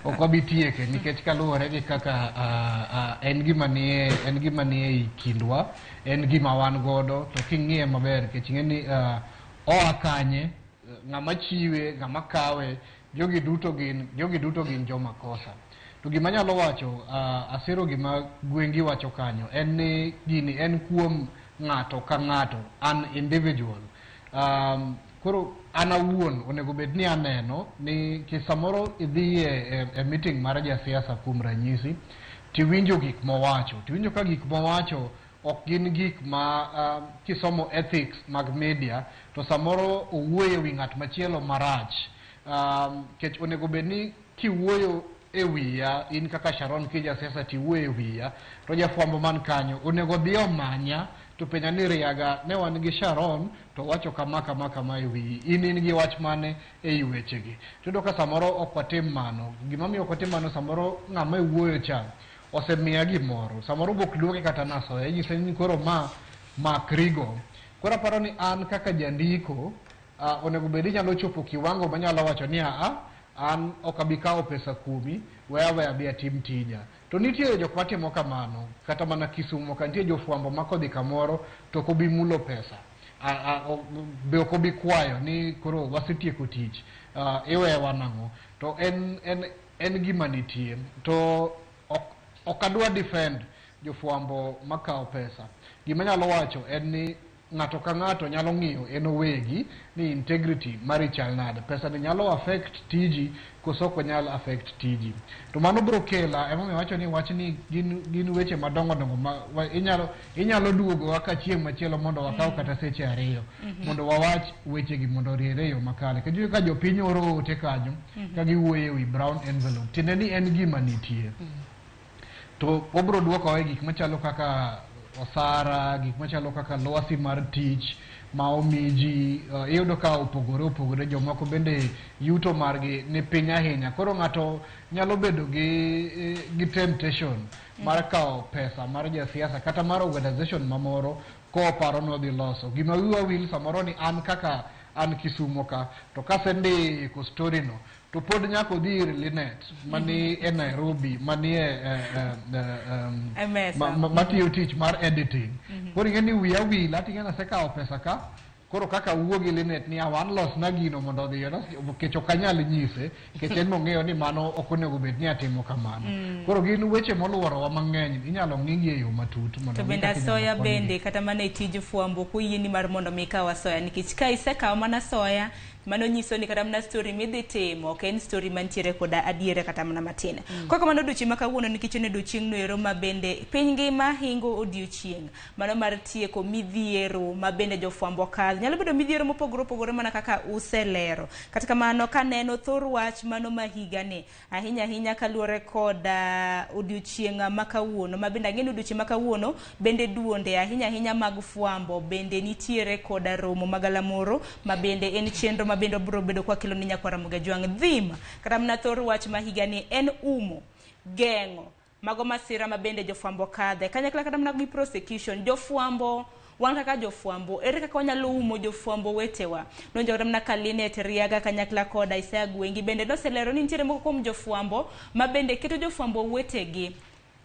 Speaker 1: Ok wabi tieke nikech kaluwore gi kaka en gima nie en gima nie ei kindwa, en gima wan godo to king'iye maber nikech ing'e ni oa kanye, ng'ama chiwe, ng'ama kawe, jogi duto gin joma kosa. To gima anyalo wacho, asiro gima Gwengi wacho kanyo, en ni gini en kuom ng'ato ka ng'ato, an individual. Koro an awuon onego bed ni aneno ni samoro idhi e meeting mar jasiasa kuom ranyisi, tiwinjo gik mowacho, tiwinjo ka gik mowacho ok gin gik ma kisomo ethics mag media, to samoro owuoyo e wi ng'at machielo marach. Kech onego bed ni kiwuoyo e wiya, in kaka Sharon kijasiasa tiwuoyo e wiya, to jafwambo man kanyo onego dhi omanya to penja ni Riaga ne wan gi Sharon to wacho kama kama kama e wiyi, in gi wach mane ei wechegi. Tiyudo ka samoro ok watim mano. Gima miyo ok watim mano, samoro ng'ama iwuoyo cha osemiya gimoro, samoro bok luonge kata nasoya, inyise ni koro ma makrigo. Koro aparo ni an kaka jandiko onego bed ni nyalo chopo kiwango manyalo wacho ni a an ok abi kawo pesa kuomi, we abi atim tija. To nitiere jok matimo kamano, kata mana Kisumo ka nitie jofwambo ma kodhi kamoro to ok obi mulo pesa. Be ok obi kwayo ni koro wasetieko tich, iwewa nang'o. To en gima nitie. To ok adwa defend jofwambo makawo pesa. Gima anyalo wacho en ni ng'ato ka ng'ato nyalo ng'iyo en owegi ni integrity mari chal nade. Pesa ni nyalo affect tiji koso ok nyal affect tiji. To mano biro kela, emomiyo awacho ni wachni gin weche madongo dongo ma inyalo duogo kaka chieng' machielo mondo wakaw kata seche ariyo mondo wawach wechegi mondo oriere e yo makare. Kendo ka jopiny oro ote kanyo ka giwuoyo e wi brown envelope, tiende ni en gima nitie. To obiro duokowa e gik machalo kaka osara, gik machalo kaka lwasi mar tich ma omi ji, iyudo ka opogore opogore, jomoko bende yuto margi ni piny ahinya. Koro ng'ato nyalo bedo gi temptation mar kawo pesa mar jasiasa kata mar organization mamoro koparo ni odhi loso. Gima wiwa wil samoro ni an kaka an Kisumo ka, to kasendiko story no, to pod nyaka odhi ir Linet mani e Nairobi, mani e matiyo tich mar editing. Koro ing'e ni wiya wil, ati ing'e ni asekawo pesa ka, koro kaka wuo gi Linet ni wan losna gino mondo odhi, nikech ok anyal nyise, nikech en mong'eyo ni mano ok onego bed ni atimo kamano. Koro gin weche moluorowa mang'eny, inyalo ng'igi e yo matut mondo
Speaker 2: To bende asoya bende kata mana e tij fwambo koyieni mar mondo mi ikaw asoya, nikech ka isekawo mana asoya mano nyiso ni kata mana story midhi timo ok en story mantiere koda adiera kata mana matin. Koro kamano odiochieng' ma kawuono nikech en odiochieng' noero ma bende piny ngima hingo odiochieng' mano mar tieko midhiero ma bende jofwambo kadho. Nyalo bedo midhiero mopogore opogore mana kaka uselero. Kata kamano kaneno thor wach mano ma higani ahinya ahinya kaluwore kod odiochieng' ma kawuono ma bende ang'e ni odiochieng' ma kawuono bende duonde ahinya ahinya mag fwambo bende nitiere koda romo magalamoro ma bende en chenro ma bende obiro bedo kwa kelo ni nyakwar Ramogi Ajwang'. Theme kata mana thor wach ma higani en umo, geng'o mago masira ma bende jofwambo kadhe kanyakla kata mana gi prosecution. Jofwambo wan kaka jofwambo ere kaka wanyalo umo jofwambo wetewa? Nonjo kata mana ka Linet Riaga kanyakla koda Isaiah Gwengi bende noselero ni nitiere moko kuom jofwambo ma bende keto jofwambo wetegi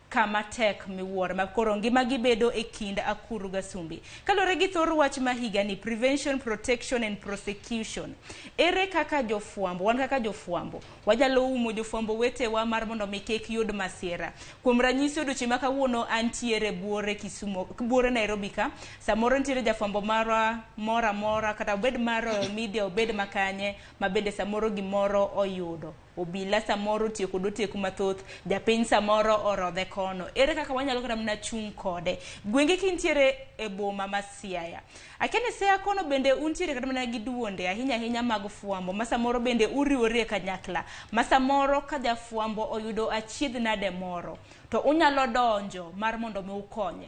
Speaker 2: kama tek miwuoro ma koro ngima gibedo e kind akuru gasumbi. Kaluwore gi thor wach ma higani, prevention, protection and prosecution, ere kaka jofwambo wan kaka jofwambo wanyalo umo jofwambo wetewa mar mondo mi kik yud masira? Kuom ranyisi odiochieng' ma kawuono antiere buore Kisumo, buore Nairobi ka, samoro nitiere jafwambo marwa moro amora kata obed mar Royal Media obed makanye ma bende samoro gimoro oyudo. Obila samoro otiyo kod oteku mathoth, japiny samoro orodhe kono. Ere kaka wanyalo kata mana chung' kode? Gwenge kintiere e boma ma Siaya. Akia ni Siaya kono bende untiere kata mana gi duonde ahinya ahinya mag fwambo ma samoro bende uriworie kanyakla. Ma samoro ka jafwambo oyudo achiedh nade moro to unyalo donjo mar mondo mi ukonye.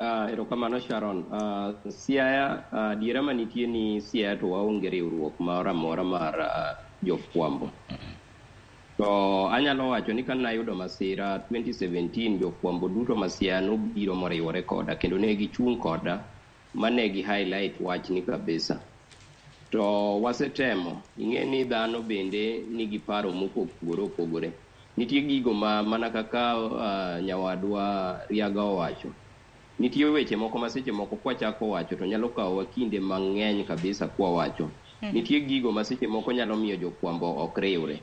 Speaker 14: Erokamano Sharon. Siaya, adiera manitie ni Siaya to waonge riwruok moro amora mar jofwambo. To anyalo wacho ni kane ayudo masira 2017 jofwambo duto ma Siaya nobiro moriwore koda kendo ne gichung' koda ma ne gi highlight wachni kabisa. To wasetemo, ing'e ni dhano bende nigi paro mopogore opogore. Nitie gigo ma mana kaka nyawadwa Riaga owacho. Nitie weche moko ma seche moko kwachako wacho to nyalo kawowa kinde mang'eny kabisa kwawacho. Nitie gigo ma seche moko nyalo miyo jofwambo ok riwre.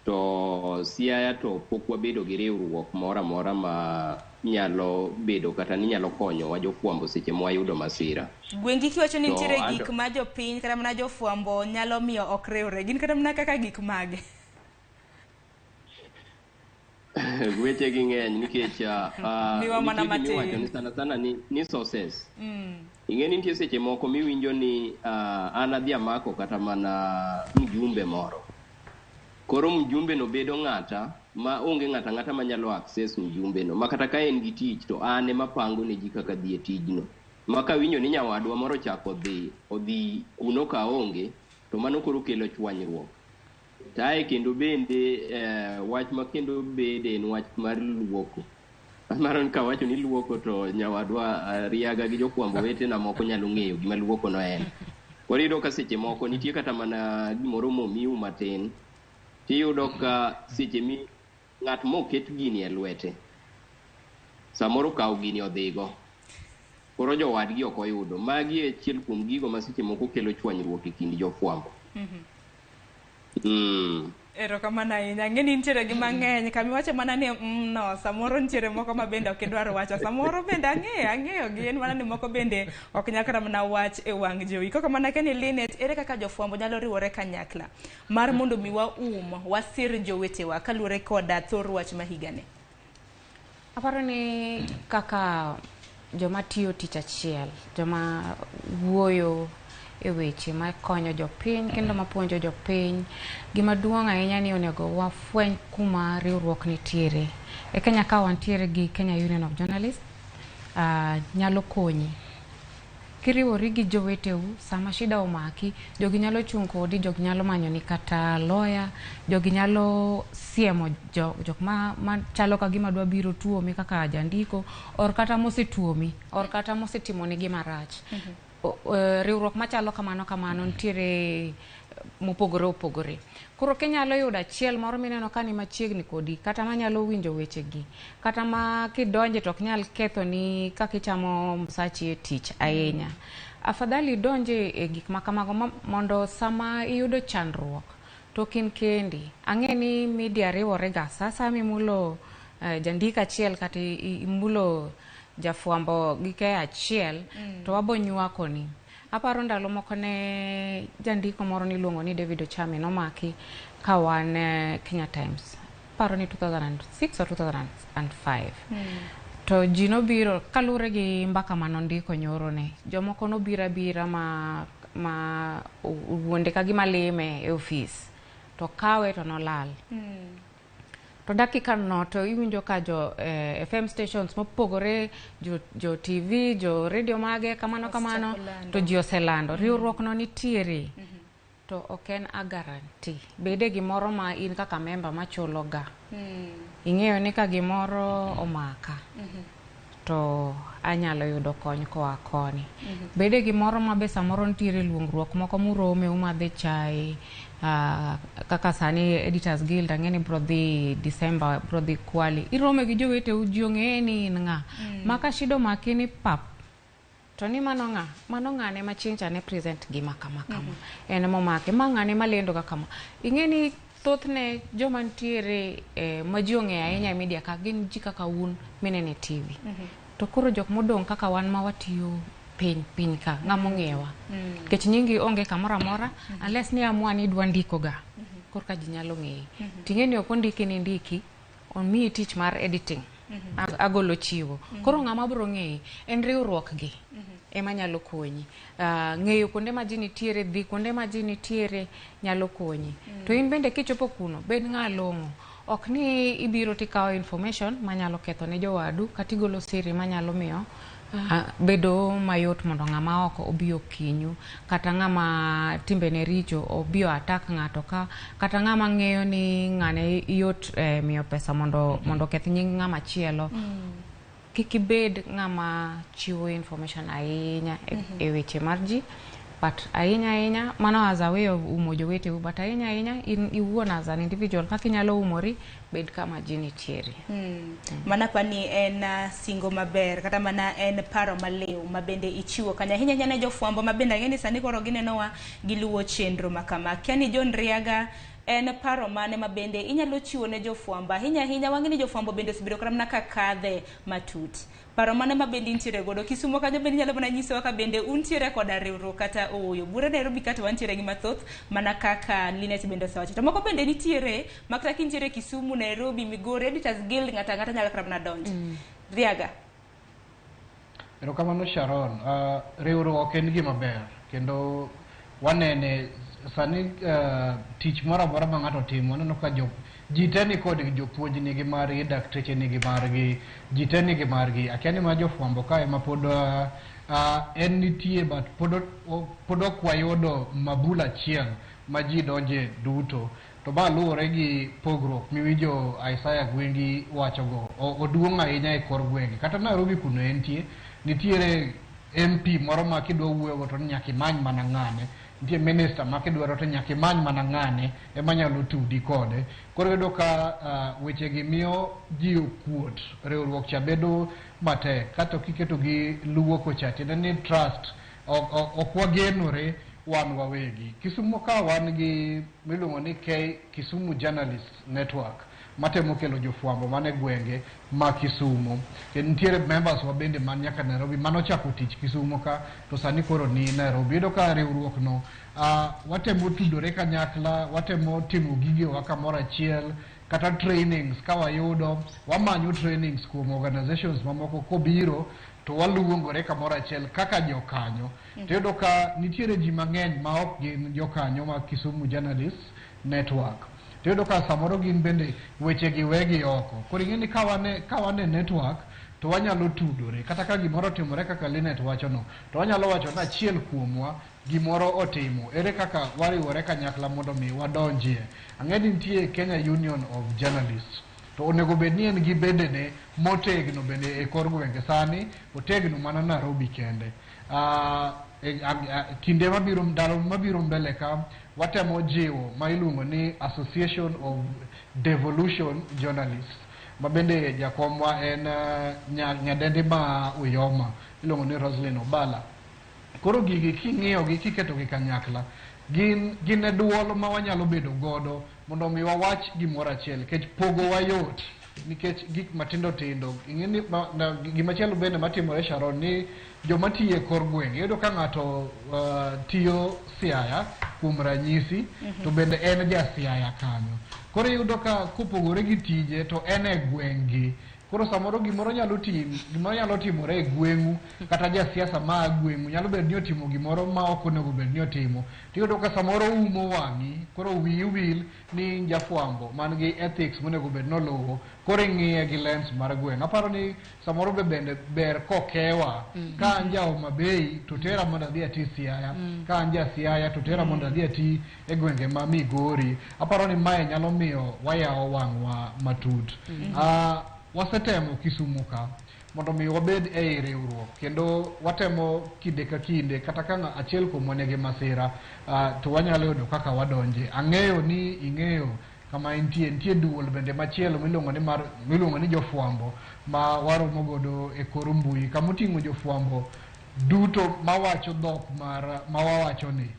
Speaker 14: To Siaya to pok wabedo gi riwruok moro amora ma nyalo bedo kata ni nyalo konyowa jofwambo seche mwayudo masira.
Speaker 2: Gwengi kiwacho ni
Speaker 14: To
Speaker 2: nitiere
Speaker 14: anto
Speaker 2: gik ma jopiny kata mana jofwambo nyalo miyo ok riwre. Gin kata mana kaka gik mage?
Speaker 14: Weche gi ng'eny nikech
Speaker 2: Miwa mana
Speaker 14: nitie gimiwacho
Speaker 2: matin.
Speaker 14: ni sana sana ni sources. Ing'e ni nitie seche moko miwinjo ni an adhi amako kata mana mjumbe moro. Koro mjumbe no bedo ng'ata ma onge ng'ata ang'ata manyalo access mjumbe no. Ma kata ka en gi tich to an ema pango ne ji kaka dhi e tijno. Ma kawinjo ni nyawadwa moro ochako odhi kuno ka onge, to mano koro kelo chwanyruok. To ae kendo bende wach ma kendo bede en wach mar luoko. Mano kawacho ni luoko to nyawadwa Riaga gi jofwambo wetena moko nyalo ng'eyo gima luoko no en. Koro iyudo ka seche moko nitie kata mana gimoro momiu matin, tiyudo ka seche mi ng'at moket gini e lwete, samoro okawo gini odhigo. Koro jowadgi ok oyudo. Magi e achiel kuom gigo ma seche moko kelo chwanyruok e kind jofwambo.
Speaker 2: Erokamano ahinya. Ang'e ni nitiere gi mang'eny. Kamiwacho mana ni no, samoro nitiere moko ma bende ok idwar wacho. Samoro bende ang'eyo gi en mana ni moko bende ok nyal kata mana wach e wang' jowi. Koko mana Kenny Linet, ere kaka jofwambo nyalo riwore kanyakla mar mondo mi waum, wasir jowetewa kaluwore koda thor wach ma higani?
Speaker 13: Aparo ni kaka joma tiyo tich achiel, joma wuoyo e weche makonyo jopiny kendo mapuonjo jopiny, gima duong' ahinya ni onego wafweny kuma riwruok nitiere. E Kenya ka wantiere gi Kenya Union of Journalists, nyalo konyi. Kiriwori gi joweteu, sama shida omaki, jogi nyalo chung' kodi, jogi nyalo manyoni kata lawyer, jogi nyalo siemo jok ma chalo ka gima dwa biro tuomi kaka jandiko, or kata mosetuomi, or kata mosetimoni gima rach. Riwruok machalo kamano kamano nitiere mopogore opogore. Koro kinyalo yudo achiel moro mineno ka ni machiegni kodi, kata manyalo winjo wechegi, kata ma kidonje to ok nyal kethoni kaka ichamo msachi e tich ahinya. Afadhali idonje e gik ma kamago mondo sama iyudo chandruok to ok in kendi. Ang'e ni media riwore ga sa asaya mimulo jandiko achiel kata imulo jafwambo gi keyo achiel, to wabo nywakoni. Aparo ndalo moko ne jandiko moro niluongo ni David Ochami nomaki ka wan Kenya Times. Aparo ni 2006 or 2005. To ji nobiro kaluwore gi mbaka manondiko nyoro ne. Jomoko nobiro abira ma wuonde ka gima lime e ofis. To kawe to nolal. To dakika no to iwinjo ka jo FM stations mopogore, jo TV, jo radio mage, kamano kamano, to ji oselando. Riwruok no nitiere. To ok en a guarantee. Bede gimoro ma in kaka member machulo ga. Ing'eyo ni ka gimoro omaka, to anyalo yudo kony koa koni. Bede gimoro ma be samoro nitiere luongruok moko murome umadhe chai, kaka sani Editors Guild ang'e ni bro dhi December, bro dhi Kwali. Irome gi joweteu, ji ong'e ni in ng'a. Ma ka shida omaki ni pap, to ni mano ng'a? Mano ng'ane ma chieng' cha ne present gima kama kama. En momake. Ma ng'ane malendo ga kama. Ing'e ni thothne joma nitiere ma ji ong'eyo ahinya e media ka gin ji kaka un minene TV. To koro jok modong' kaka wan ma watiyo piny piny ka ng'ama ong'ewa nikech nyingi onge kamoro amora unless ni amua ni idwa ndiko ga korka ji nyalo ng'eyi. Ting'e ni ok ondiki ni ndiki, omiyi tich mar editing. Agolo chiwo. Koro ng'ama biro ng'eyi en riwruok gi ema nyalo konyi. Ng'eyo kuonde ma ji nitiere, dhi kuonde ma ji nitiere nyalo konyi. To in bende kichopo kuno, bed ng'a long'o. Ok ni ibiro tikawo information manyalo ketho ne jowadu kata igolo siri manyalo miyo bedo mayot mondo ng'ama oko obi okinyu kata ng'ama timbene richo obi o attack ng'ato ka kata ng'ama ng'eyo ni ng'ane yot miyo pesa mondo oketh nying ng'ama chielo. Kik ibed ng'ama chiwo information ahinya e weche mar ji, but ahinya ahinya mano as a way of umo joweteu, but ahinya ahinya in iwuon as an individual kaka inyalo umori, bed kama ji nitiere.
Speaker 2: Mana pani en singo maber kata mana en paro maliw ma bende ichiwo kanyo ahinya ahinya ne jofwambo ma bende ang'e ni sani koro ginenowa giluwo chenro ma kama. Akia ni John Riaga en paro mane ma bende inyalo chiwo ne jofwambo ahinya ahinya wang'e ni jofwambo bende osebedo kata mana ka kadhe matut. Paro mane ma bende intiere godo Kisumo kanyo bende inyalo mana nyisowa ka bende untiere koda riwruok kata ooyo. Bura Nairobi kata wantiere gi mathoth mana kaka Linet bende osewacho. To moko bende nitiere ma kata kintiere Kisumu, Nairobi, Migori, Editors Guild ng'ato ang'ata nyalo kata mana donjo. Riaga.
Speaker 1: Erokamano Sharon. Riwruok en gima ber kendo wanene sani tich moro amora ma ng'ato timo aneno ka ji te ni kod jopuonj nigi margi, dakteche nigi margi, ji te nigi margi. Akia ni ma jofwambo kae ma pod en nitie but pod ok wayudo mabul achiel ma ji donje duto. To ba luwore gi pogruok miwinjo Isaiah Gwengi wachogo, oduong' ahinya e kor gwenge. Kata Nairobi kuno entie, nitiere MP moro ma kidwa wuoyogo to nyaka imany mana ng'ane. Nitie minister ma kidwaro to nyaka imany mana ng'ane ema nyalo tudi kode. Koro iyudo ka wechegi miyo ji okuot, riwruok cha bedo matek. Kato kiketo gi luwo kocha, tiende ni trust, ok wagenore wan wawegi. Kisumu ka wan gi miluongo ni Kisumu Journalists Network matemo kelo jofwambo mane gwenge ma Kisumu. Kendo nitiere members wa bende man nyaka Nairobi manochako tich Kisumu ka to sani koro ni Nairobi. Iyudo ka riwruok no watemo tudore kanyakla, watemo timo gigewa kamoro achiel, kata trainings ka wayudo, wamanyo trainings kuom organizations mamoko kobiro to waluongore kamoro achiel kaka jokanyo. To iyudo ka nitiere ji mang'eny ma ok gin jokanyo mag Kisumu Journalists Network. To iyudo ka samoro gin bende wechegi wegi oko. Koro ing'e ni ka wane network to wanyalo tudore. Kata ka gimoro otimore kaka Linet wachono, to wanyalo wacho ni achiel kuomwa gimoro otimo. Ere kaka wariwore kanyakla mondo mi wadonjie. Ang'e ni nitie Kenya Union of Journalists. To onego bed ni en gi bedene motegno bende e kor gwenge. Sani otegno mana Nairobi kende. Kinde mabiro, ndalo mabiro mbele ka watemo jiwo ma iluongo ni Association of Devolution Journalists ma bende jakomwa en nyadendi ma Uyoma iluongo ni Roslyn Obala. Koro gigi king'iyogi kiketogi kanyakla gin e duol ma wanyalo bedo godo mondo mi wawach gimoro achiel nikech pogo yot nikech gik matindo tindo. Ing'e ni gimachielo bende matimore Sharon ni joma tiyo e kor gwenge iyudo ka ng'ato tiyo Siaya kuom ranyisi to bende en ja Siaya kanyo. Koro iyudo ka kopogore gi tije to en e gweng'gi. Koro samoro gimoro nyalo timore e gweng'u kata jasiasa ma gweng'u nyalo bedo ni otimo gimoro ma ok onego bed ni otimo. Tiyudo ka samoro umo wang'i, koro wiyi wil ni jafwambo man gi ethics monego bed noluwo, koro ing'iye gi lens mar gweng'. Aparo ni samoro be bende ber kokewa. Ka an ja Homa Bay to tera mondo adhi ati Siaya, ka an ja Siaya to tera mondo adhi ati e gwenge ma Migori. Aparo ni mae nyalo miyo wayawo wang'wa matut. Wasetemo Kisumu ka mondo mi wabed ei riwruok kendo watemo kinde ka kinde kata ka achiel kuomwa nigi masira to wanyalo yudo kaka wadonje. Ang'eyo ni ing'eyo kama nitie duol bende machielo miluongo ni jofwambo ma waromo godo e kor mbui kama oting'o jofwambo duto mawacho dhok mar ma wawacho ni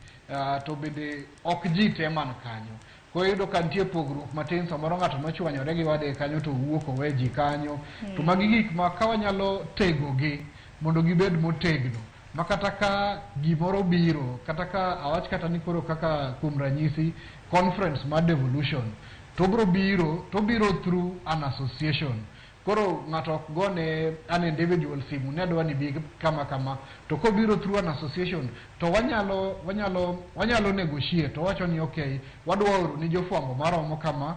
Speaker 1: to bende ok ji te man kanyo. Koro iyudo ka nitie pogruok matin, samoro ng'ato nochwanyore gi wade kanyo to owuok owe ji kanyo. To magi gik ma ka wanyalo tegogi mondo gibed motegno Ma kata ka gimoro biro, kata ka awach kata ni koro kaka kuom ranyisi conference mar devolution, to biro biro to biro through an association. Koro ng'ato ok gone an individual simu ni adwa ni bi kama kama, to kobiro through an association to wanyalo negotiate to wacho ni okay, wadwa oro ni jofwambo maromo kama,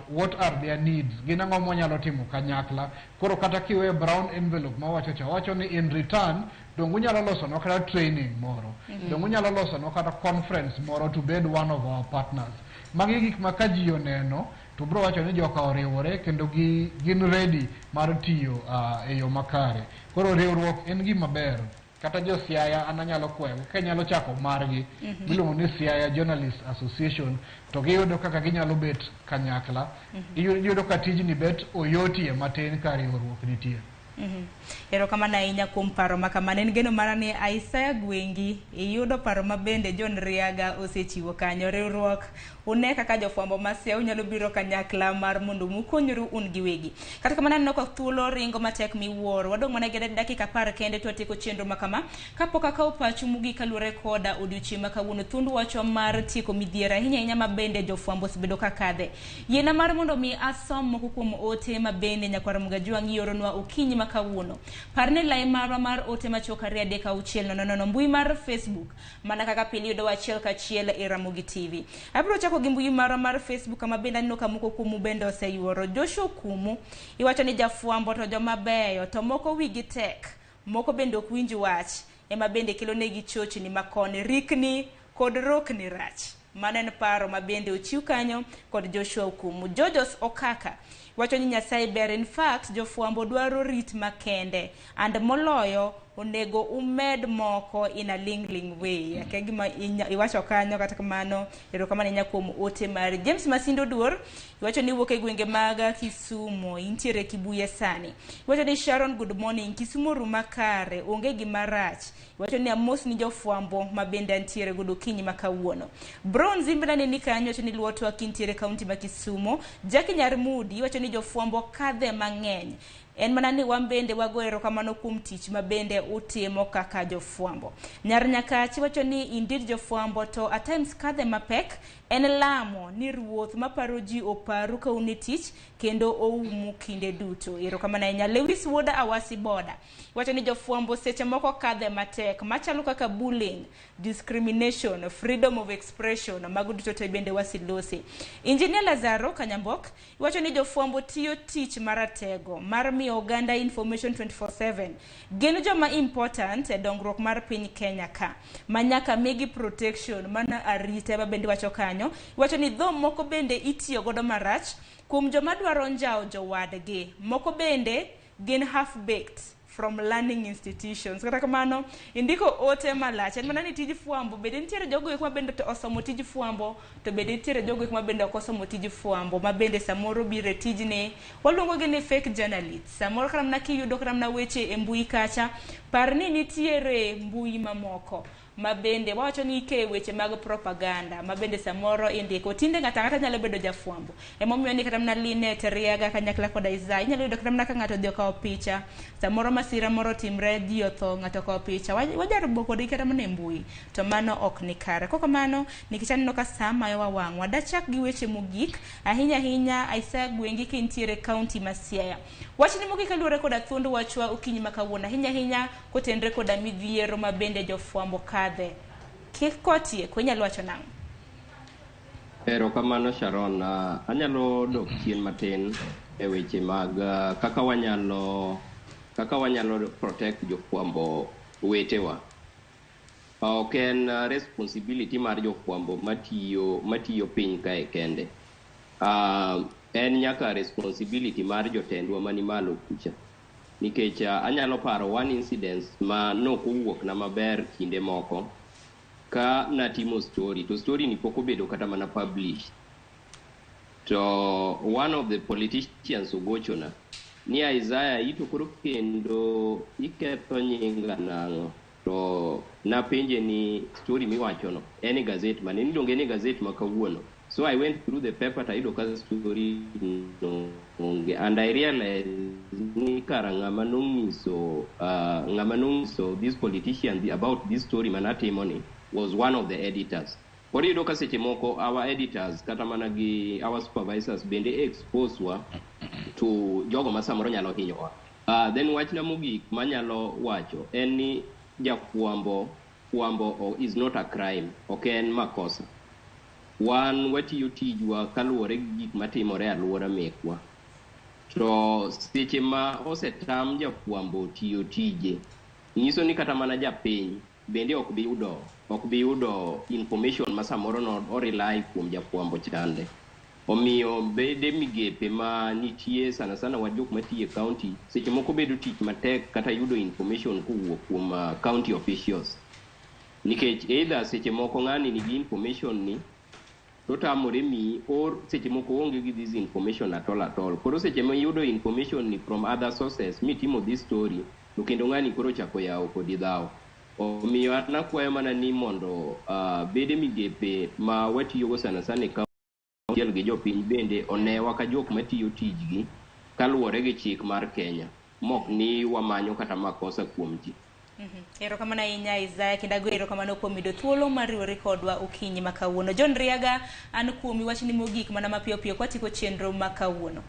Speaker 1: what are their needs, gin ang'o mwanyalo timo kanyakla. Koro kata kiwe brown envelope mawacho cha, wacho ni in return dong unyalo losonwa kata training moro, dong unyalo losonwa kata conference moro to bed one of our partners. Magi gik ma ka ji oneno to bro wacho ni joka oriwore kendo gi gin ready mar tiyo e yo makare. Koro riwruok en gima ber. Kata jo Siaya an anyalo kwayo ka nyalo chako margi miluongo ni Siaya Journalist Association, to giyudo kaka ginyalo bet kanyakla. Iyudo ka tijni bet oyotie matin ka riwruok nitie.
Speaker 2: Erokamano ahinya kuom paro ma kamano. En geno mara ni Isaiah Gwengi iyudo paro ma bende John Riaga osechiwo kanyo. Riwruok une kaka jofwambo ma Siaya unyalo biro kanyakla mar mondo mukonyru un giwegi. Kata kamano aneno ka thuolo ringo matek miwuoro. Wadong' mana gi dakika 10 kende to watieko chenro ma kama. Kapok akawo pachu mogik kaluwore koda odiochieng' ma kawuono, thuond wachwa mar tieko midhiero ahinya ahinya ma bende jofwambo osebedo ka kadhe. Yiena mar mondo mi asom moko kuom ote ma bende nyakwar Mgajwang' ioronwa okinyi ma kawuono. Parne lai marwa mar ote machuok 2 3 6 0 0, mbui mar Facebook mana kaka pile yudowa achiel kachiel e Ramogi TV. Abiro chako gi mbui marwa mar Facebook kama bende aneno ka moko kuomu bende oseyuoro. Joshua Kumu iwacho ni jafwambo to joma beyo to moko wigi tek, moko bende ok winj wach, ema bende kelo negi chochni makoni, rikni kod rokni rach. Mano en paro ma bende ochiw kanyo kod Joshua Okumu. Jojos Okaka wacho ni Nyasaye ber, in fact jofwambo dwaro rit makende and moloyo onego umed moko in a lingling way. Akia gima iwacho kanyo, kata kamano erokamano ahinya kuom ote mari. James Masindo Duor iwacho ni wuok e gwenge mag Kisumu, intiere Kibuye sani. Iwacho ni Sharon good morning, Kisumu ruma kare, onge gima rach. Iwacho ni amos ni jofwambo ma bende antiere godo okinyi ma kawuono. Bronze imbe naneni kanyo, iwacho ni luotwa kintiere kaunti ma Kisumu. Jackie Nyarmudi iwacho ni jofwambo kadhe mang'eny. En mana ni wan bende wago erokamano kuom tich ma bende utimo kaka jofwambo. Nyar Nyakachi wacho ni indeed jofwambo to at times kadhe mapek, en lamo ni ruoth maparo ji oparu ka un e tich kendo oumu kinde duto. Erokamano ahinya. Lewis Wuoda Awasi Boda wacho ni jofwambo seche moko kadhe matek machalo kaka bullying, discrimination, freedom of expression, mago duto te bende wasilosi. Engineer Lazaro Kanyambok wacho ni jofwambo tiyo tich maratego mar miyo oganda information 24/7. Gin joma important e dongruok mar piny Kenya ka, ma nyaka migi protection mana arita ma bende wacho kanyo. Wacho ni dho moko bende itiyo godo marach kuom joma dwaro njawo jowadgi. Moko bende gin half baked from learning institutions. Kata kamano, indiko ote malach. En mana ni tij fwambo, bende nitiere jogo eko ma bende to osomo tij fwambo, to bende nitiere jogo eko ma bende ok osomo tij fwambo, ma bende samoro biro e tijni. Waluongo gi ni fake journalists. Samoro kata mana kiyudo kata mana weche e mbui kacha, par ni nitiere mbui mamoko ma bende wawacho ni ikeyo weche mag propaganda ma bende samoro indiko. Tinde ng'ato ang'ata nyalo bedo jafwambo. Emomiyo ni kata mana Linet Riaga kanyakla koda Isaiah, inyalo yudo kata mana ka ng'ato odhi okawo picha, samoro masira moro otimre, ji otho, ng'ato okawo picha, wajarbo kodgi kata mana e mbui, to mano ok ni kare. Kok kamano, nikech aneno ka saa mayowa wang'wa, dachak gi weche mogik, ahinya ahinya Isaiah Gwengi kintiere kaunti ma Siaya. Wachni mogik kaluwore koda thuond wachwa okinyi ma kawuono, ahinya ahinya kotenre koda midhiero ma bende jofwambo kadhe. Kik kotieko, inyalo wacho nang'o?
Speaker 14: Erokamano Sharon. Anyalo dok chien matin e weche mag kaka wanyalo protect jofwambo wetewa. Ok en responsibility mar jofwambo matiyo piny kae kende. En nyaka responsibility mar jotendwa mani malo kucha. Nikech anyalo paro one incident ma nokowuok na maber kinde moko ka natimo story, to story ni pok obedo kata mana published. To one of the politicians ogochona ni Isaiah, ito koro kendo iketho nyinga nang'o? To napenje ni story miwachono en e gazet mane? Ni donge en e gazet ma kawuono? So I went through the paper to ayudo ka story no onge and I realized ni kara ng'ama nong'iso ng'ama nong'iso this politician about this story manatimo ni was one of the editors. Koro iyudo ka seche moko our editors kata mana gi our supervisors bende expose wa to jogo ma samoro nyalo hinyowa. Then wachna mogik manyalo wacho en ni jafwambo fwambo is not a crime, ok en makosa. Wan watiyo tijwa kaluwore gi gik matimore e alwora mekwa. To seche ma osetam jafwambo tiyo tije, nyiso ni kata mana japiny bende ok bi yudo information ma samoro no o rely kuom jafwambo chande. Omiyo bede migepe ma nitie sana sana wa jok matiyo e county seche moko bedo tich matek kata yudo information kowuok kuom county officials. Nikech either seche moko ng'ani nigi information ni to tamore miyi or seche moko oonge gi this information at all at all. Koro seche ma iyudo information ni from other sources mitimo this story to kendo ng'ani koro chako yawo kodi dhawo. Omiyo an akwayo mana ni mondo bede migepe ma watiyogo sana sana e achiel gi jopiny bende onewa ka jok matiyo tijgi kaluwore gi chik mar Kenya mok ni wamanyo kata makosa kuom ji.
Speaker 2: Erokamano ahinya Isaiah, kendo ago erokamano kuom yudo thuolo mar riwore kodwa okinyi ma kawuono. John Riaga, an kuomi wachni mogik mana mapiyo piyo kwatieko chenro ma kawuono.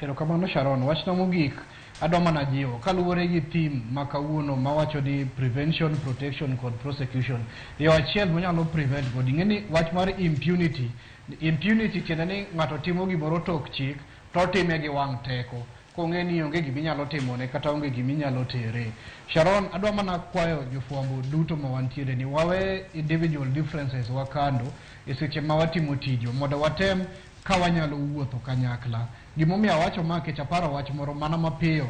Speaker 1: Erokamano Sharon, wachna mogik adwa mana jiwo kaluwore gi theme ma kawuono mawacho ni prevention, protection kod prosecution. Yo achiel manyalo prevent godo, ing'e ni wach mar impunity, impunity tiende ni ng'ato timo gimoro tok chik to otime gi wang' teko kong'e ni onge giminyalo timone kata onge giminyalo tere. Sharon, adwa mana kwayo jofwambo duto ma wantiere ni wawe individual differences wa kando e seche ma watimo tijwa mondo watem ka wanyalo wuotho kanyakla. Gimomiyo awacho ma nikech aparo wach moro mana mapiyo.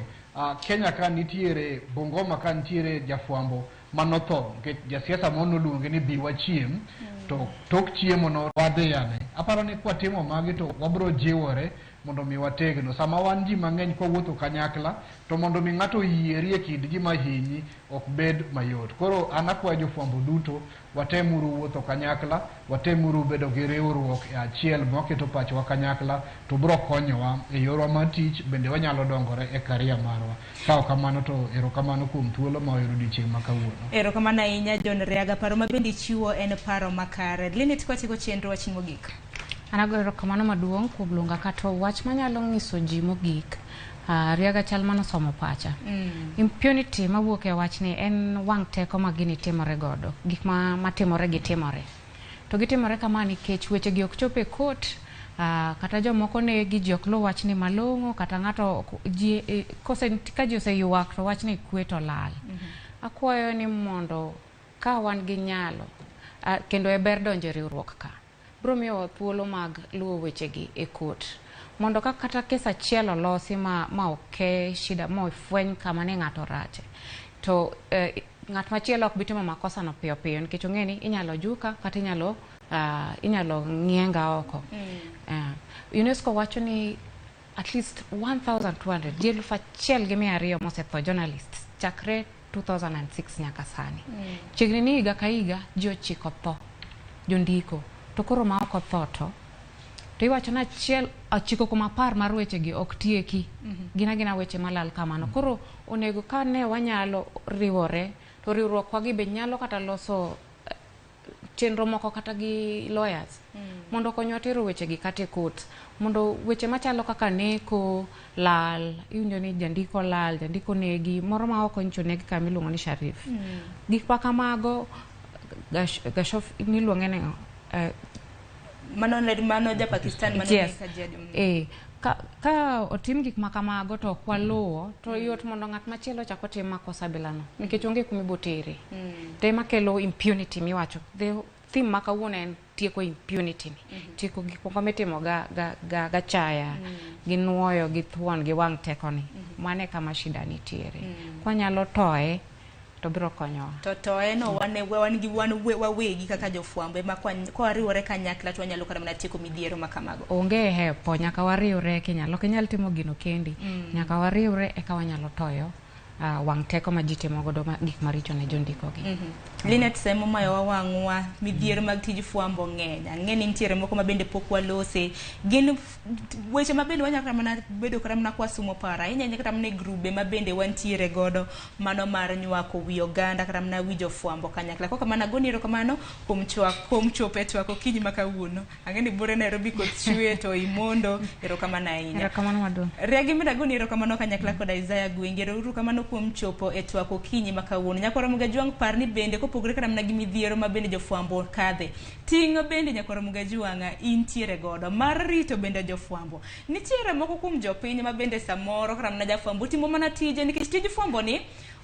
Speaker 1: Kenya ka nitiere, Bungoma ka nitiere jafwambo manotho nikech jasiasa moro noluonge ni bi wachiem to tok chiemo no wadhi ane. Aparo ni kwatimo magi to wabro jiwore mondo mi wategno. Sama wan ji mang'eny kwawuotho kanyakla to mondo mi ng'ato oyieri e kind gima hinyi ok bed mayot. Koro an akwayo jofwambo duto watemuru wuotho kanyakla, watemuru bedo gi riwruok e achiel mwaketo pachwa kanyakla to bro konyowa e yorwa mar tich bende wanyalo dongore e career marwa. Ka ok kamano to erokamano kuom thuolo ma wayudo odiochieng' ma kawuono.
Speaker 2: Erokamano ahinya John Riaga, paro ma bende ichiwo en paro makare. Linet kwatieko chenro wachni mogik.
Speaker 13: An ago erokamano maduong' kuom luonga ka to wach manyalo nyiso ji mogik, Riaga chal manosomo pacha. Impunity mawuok e wachni en wang' teko ma gini timore godo. Gik matimore gi timore. To gitimore kama nikech weche gi ok chop e court, kata jomoko negi ji ok luw wachni malong'o, kata ng'ato ji, kose, ka ji oseywak to wachni kwe to lal. Akwayo ni mondo ka wan gi nyalo, kendo e ber donjo e riwruok ka, biro miyowa thuolo mag luwo wechegi e court. Mondo ka kata kes achiel olosi ma oke shida ma ofweny kama ne ng'ato rache, to ng'at machielo ok bi timo makosa no piyo piyo nikech ong'e ni inyalo juka kata inyalo ng'ienga oko. UNESCO wacho ni at least 1200 ji 1200 mosetho journalists chakre 2006 nyaka sani. Chiegni ni higa ka higa ji 9 tho jondiko, to koro ma ok otho to iwacho ni 9.10 mar wechegi ok tieki. Gin agina weche malal kamano. Koro onego ka ne wanyalo riwore to riwruok wagi be nyalo kata loso chenro moko kata gi lawyers mondo okonywa tero wechegi kata e court, mondo weche machalo kaka neko, lal, iwinjo ni jandiko lal, jandiko negi, moro ma oko nyicho negi kama iluongo ni Sharif. Gik ma kamago, Gashof niluonge ni
Speaker 2: Mano ja Pakistan mano
Speaker 13: yes.
Speaker 2: Kajiado.
Speaker 13: Ka otim gik ma kamago to ok waluwo to yot mondo ng'at machielo ochak otim makosa bilano nikech onge kuma ibotere. To ema kelo impunity miwacho. The theme ma kawuono en tieko impunity ni. Tieko gik moko mitimo ga chaya, gi nuoyo, gi thuon, gi wang' teko ni. Mano e kama shida nitiere. Kwanyalo toye to biro konyowa.
Speaker 2: To toye no wan gi wan wawegi kaka jofwambo ema kwa riwore kanyakla to wanyalo kata mana tieko midhiero ma kamago.
Speaker 13: Onge hepo, nyaka wariwre kinyalo, ok inyal timo gino kendi. Nyaka wariwre eka wanyalo toyo wang' teko ma ji timo godo gik maricho ne jondikogi.
Speaker 2: Linet semo mayowa wang'wa midhiero mag tij fwambo ng'eny. Ang'e ni nitiere moko ma bende pok walose. Gin weche ma bende wanyalo kata mana bedo kata mana kwasumo paro ahinya ahinya kata mana e grube ma bende wantiere godo mano mar nywako wi oganda kata mana wi jofwambo kanyakla. Kok kamano agoni erokamano kuom chwak kuom chopo e twak okinyi ma kawuono. Ang'e ni buore Nairobi koth chwe to imondo. Erokamano ahinya.
Speaker 13: Erokamano maduong'.
Speaker 2: Regi mi agoni erokamano kanyakla kod Isaiah Gwenge. Ero kamano kuom chopo e twak okinyi ma kawuono. Nyakwar Ramogi Ajwang' par ni bende kopogore kata mana gi midhiero ma bende jofwambo kadhe. Ting' bende nyakwar Ramogi Ajwang' intiere godo mar rito bende jofwambo. Nitiere moko kuom jopiny ma bende samoro kata mana jafwambo timo mana tije nikech tij fwambo ni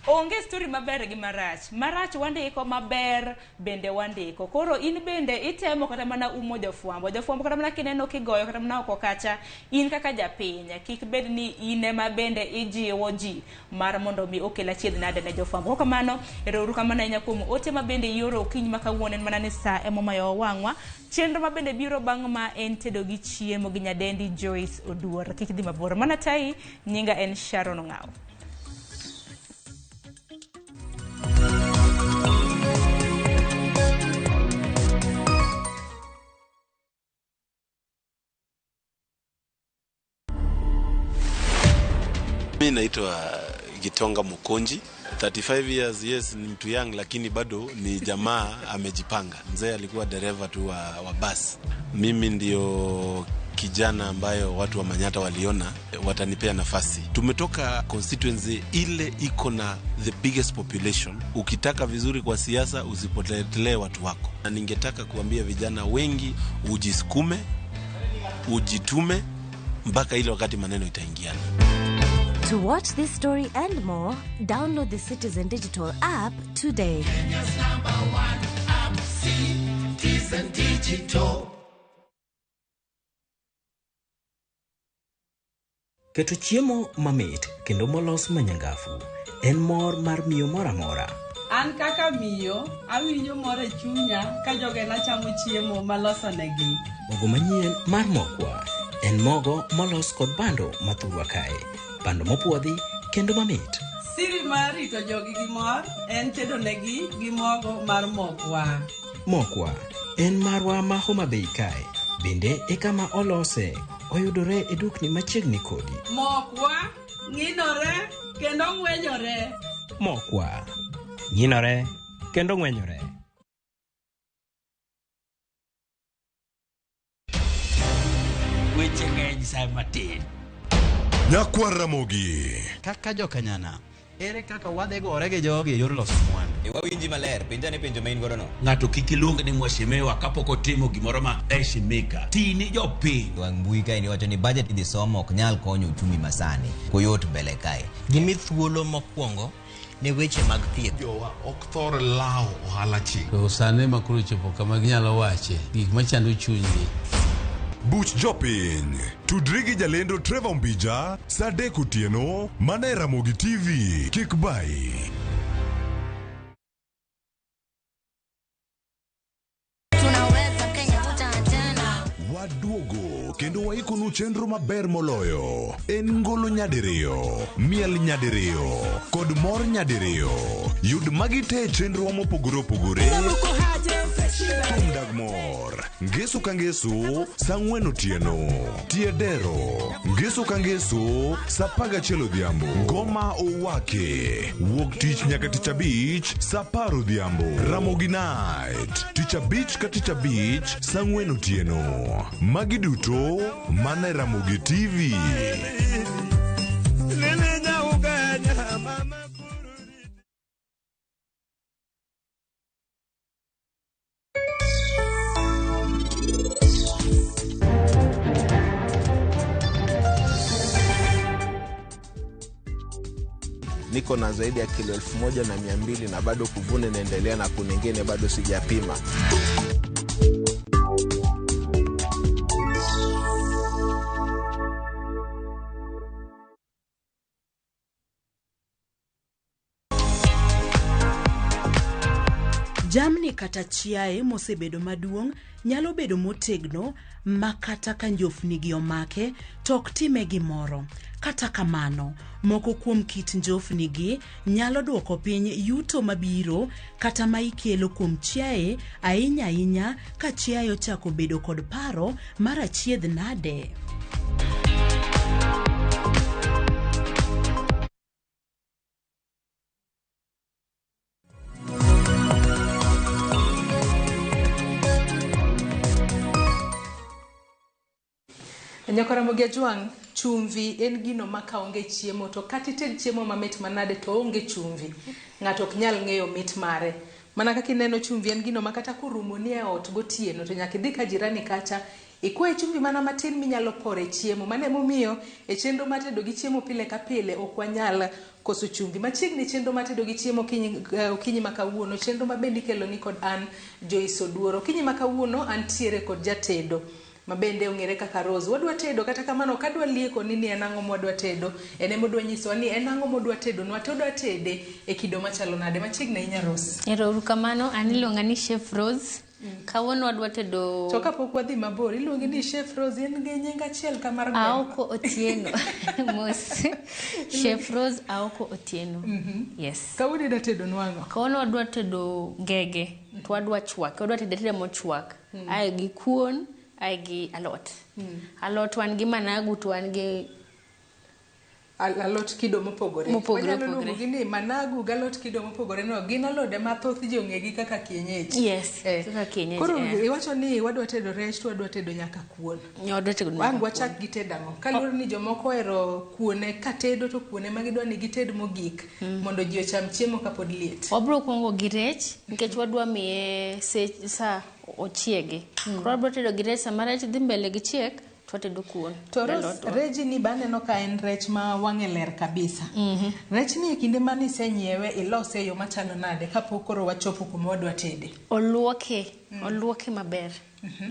Speaker 2: onge story maber gi marach. Marach wandiko, maber bende wandiko. Koro in bende itemo kata mana umo jofwambo. Jofwambo kata mana kineno kigoyo kata mana oko kacha, in kaka japiny, kik bed ni in ema bende ijiwo ji mar mondo mi okel achiedh nade ne jofwambo. Kok kamano, ero uru kamano ahinya kuom ote ma bende ioro okinyi ma kawuono en mana ni sa ema omayo wang'wa. Chenro ma bende biro bang' ma en tedo gi chiemo gi nyadendi Joyce Oduor. Kik idhi mabor. Mana tai, nyinga en Sharon Ong'aw.
Speaker 11: Mi naitwa Gitonga Mukonji, 35 years, yes, ni mtu young lakini bado ni jamaa amejipanga. Mzee alikuwa dereva tu wa basi. Mimi ndio kijana ambayo watu wa Manyata waliona watanipea nafasi. Tumetoka constituency ile iko na the biggest population. Ukitaka vizuri kwa siasa usipotelee watu wako. Na ningetaka kuambia vijana wengi ujisukume, ujitume mpaka ile wakati maneno itaingiana.
Speaker 25: To watch this story and more, download the Citizen Digital app today.
Speaker 26: Kenya's number one app, Citizen Digital.
Speaker 15: Keto chiemo mamit kendo molos manyangafu en mor mar miyo moro amora.
Speaker 16: An kaka miyo, awinjo mor e chunya ka jogena chamo chiemo malosonegi.
Speaker 15: Mogo manyien mar Mokwa en mogo molos kod bando mathurwa kae, bando mopuodhi kendo mamit.
Speaker 16: Siri mar rito jogi gi mor en tedo negi gi mogo mar Mokwa.
Speaker 15: Mokwa en marwa ma Homa Bay kae, bende e kama olose, oyudore e dukni machiegni kodi.
Speaker 16: Mokwa ng'inore kendo ng'wenyore.
Speaker 15: Mokwa ng'inore kendo ng'wenyore.
Speaker 17: Weche ng'eny sa matin.
Speaker 27: Nyakwar Ramogi.
Speaker 18: Kaka jokanyana, ere kaka wadhi gore gi jogi e yor loso mwandu?
Speaker 19: Wawinji maler, penja ne penjo ma in godo no.
Speaker 17: Ng'ato kik iluong ni mheshimiwa kapok otimo gimoro ma heshimika. Tini jopiny.
Speaker 19: Wang' mbui kae ni wacho ni budget idhi somo ok nyal konyo uchumi masani. Koyot mbele kae.
Speaker 20: Gimi thuolo mokwongo ne weche mag thieth.
Speaker 27: Jowa ok thor lawo ohala chi.
Speaker 21: To sani ma koro chopo kama ginyalo wache gik machando chunygi.
Speaker 27: Buch jopiny. Tudri gi jalendo Trevor Mbija saa 3 otieno mana e Ramogi TV. Kik bayi.
Speaker 25: Tunaweza Kenya tena.
Speaker 27: Waduogo kendo waikonu chenro maber moloyo. En ngolo nyadiriyo, miel nyadiriyo, kod mor nyadiriyo. Yud magi te e chenro mopogore opogore. Thum dag mor. Ngeso ka ngeso saa 4 otieno. Tie dero. Ngeso ka ngeso saa 11 odhiambo. Ngoma owake. Wuok tich nyaka tich abich saa 10 odhiambo. Ramogi Night. Tich abich ka tich abich saa 4 otieno. Magi duto mana e Ramogi TV.
Speaker 22: Niko na zaidi ya kilo 1200 na bado kuvuna inaendelea na kuna ingine bado sijapima.
Speaker 4: Jamni kata chiaye mosebedo maduong' nyalo bedo motegno ma kata ka njofni gi omake to ok time gimoro. Kata kamano, Moko kuom kit njofni gi nyalo duoko piny yuto mabiro kata ma ikelo kuom chiaye ahinya ahinya ka chiaye ochako bedo kod paro mar achiedh nade.
Speaker 5: Nyakaramogi Ajwang', chumvi en gino ma kaonge chiemo to kata ited chiemo mamit manade to onge chumvi, ng'ato ok nyal ng'eyo mit mare. Mana kaka ineno chumvi en gino ma kata korumoni e ot gotieno to nyaka idhi ka jirani kacha ikwaye chumvi mana matin minyalo poro e chiemo. Mano emomiyo e chenro mar tedo gi chiemo pile ka pile ok wanyal koso chumvi. Machiegni chenro mar tedo gi chiemo okinyi ma kawuono, chenro ma bende ikeloni kod an Joyce Oduor. Okinyi ma kawuono antiere kod jatedo mabende ong'ere kaka Rose. Wadwa tedo kata kamano ok adwa lieko ni en ang'o mwadwa tedo, en ema odwa nyisowa ni en ang'o modwa tedonwa to odwa tede e kido machalo nade. Machiegni ahinya Rose.
Speaker 6: Ero uru kamano, an iluonga ni Chef Rose. Kawuono wadwa tedo
Speaker 5: To kapok wadhi mabor, iluongi ni Chef Rose, en gi nying achiel ka mar gweng'.
Speaker 6: Aoko Otieno. Mos. Chef Rose Aoko Otieno. Yes.
Speaker 5: Kawuono idwa tedonwa ang'o?
Speaker 6: Kawuono wadwa tedo ngege, to wadwa chwake, wadwa tede ateda mochwak. Ae gi kuon, ae gi alot. Alot wan gi managu to wan gi
Speaker 5: Alot kido mopogore.
Speaker 6: Mopogore,
Speaker 5: Wanyalo
Speaker 6: opogore.
Speaker 5: luongogi ni managu gi alot kido mopogore no gin alode ma thoth ji ong'egi kaka kienyeji.
Speaker 6: Yes, kaka kienyeji.
Speaker 5: Koro iwacho ni wadwa tedo rech to wadwa tedo nyaka kuon.
Speaker 6: Wadwa tedo nyaka
Speaker 5: Ang' wachak gi tedo ang'o? Kaluwore ni jomoko ohero kuone ka tedo to kuone ma gidwa ni gited mogik mondo ji ocham chiemo kapod liet.
Speaker 6: Wabro kuongo gi rech nikech wadwa miye sa ochiegi. Koro wabro tedo gi rech sama rech dhi mbele gi chiek to watedo kuon.
Speaker 5: To Rose, reji ni be aneno ka en rech ma wang'e ler kabisa. Rech ni e kinde mane isenyiewe ilose e yo machalo nade kapok koro wachopo kuma wadwa tede?
Speaker 6: Oluoke, oluoke maber.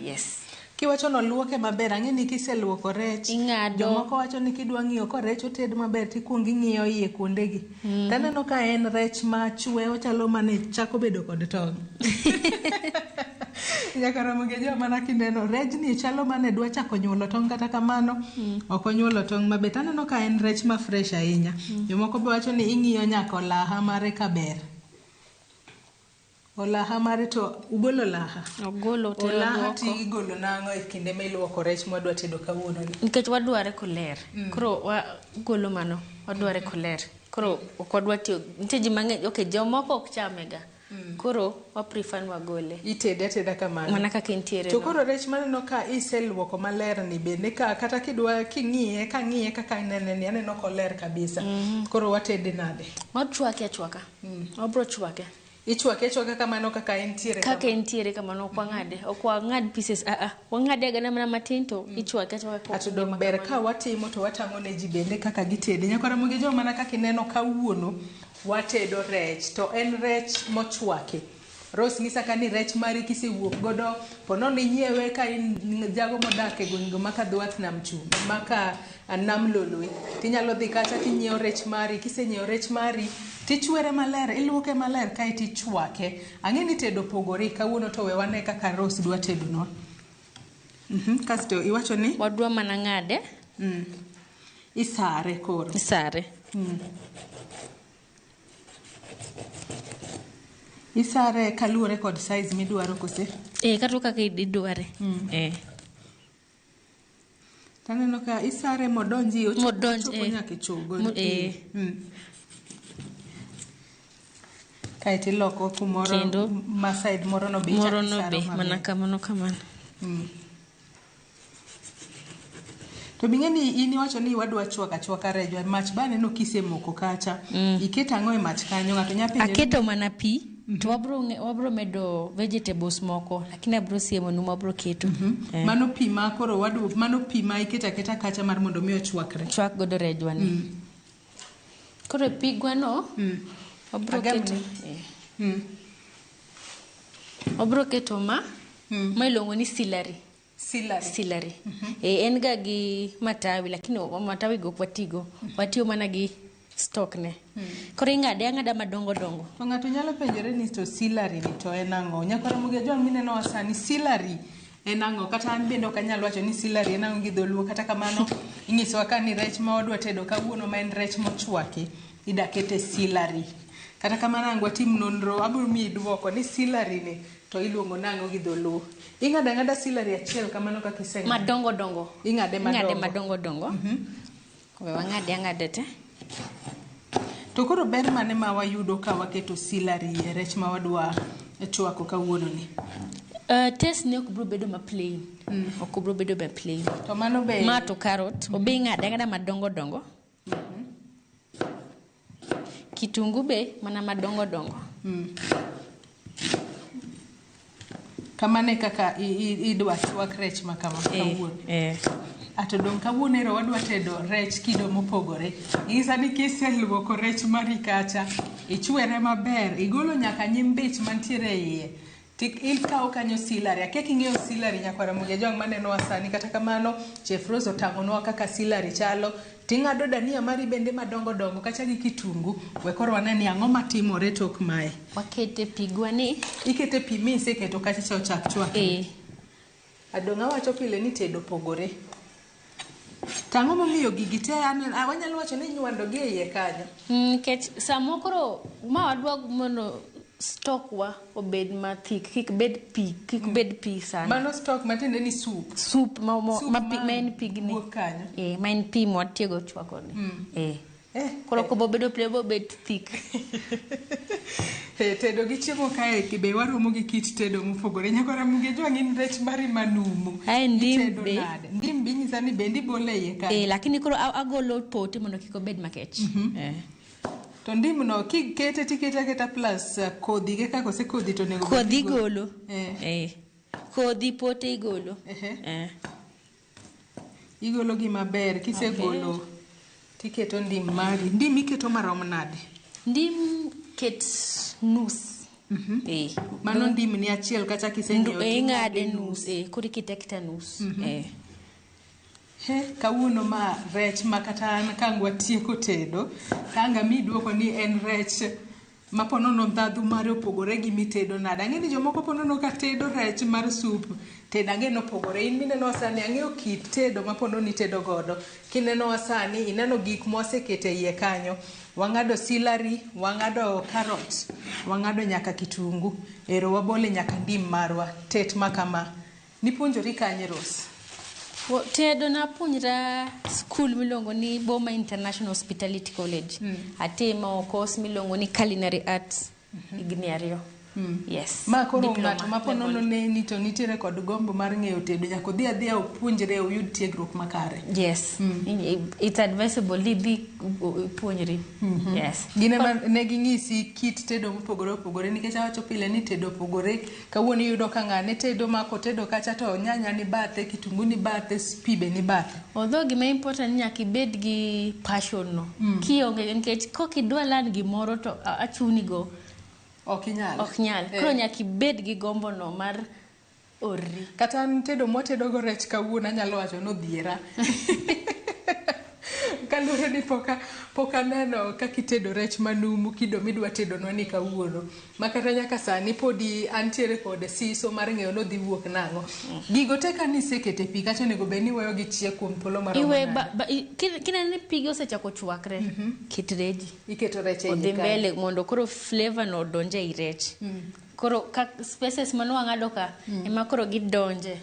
Speaker 6: Yes.
Speaker 5: Kiwacho ni oluoke maber, ang'e ni kiseluoko rech,
Speaker 6: Ing'ado.
Speaker 5: Jomoko wacho ni kidwa ng'iyo ko rech oted maber tikuongo ing'iyo iye kuondegi. Taneno ka en rech machwe, ochalo mane chako bedo kod tong'. Nyaka Ramogi Ajwang' mana kineno rejni chalo mane dwa chako nyuolo tong' kata kamano ok onyuolo tong' maber. Taneno ka en rech ma fresh ahinya. Jomoko be wacho ni ing'iyo nyaka olaha mare ka ber. Olaha mare to ugolo olaha?
Speaker 6: Ogolo te
Speaker 5: Olaha
Speaker 6: waluoko.
Speaker 5: ti igolo nang'o e kinde ma iluoko rech mwadwa tedo kawuono ni?
Speaker 6: Nikech wadware koler. Koro wagolo mano, wadware koler. Koro ok wadwa tiyo, nitie ji mang'eny, okay, jomoko ok chamega. Koro wa prefer ni wagole.
Speaker 5: Itede ateda kamano.
Speaker 6: Mana kaka entiere
Speaker 5: To
Speaker 6: no.
Speaker 5: koro rech maneno ka iseluoko maler ni bende ka kata kidwa king'iye kang'iye kaka inene ni aneno koler kabisa. Koro watede nade?
Speaker 6: Wachwake achwaka. Wabro chwake.
Speaker 5: Ichwake achwaka kamano kaka entiere
Speaker 6: Kaka entiere kamano ok wang'ade. Ok wang'ad pieces, wang'ade agana mana matin to ichwake achwaka.
Speaker 5: Ato dong ber ka watimo to watang'o ne ji bende kaka gitede. Nyaka Ramogi Ajwang' mana kaka ineno kawuono watedo rech to en rech mochwaki. Rose nyisa ka ni rech mari kisewuok godo ponono inyiewe ka in jago modak e gwenge maka dho wath nam chumbi maka nam lolwe tinyalo dhi kacha tinyiewo rech mari kisenyiewo rech mari tichwere maler iluoke maler kaeto ichwake. Ang'e ni tedo pogore kawuono to we wane kaka Rose dwa tedonwa. Kasto iwacho ni
Speaker 6: wadwa mana ng'ade.
Speaker 5: Isare koro.
Speaker 6: Isare.
Speaker 5: Isare kaluwore kod size midwaro kose?
Speaker 6: Kata kaka idware.
Speaker 5: Taneno ka isare modonji ochopo
Speaker 6: Modonj,
Speaker 5: ochopo nyaka e chogo. Kaeto iloko kumoro
Speaker 6: Kendo
Speaker 5: ma side moro no be ichako
Speaker 6: moro no
Speaker 5: isaro
Speaker 6: be
Speaker 5: maber.
Speaker 6: mana kamano kamano.
Speaker 5: To bing'e ni in iwacho ni wadwa chwako achwaka rejwa mach ba aneno kisemoko kacha. Iketo ang'o e mach kanyo ng'ato nya penjo.
Speaker 6: Aketo mana pi to wabro medo vegetables moko lakini abro siemonu mabro keto.
Speaker 5: Mano pi ma koro wadwa mano pi ma iketo aketa kacha mar mondo mi ochwakre.
Speaker 6: Chwak godo rejwa ni. Koro pigwa no wabro
Speaker 5: Agam
Speaker 6: keto.
Speaker 5: ni.
Speaker 6: Wabro keto ma iluongo ni celery.
Speaker 5: Celery.
Speaker 6: Celery. En ga gi matawi lakini matawi go ok watigo. Watiyo mana gi stock ne. Koro ing'ade ang'ada madongo dongo.
Speaker 5: To ng'ato nyalo penjore ni to celery ni to en ang'o? Nyaka Ramogi Ajwang' mineno sani celery en ang'o? Kata an bende ok anyal wacho ni celery en ang'o gi dholuo kata kamano Inyisowa ka ni rech ma wadwa tedo kawuono ma en rech mochwaki, ida kete celery. Kata kamano ang' watim nonro, abiro miyi duoko ni celery ni to iluongo nang'o gi dholuo. Ing'ado ang'ada celery achiel kamano kaka iseng'ado.
Speaker 6: Madongo dongo.
Speaker 5: Ing'ade
Speaker 6: Ing'ade
Speaker 5: madongo.
Speaker 6: madongo dongo. We wang'ade ang'ada te.
Speaker 5: To koro ber mane ma wayudo ka waketo celery e rech ma wadwa chwako kawuono ni?
Speaker 6: Taste ne ok biro bedo ma plain. Ok biro bedo ma plain.
Speaker 5: To mano be
Speaker 6: Ma to carrot, obe ing'ade ang'ada madongo dongo. Kitungu be mana madongo dongo.
Speaker 5: Kamano e kaka idwa chwak rech ma kama kawuono. Ato dong' kawuono ero wadwa tedo rech kido mopogore. Ing'isa ni kiseluoko rech mari kacha, ichwere maber, igolo nyaka nyimbich mantiere e iye. Ikawo kanyo celery. Akia king'eyo celery nyakwar Ramogi Ajwang' manenowa sani. Kata kamano, Chef Rose otang'onwa kaka celery chalo. Ting'ado dania mari bende madongo dongo kacha gi kitungu. We koro wane ni ang'o matimore tok mae.
Speaker 6: Wakete pigwa ni.
Speaker 5: Ikete pi mi iseketo kacha cha ochak chwakre. Adong' awacho pile ni tedo pogore. To ang'o momiyo gigi te wanyalo wacho ni inywando gi e iye kanyo?
Speaker 6: Nikech samo koro ma wadwa mondo stock wa obed ma thick, kik bed pi, kik bed pi sana.
Speaker 5: Mano stock matiende ni soup.
Speaker 6: Soup
Speaker 5: Soup
Speaker 6: ma,
Speaker 5: ma
Speaker 6: ma en pigni.
Speaker 5: wuok kanyo.
Speaker 6: Ma en pi mwatiego chwako ni. Koro kobo bedo pile bo bet thick.
Speaker 5: Tedo gi chiemo kae be waromo gi kit tedo mopogore. Nyakwar Ramogi Ajwang' in rech mari manumu.
Speaker 6: Ae ndim
Speaker 5: Itedo
Speaker 6: be.
Speaker 5: nade? Ndim be inyisa ni bende ibolo e iye kanyo.
Speaker 6: Lakini koro agolo pote mondo kik obed makech.
Speaker 5: To ndim no kikete tikete aketa plus kodhi ge kaka ose kodhi to onego bed
Speaker 6: Kodhi
Speaker 5: ni igolo.
Speaker 6: igolo. Kodhi pote igolo.
Speaker 5: Igolo gi maber, kisegolo tiketo ndim mari. Ndim iketo marom nade?
Speaker 6: Ndim ket nus.
Speaker 5: Mano ndim ni achiel kacha kisenyiewo
Speaker 6: Ing'ade
Speaker 5: ting'ade
Speaker 6: nus. Koro ikete aketa nus.
Speaker 5: He, kawuono ma rech ma kata an ka ang' watieko tedo, ka ang' amiyi duoko ni en rech ma ponono ndhadhu mare opogore gi mitedo nade. Ang'e ni jomoko ponono ka tedo rech mar sup, tedo ang'e ni opogore. In minenowa sani ang'eyo kit tedo ma ponono itedo godo. Kinenowa sani, ineno gik mwaseketo e iye kanyo. Wang'ado celery, wang'ado carrot, wang'ado nyaka kitungu. Ero wabole nyaka ndim marwa. Tet ma kama. Nipuonjori kanye, Rose?
Speaker 6: Tedo napuonjra skul miluongo ni Boma International Hospitality College. Atimo course miluongo ni Culinary Arts higni 2. Yes.
Speaker 5: Ma koro
Speaker 6: Diploma
Speaker 5: ng'ato ma ponono
Speaker 6: level.
Speaker 5: neni to nitiere kod gombo mar ng'eyo tedo, nyaka odhi adhiya opuonjre oyud tiegruok makare.
Speaker 6: Yes. It's advisable ni idhi ipuonjri. Yes.
Speaker 5: Gin ema ne ging'isi kit tedo mopogore opogore nikech awacho pile ni tedo opogore. Kawuono iyudo ka ng'ane tedo ma kotedo kacha to nyanya ni bathe, kitungu ni bathe, pi be ni bathe.
Speaker 6: Although gima important ni nyaka ibed gi passion no. Kionge nikech kokidwa learn gimoro to achuni go.
Speaker 5: Ok inyal.
Speaker 6: Ok nyal. Koro nyaka ibed gi gombo no mar orri.
Speaker 5: Kata an tedo mwatedo go rech kawuono anyalo wacho ni odhiera. Kaluwore ni pok aneno kaka itedo rech manumu kido midwa tedonwa ni kawuono. Ma kata nyaka sani podi antiere kod siso mar ng'eyo ni odhi wuok nang'o. Gigo te ka nisekete pi kacha onego bed ni iweyo gichiek kuom thuolo maromo
Speaker 6: Iwe
Speaker 5: nade?
Speaker 6: kineno ni pigi osechako chwakre, ket reji.
Speaker 5: Iketo rech e iye
Speaker 6: Odhi
Speaker 5: kanyo.
Speaker 6: mbele mondo koro flavor no odonj ei rech. Koro ka spices mane wang'ado ka, ema koro gidonje.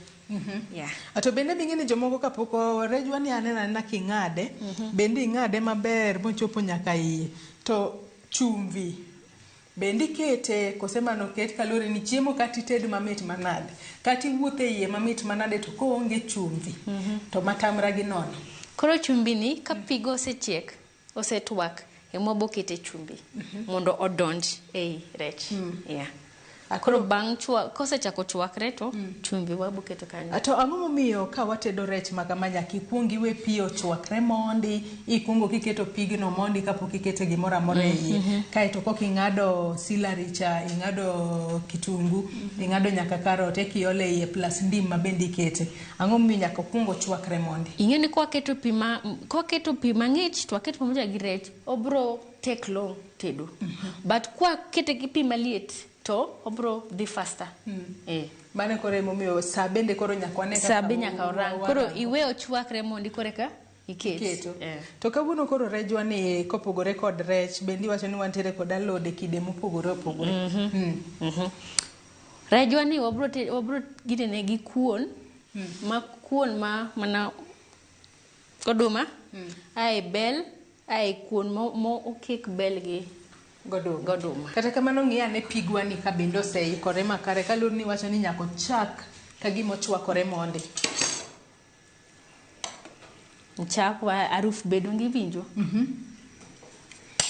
Speaker 6: Yeah.
Speaker 5: To bende bing'e ni jomoko kapok rejwa ni aneno anena king'ade, bende ing'ade maber mochopo nyaka iye. To chumvi bende ikete kose mano ket kaluwore ni chiemo kata ited mamit manade, kata iwuotho e iye mamit manade to koonge chumvi to matamra gi nono.
Speaker 6: Koro chumbi ni ka pigo osechiek, osetwak, ema wabokete chumbi mondo odonj ei rech. Yeah. Koro bang' kosechako chwakre to chumbi waboketo kanyo.
Speaker 5: To ang'o momiyo ka watedo rech ma kama nyaka ikuong iwe pi ochwakre mondi, ikuongo kiketo pigno mondi kapok ikete gimoro amora e iye. Kaeto koka ing'ado celery cha, ing'ado kitungu, ing'ado nyaka carrot, eka iolo e iye plus ndim ma bende ikete. Ang'o momiyo nyaka okuong ochwakre mondi?
Speaker 6: Ing'e ni kwaketo pi ma kwaketo pi mang'ich to waketo pamoja gi rech, obro take long tedo. But kwakete gi pi maliet to obro dhi faster.
Speaker 5: Mano koro emomiyo sa bende koro nyaka wane
Speaker 6: Sa
Speaker 5: kaka
Speaker 6: be nyaka orang. Koro iwe ochwakre mondi koreka iket.
Speaker 5: Iketo.
Speaker 6: Eh.
Speaker 5: To kawuono koro rejwa ni kopogore kod rech, bende iwacho ni wantiere kod alode kide mopogore opogore.
Speaker 6: Rejwa ni wabro wabro ginene gi kuon, ma kuon ma mana oduma, ae bel, ae kuon mo okik bel gi
Speaker 5: goduma. Kata kamano ng'i ane pigwa ni ka bende oseikore makare kaluwore ni iwacho ni nyaka ochak ka gima ochwakore mondi.
Speaker 6: Chak wa aruf be donge iwinjo?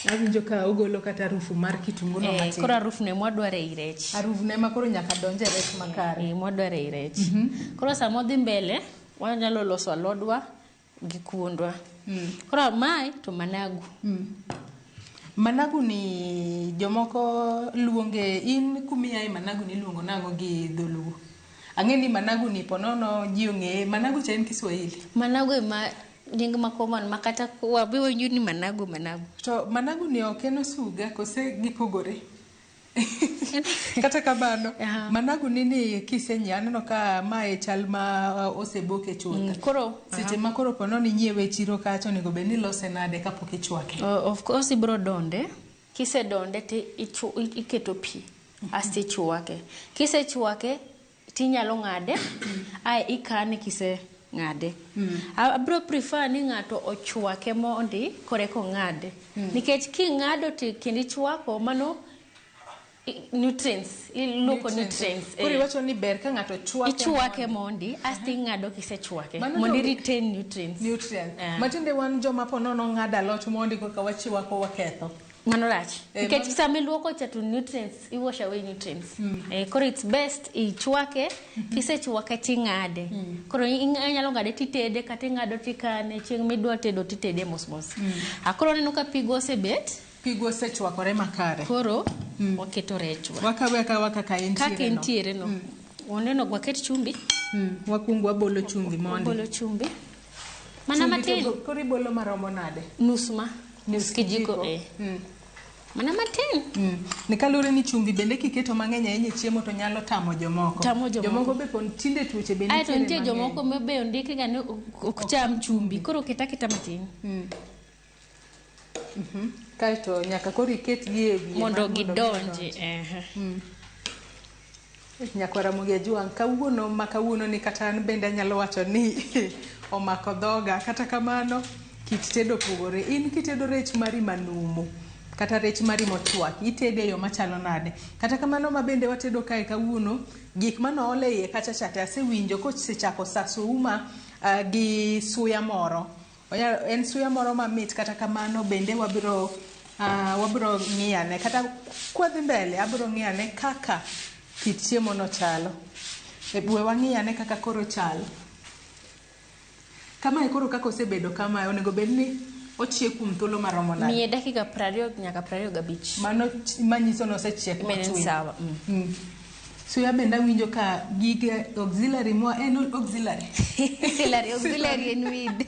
Speaker 5: Awinjo ka ogolo kata harufu mar kitungu no matin.
Speaker 6: Koro aruf no ema wadwaro ei rech.
Speaker 5: Aruf ne ema koro nyaka donj e rech makare.
Speaker 6: Ema wadwaro ei rech. Koro sama odhi mbele, wanyalo loso alodwa gi kuondwa. Koro mae to managu.
Speaker 5: Managu ni jomoko luonge, in kumiaye managu ni iluongo nang'o gi dholuo? Ang'e ni managu ni ponono ji ong'eye, managu cha en Kiswahili.
Speaker 6: Managu ema nying ma common ma kata wabi winjo ni managu managu.
Speaker 5: To managu ni ok en osuga kose gipogore? Kata kamano, managu ni ni kisenyiewo aneno ka mae chal ma oseboke chuth.
Speaker 6: Koro
Speaker 5: seche ma koro ponono inyiewe e chiro kacha onego bed ni ilose nade kapok ichwake?
Speaker 6: Of course ibro donde, kisedonde to iketo pi asto ichwake. Kisechwake tinyalo ng'ade ae ikane kiseng'ade. Abro prefer ni ng'ato ochwake mondi koreka ong'ade. Nikech king'ado to kendo ichwako mano nutrients, iluoko nutrients.
Speaker 5: Koro iwacho ni ber ka ng'ato chwake
Speaker 6: ichwake mondi asto ing'ado kisechwake mondo i retain nutrients.
Speaker 5: Nutrients. Matiende wan joma ponono ng'ado alot mondi koka wachiwako waketho.
Speaker 6: Mano rach. Nikech sama iluoko cha to nutrients, iwash away nutrients. Koro it's best ichwake, kisechwake ting'ade. Koro inyalo ng'ade titede kata ing'ado tikane, chieng' midwa tedo titede mos mos. Koro aneno ka pigo osebet.
Speaker 5: Pigo osechwakore makare.
Speaker 6: Koro waketo rechwa.
Speaker 5: Wakawe akawa kaka entiere
Speaker 6: no. Kaka entiere no. Oneno waket chumbi.
Speaker 5: Wakuongo wabolo chumbi mondi.
Speaker 6: Wabolo chumbi. Mana matin.
Speaker 5: Koro ibolo maromo nade?
Speaker 6: Nus ma. Nus kijiko. Mana matin.
Speaker 5: Ni kaluwore ni chumbi bende kiketo mang'eny ahinya e chiemo to nyalo tamo jomoko.
Speaker 6: Tamo jomoko.
Speaker 5: Jomoko be pon tinde tuoche bende
Speaker 6: nitiere mang'eny. Aeto nitie jomoko ma be ondiki ga ni ok cham chumbi. Koro ket aketa matin.
Speaker 5: Kaeto nyaka koro iketgi e wiye
Speaker 6: mondo gidonji.
Speaker 5: Nyakwar Ramogi Ajwang', kawuono ma kawuono ni kata an bende anyalo wacho ni omako dhoga. Kata kamano kit tedo opogore. In kitedo rech mari manumu kata rech mari mochwaki, itede e yo machalo nade? Kata kamano ma bende watedo kae kawuono, gik manool e iye kacha cha te asewinjo kosechako saso uma gi suya moro. En suya moro mamit, kata kamano bende wabiro ng'iyane kata kwadhi mbele abiro ng'iyane kaka kit chiemo no chalo. We wang'iyane kaka koro chalo. Kamae koro kaka osebedo kamae onego bed ni ochiek kuom thuolo maromo nade?
Speaker 6: Miye dakika 20 nyaka 25.
Speaker 5: Mano manyiso ni osechiek mochwiny.
Speaker 6: Sawa.
Speaker 5: Suya bende awinjo ka gige auxiliary moa en auxiliary.
Speaker 6: Auxiliary en weed.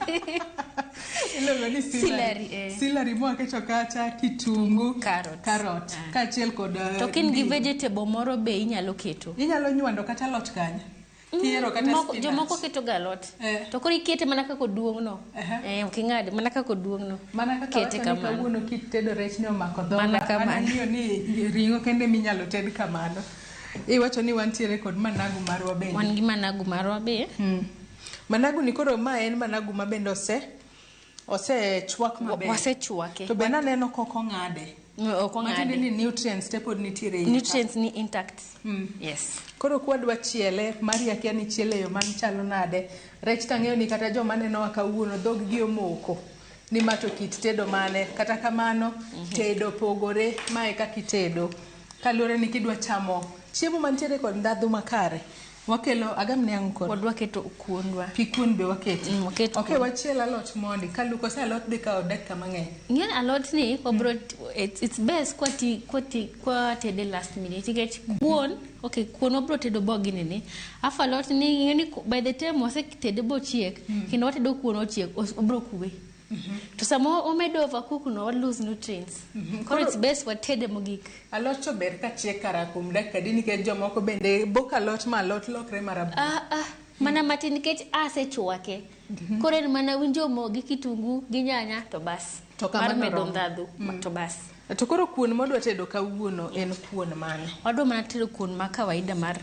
Speaker 5: Iluongo ni celery. Celery moa kecho kacha, kitungu, carrot. Kaachiel kod
Speaker 6: to kin gi vegetable moro be inyalo keto.
Speaker 5: Inyalo nywando kata alot kanyo. Kihero kata spinach.
Speaker 6: Jomoko keto ga alot. To koro ikete mana kaka oduong' no. Ok ing'ade mana kaka oduong' no.
Speaker 5: Mana kaka wacho ni kawuono kit tedo rech ni omako dhoga. An ang'iyo ni ring'o kende minyalo ted kamano. Iwacho ni wantiere kod managu marwa bende.
Speaker 6: Wan gi managu marwa be.
Speaker 5: Managu ni koro ma en managu ma bende osechwak maber.
Speaker 6: Wasechwake.
Speaker 5: To bende aneno kok ong'ade.
Speaker 6: Ok ong'ade.
Speaker 5: Matiende ni nutrients te pod nitiere iye.
Speaker 6: Nutrients ni intact. Yes.
Speaker 5: Koro kwadwa chiele, mari akia ni chiele yo man chalo nade. Rech tang'eyo ni kata joma nenowa kawuono dhog gi omoko. Ni ma to kit tedo mane. Kata kamano, tedo pogore, mae kaka itedo. Kaluwore ni kidwa chamo chiemo mantiere kod ndhadhu makare. Wakelo agam ne ang'o koro?
Speaker 6: Wadwa keto kuondwa.
Speaker 5: Pi kuon be waketi. Okay, wachiel alot mondi. Kaluko se alot dhi kawo dakika mang'eny.
Speaker 6: Ng'e alot ni wabro it's best kwa tede last minute nikech kuon, okay, kuon wabro tedo bo ginene. Afu alot ni ng'e ni by the time wasetede bochiek, kendo watedo kuon ochiek, obro kwe. To sama omedo overcook no, lose nutrients. Koro it's best watede mogik.
Speaker 5: Alot to ber ka chiek kara kuom dakika adi nikech jomoko bende bok alot ma alot lokre marabora.
Speaker 6: Mana matin nikech asechwake. Koro en mana winjo mo gi kitungu gi nyanya to bas.
Speaker 5: To
Speaker 6: Mar
Speaker 5: kamano
Speaker 6: medo
Speaker 5: romo.
Speaker 6: ndhadhu to bas.
Speaker 5: To koro kuon modwa tedo kawuono en kuon mane?
Speaker 6: Wadwa mana tedo kuon ma kawaida mar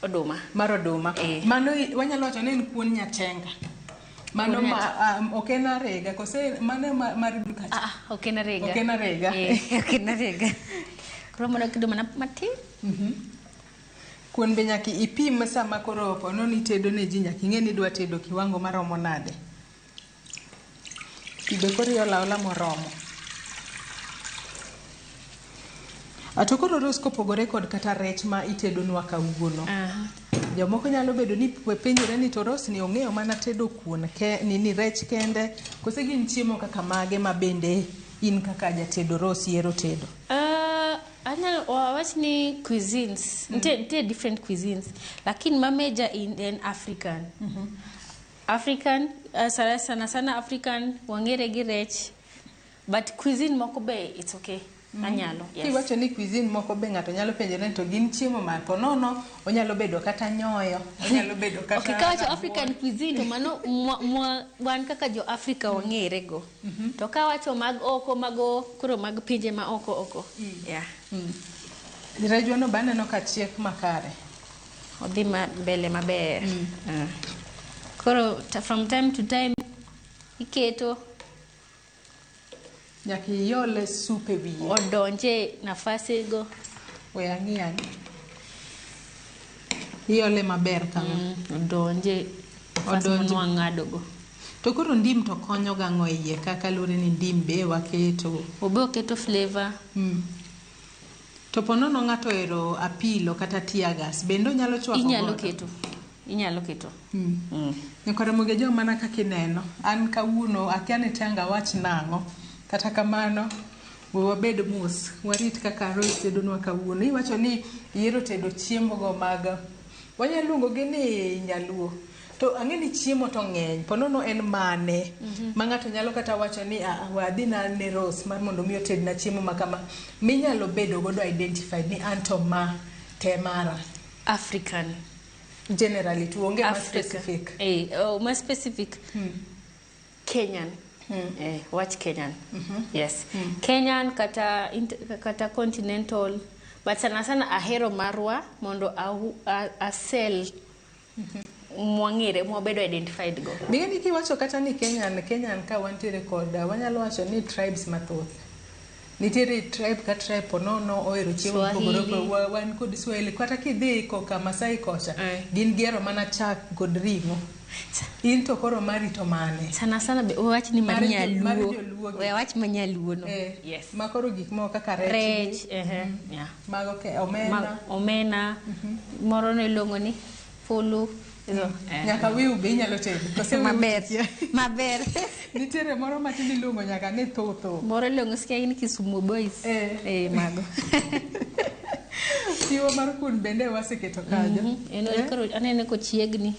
Speaker 6: oduma.
Speaker 5: Mar oduma. Mano wanyalo wacho ni en kuon nyatenga. Mano
Speaker 6: Kuon
Speaker 5: ma ok en arega kose mano mar duka cha?
Speaker 6: Ah, ok en arega.
Speaker 5: Ok en arega.
Speaker 6: Ok en arega. Koro mana kedo mana matin.
Speaker 5: Kuon be nyaka ipim sama koro pono ni itedo ne ji nyaka ing'e ni idwa tedo kiwango maromo nade. Pi be koro iolo aola moromo. To koro Rose kopogore kod kata rech ma itedonwa kawuono. Jomoko nyalo bedo ni penjore ni to Rose ni ong'eyo mana tedo kuon ke, ni rech kende kose gin chiemo kaka mage ma bende in kaka jatedo Rose ihero tedo?
Speaker 6: Anyalo wawach ni cuisines. Nitie different cuisines. Lakini ma major in en African. African, sana sana African wang'ere gi rech. But cuisine moko be it's okay. Anyalo. Yes.
Speaker 5: Kiwacho ni cuisine moko be ng'ato nyalo penjore ni to gin chiemo ma ponono onyalo bedo kata nyoyo, onyalo bedo kata
Speaker 6: Okay, kawacho African cuisine to mano wan kaka jo Africa wang'ere go. To kawacho mag oko mago koro mag pinje ma oko oko. Yeah.
Speaker 5: Rejwa no be aneno ka chiek makare.
Speaker 6: Odhi mbele maber. Koro from time to time iketo
Speaker 5: nyaka iole sup e wiye.
Speaker 6: Odonje nafasi go.
Speaker 5: We ang'i ane. Iole maber kama.
Speaker 6: Odonje nafasi
Speaker 5: Odonje.
Speaker 6: manwang'ado go.
Speaker 5: To koro ndim to konyo gang'o e iye kaka luwore ni ndim be waketo.
Speaker 6: Obe oketo flavor.
Speaker 5: To ponono ng'ato ohero apilo kata tear gas bende onyalo chwako
Speaker 6: Inyalo
Speaker 5: godo?
Speaker 6: keto. Inyalo keto.
Speaker 5: Nyakwa Ramogi Ojwang' mana kaka ineno, an kawuono akia ni tang' awach nang'o. Kata kamano, we wabed mos, warit kaka Rose tedonwa kawuono. Iwacho ni ihero tedo chiemo go mag, wanyalo luongo gi ni nyaluo. To ang'e ni chiemo to ng'eny, ponono en mane ma ng'ato nyalo kata wacho ni we adhi na ne Rose mar mondo mi otedna chiemo ma kama, minyalo bedo godo identified ni anto ma te mara.
Speaker 6: African.
Speaker 5: Generally, to onge ma
Speaker 6: Africa.
Speaker 5: specific.
Speaker 6: Ma specific. Kenyan. Wach Kenyan. Yes. Kenyan kata continental. But sana sana ahero marwa mondo asel mwang'ere mwabedo identified go.
Speaker 5: Bing'e ni kiwacho kata ni Kenyan, Kenyan ka wantiere kod wanyalo wacho ni tribes mathoth. Nitiere tribe ka tribe ponono ohero chiemo mopogore
Speaker 6: Swahili.
Speaker 5: opogore. Wan kod Swahili kata kidhi koka Masai kocha gin gihero mana chak kod ring'o. In to koro mari to mane?
Speaker 6: Sana sana be wach ni mar
Speaker 5: Mar
Speaker 6: nyaluo.
Speaker 5: joluo gi.
Speaker 6: We wach ma nyaluo no. Yes.
Speaker 5: Ma koro gik moko kaka rech.
Speaker 6: Rech, yeah.
Speaker 5: Mago ke omena.
Speaker 6: Omena. Moro no iluongo ni fulu.
Speaker 5: Nyaka wiu be inyalo tedo. Kose wiu
Speaker 6: Maber.
Speaker 5: tikia?
Speaker 6: Maber.
Speaker 5: Nitiere moro matin iluongo nyaka ni thotho.
Speaker 6: Moro iluongo sikia ni Kisumu Boys. Mago.
Speaker 5: Chiwo mar kuon bende waseketo kanyo.
Speaker 6: En koro anene kochiegni.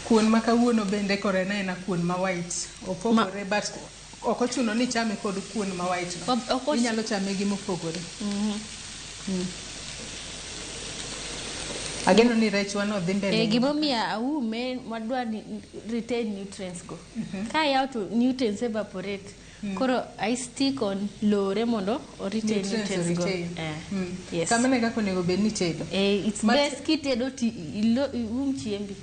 Speaker 5: Kuon ma kawuono bende koro en aena kuon ma white. Opogore but ok ochuno ni ichame kod kuon ma white no. Inyalo chame gi mopogore. Ageno ni rechwa no dhi mbele.
Speaker 6: Gimomiyo aume wadwa ni retain nutrients go. Ka yaw to nutrients evaporate. Koro I stick on lore mondo o retain
Speaker 5: Nutrients
Speaker 6: nutrients go.
Speaker 5: retain.
Speaker 6: Yes.
Speaker 5: Kamano e kaka onego bed ni itedo.
Speaker 6: It's best kitedo ti ium chiembi.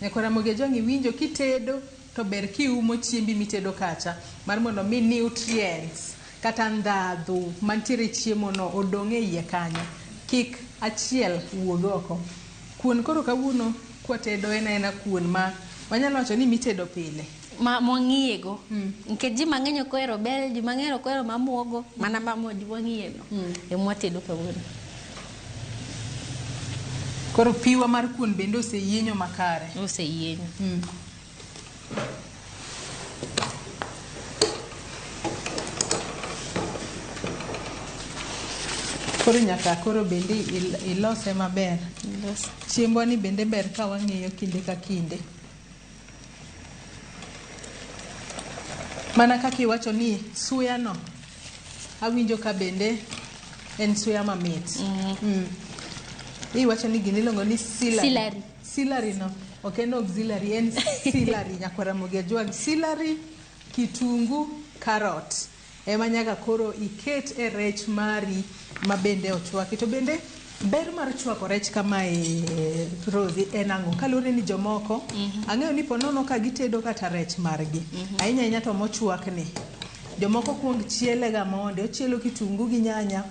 Speaker 5: Nyakwa Ramogi Ojwang' iwinjo kitedo to ber kiumo chiembi mitedo kacha mar mondo mi nutrients kata ndhadhu mantiere e chiemo no odong' e iye kanyo. Kik achiel wuog oko. Kuon koro kawuono kwatedo en aena kuon ma wanyalo wacho ni mitedo pile.
Speaker 6: Ma mwang'iye go. Nikech ji mang'eny ok ohero bel, ji mang'eny ok ohero mamuogo, mana ma mwang'iye no. Ema watedo kawuono.
Speaker 5: Koro piwa mar kuon bende oseyienyo makare.
Speaker 6: Oseyienyo.
Speaker 5: Koro nyaka koro bende ilose maber. Chiembwa ni bende ber ka wang'iyo kinde ka kinde. Mana kaka iwacho ni suya no, awinjo ka bende en suya mamit. Iwacho ni gini iluongo ni celery.
Speaker 6: Celery.
Speaker 5: Celery no. Ok en auxiliary, en celery nyakwar Ramogi Ajwang'. Celery, kitungu, carrot. Ema nyaka koro iket e rech mari ma bende ochwaki. To bende ber mar chwako rech kamae Rosie en ang'o? Kaluwore ni jomoko ang'eyo ni ponono ka gitedo kata rech margi. Ahinya ahinya to mochwak ni. Jomoko kuong chiele ga mondi, ochielo kitungu gi nyanya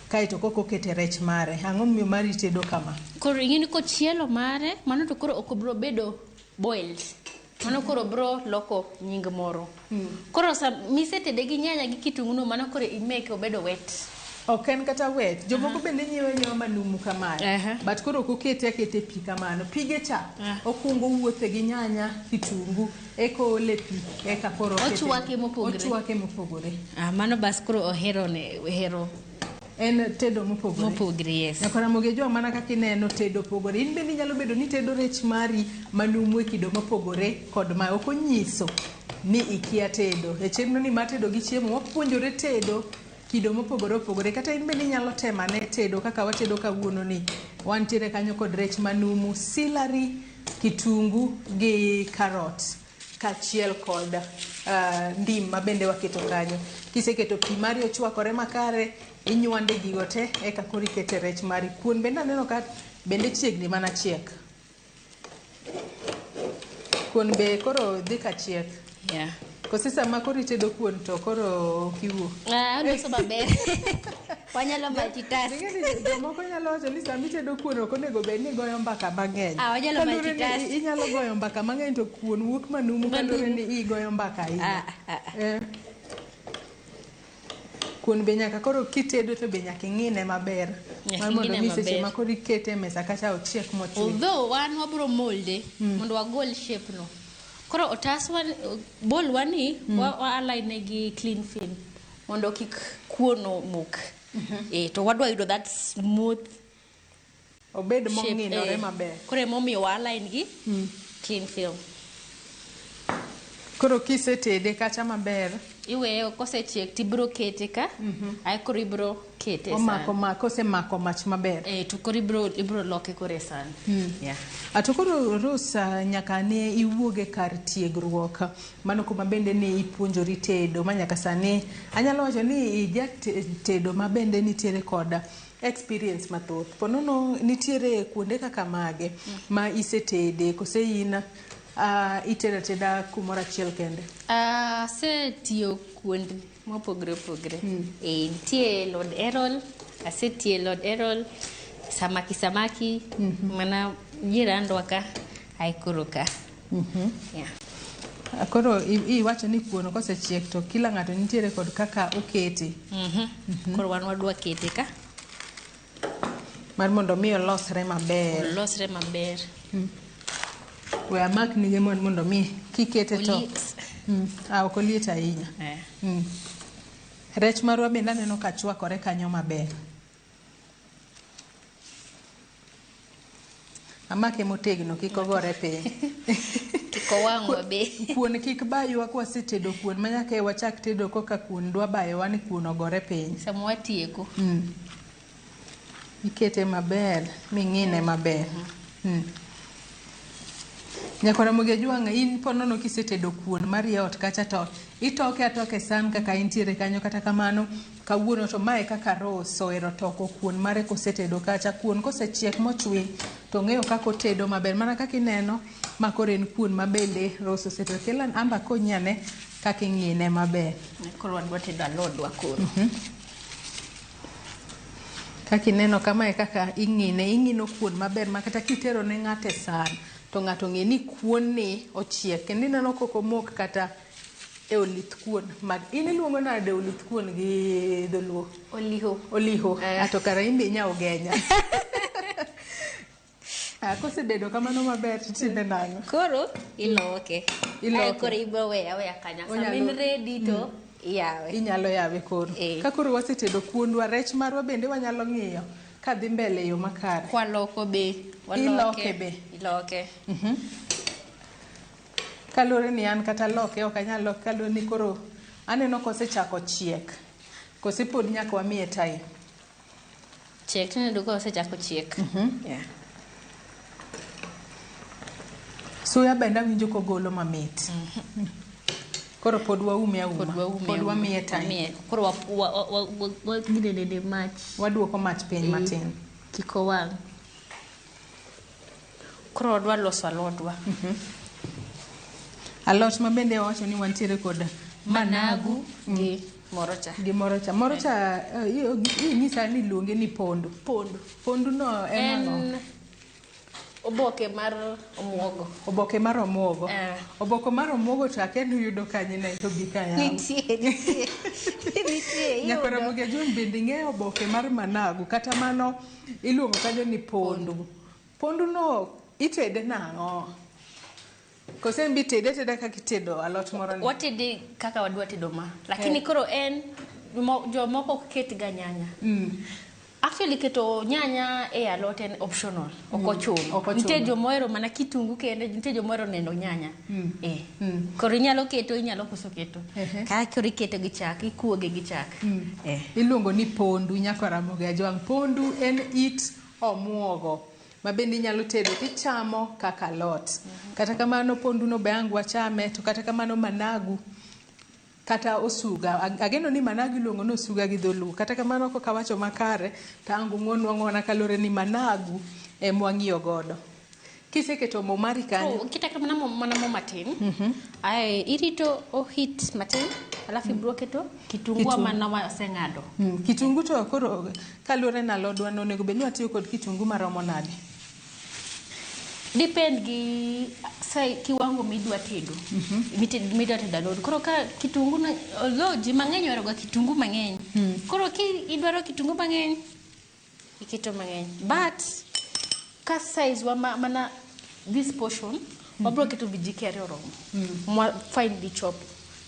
Speaker 5: kaeto koko okete rech mare. Ang'o momiyo mari tedo kama?
Speaker 6: Koro ing'e ni kochielo mare, mano to koro ok obiro bedo boiled. Mano koro biro loko nying moro. Koro sa misetede gi nyanya gi kitungu no, mano koro imeke obedo wet.
Speaker 5: Ok en kata wet. Jomoko bende nyiewe nyiewa manumu kamae. But koro ok okete akete pi kamano. Pige cha, okwongo owuothe gi nyanya, kitungu, eka oole pi, eka koro okete-
Speaker 6: Ochwake mopogore.
Speaker 5: Ochwake mopogore.
Speaker 6: Ah, mano bas koro ohero ne ohero
Speaker 5: En tedo mopogore.
Speaker 6: Mopogore, yes.
Speaker 5: Nyaka Ramogi Ajwang' mana kaka ineno tedo opogore. In bende inyalo bedo ni itedo rech mari manumu e kido mopogore kod ma ok onyiso ni ikia tedo. E chenro ni mar tedo gi chiemo wapuonjore tedo kido mopogore opogore. Kata in bende inyalo temo ane tedo kaka watedo kawuono ni. Wantiere kanyo kod rech manumu, celery, kitungu gi carrot kaachiel kod ndim ma bende waketo kanyo. Kiseketo pi mari ochwakore makare, inywande gigo te eka koro ikete rech mari. Kuon bende aneno ka bende chiegni mana chiek. Kuon be koro dhi ka chiek.
Speaker 6: Yeah.
Speaker 5: Kose sama koro itedo kuon to koro ok iwuo.
Speaker 6: Ah, oloso maber. Wanyalo multitask.
Speaker 5: Ing'e ni jomoko nyalo wacho ni sama itedo kuon ok onego bed ni igoyo mbaka mang'eny.
Speaker 6: Ah, wanyalo
Speaker 5: Kaluwore ni
Speaker 6: multitask.
Speaker 5: Inyalo goyo mbaka mang'eny to kuon wuok manumu kaluwore ni igoyo mbaka ahinya. Eh. Kuon be nyaka koro kitedo to be nyaka ing'ine maber.
Speaker 6: Nyaka
Speaker 5: Mar mondo
Speaker 6: ing'ine
Speaker 5: mi seche
Speaker 6: maber.
Speaker 5: ma koro ikete e mesa kacha ochiek mochwiny.
Speaker 6: Although wan wabro molde mondo wagol shape no. Koro otas wa bol wa ni wa align ne gi clean film mondo kik kuon omuk. Eh, to wadwa yudo that smooth
Speaker 5: obed
Speaker 6: shape,
Speaker 5: mong'inore
Speaker 6: eh.
Speaker 5: maber.
Speaker 6: Koro emomiyo wa align gi clean film.
Speaker 5: Koro kisetede kacha maber,
Speaker 6: Iweyo kosechiek tibiro kete ka. Ae koro ibiro kete e
Speaker 5: omako
Speaker 6: san.
Speaker 5: ma kosemako mach maber.
Speaker 6: Eh, to koro ibiro loke koro e san. Yeah.
Speaker 5: To koro Rose, nyaka ne iwuog e kar tiegruok mano kuma bende ne ipuonjori tedo ma nyaka sani anyalo wacho ni ija tedo ma bende nitiere kod experience mathoth. Ponono nitiere kuonde kaka mage ma isetede kose in itedo ateda kumoro achiel kende?
Speaker 6: Asetiyo kuonde mopogore opogore. Eh, nitie Lord Errol, asetiyo Lord Errol, Samaki Samaki, mana jirandwa ka, ae koro ka. Yeah.
Speaker 5: Koro iwacho ni kuon kosechiek to kila ng'ato nitiere kod kaka okete.
Speaker 6: Koro wan wadwa kete ka.
Speaker 5: Mar mondo mi olosre maber.
Speaker 6: Olosre maber.
Speaker 5: We amak nige mondo mi kikete to
Speaker 6: Oliet.
Speaker 5: Ah, ok oliet ahinya.
Speaker 6: Eh.
Speaker 5: Rech marwa bende aneno ka chwakore kanyo maber. Amake motegno kik ogore piny.
Speaker 6: Kik owang'wa be.
Speaker 5: Kuon kik baywa kwasetedo kuon ma nyaka e wachak tedo koka kuon dwa bayowa ni kuon ogore piny.
Speaker 6: Sama watieko.
Speaker 5: Ikete maber ming'ine maber. Nyakwar Ramogi Ajwang' in ponono kisetedo kuon mari e ot kacha to itoke atoka e san kaka intiere kanyo kata kamano kawuono to mae kaka Rose ohero toko kuon mare kosetedo kacha kuon kosechiek mochwiny to ong'eyo kaka otedo maber mana kaka ineno ma koro en kuon ma bende Rose osetedo. Kel amba akonyi ane kaka ing'ine maber.
Speaker 6: Koro wadwa tedo alodwa koro.
Speaker 5: Kaka ineno kamae kaka ing'ine, ing'ino kuon maber ma kata kitero ne ng'ato e san to ng'ato ong'e ni kuon ni ochiek kendo ineno kok omok kata e oluth kuon. Mag in iluongo nade oluth kuon gi dholuo?
Speaker 6: Oliho.
Speaker 5: Oliho. Ato kara in be inya ugenya. Kosebedo kamano maber titime nang'o?
Speaker 6: Koro iloke.
Speaker 5: Iloke.
Speaker 6: Ae koro ibro weya aweya kanyo. Sama in ready to iyawe.
Speaker 5: Inyalo yawe koro. Ka koro wasetedo kuondwa, rech marwa bende wanyalo ng'iyo kadhi mbele e yo makare.
Speaker 6: Kwaloko be.
Speaker 5: Iloke be.
Speaker 6: Iloke.
Speaker 5: Kaluwore ni an kata loke ok anyal loke kaluwore ni koro aneno kosechako chiek. Kose pod nyaka wamiye time.
Speaker 6: Chiek tineno ka osechako chiek. Yeah.
Speaker 5: Suya bende awinjo kogolo mamit. Koro pod waume auma.
Speaker 6: Pod waume
Speaker 5: Pod
Speaker 6: auma.
Speaker 5: wamiye time.
Speaker 6: Wamiye. Koro wa mach.
Speaker 5: Waduoko mach piny matin.
Speaker 6: Kik owang'. Koro wadwa loso alodwa.
Speaker 5: Alot ma bende wawacho ni wantiere kod
Speaker 6: Managu gi morocha.
Speaker 5: Gi morocha. Morocha inyisa ni iluonge ni pondo.
Speaker 6: Pondo.
Speaker 5: Pondo no en ang'o?
Speaker 6: En oboke mar omuogo.
Speaker 5: Oboke mar omuogo. Oboke mar omuogo to akia ni uyudo kanye Nairobi ka yawa.
Speaker 6: Nitie, nitie. Nitie, iyudo.
Speaker 5: Nyaka Ramogi Ajwang' bende ing'eyo oboke mar managu kata mano iluongo kanyo ni pondu. Pondu no itede nang'o? Kose en be itede ateda kaka itedo alot moro ni?
Speaker 6: Watede kaka wadwa tedo ma. Lakini koro en jomoko ok ket ga nyanya. Actually keto nyanya e alot en optional. Ok ochuno.
Speaker 5: Ok ochuno.
Speaker 6: Nitie jomohero mana kitungu kende, nitie jomohero neno nyanya. Koro inyalo keto, inyalo koso keto. Ka koro iketo gi chak, ikuoge gi chak.
Speaker 5: Iluongo ni pondu nyaka Ramogi Ajwang'. Pondu en it omuogo ma bende inyalo tedo tichamo kaka alot. Kata kamano pondu no be ang' wachame, to kata kamano managu kata osuga. Ageno ni managu iluongo ni osuga gi dholuo. Kata kamano kok awacho makare to ang' ung'wonwa ng'wona kaluwore ni managu ema wang'iyo godo. Kiseketo mo mari kanyo.
Speaker 6: Kata mana mo matin. Ae, irito o heat matin, alafu ibiro keto kitungu
Speaker 5: Kitungu.
Speaker 6: mana waseng'ado.
Speaker 5: Kitungu to koro kaluwore na alodwa no onego bed ni watiyo kod kitungu maromo nade?
Speaker 6: Depend gi kiwango midwa tedo. Midwa tedo alot. Koro ka kitungu no, although ji mang'eny ohero ga kitungu mang'eny. Koro ki idwaro kitungu mang'eny, iketo mang'eny. But ka size wa mana this portion, wabro keto vijiko ariyo oromo. Mwa finely chop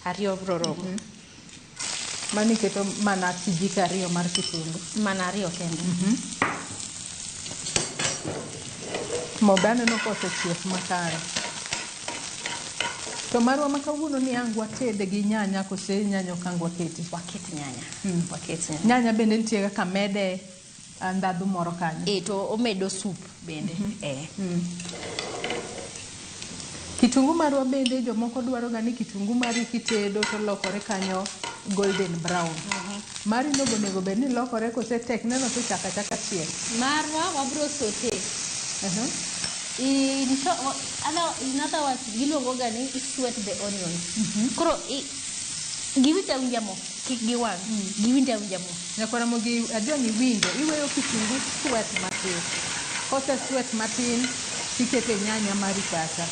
Speaker 6: ariyo bro romo.
Speaker 5: Mano iketo mana kijiko ariyo mar kitungu.
Speaker 6: Mana ariyo kende.
Speaker 5: Mo be aneno kosechiek makare. To marwa ma kawuono ni ang' watede gi nyanya kose nyanya ok ang' waketi?
Speaker 6: Waket nyanya. Waket nyanya.
Speaker 5: Nyanya bende nitie kaka mede ndhadhu moro kanyo.
Speaker 6: To omedo soup bende.
Speaker 5: Kitungu marwa bende jomoko dwaro ga ni kitungu mari kitedo to lokore kanyo golden brown. Mari no onego bed ni lokore kose tek neno to chaka chaka chiek.
Speaker 6: Marwa wabro saute. In other words, giluongo ga ni sweat the onion. Koro giwinjo awinja mo, kik giwang'. Giwinjo awinja mo.
Speaker 5: Nyakwa Ramogi Ajwang' iwinjo, iweyo kitungu sweat matin. Kose sweat matin, tikete nyanya mari kacha.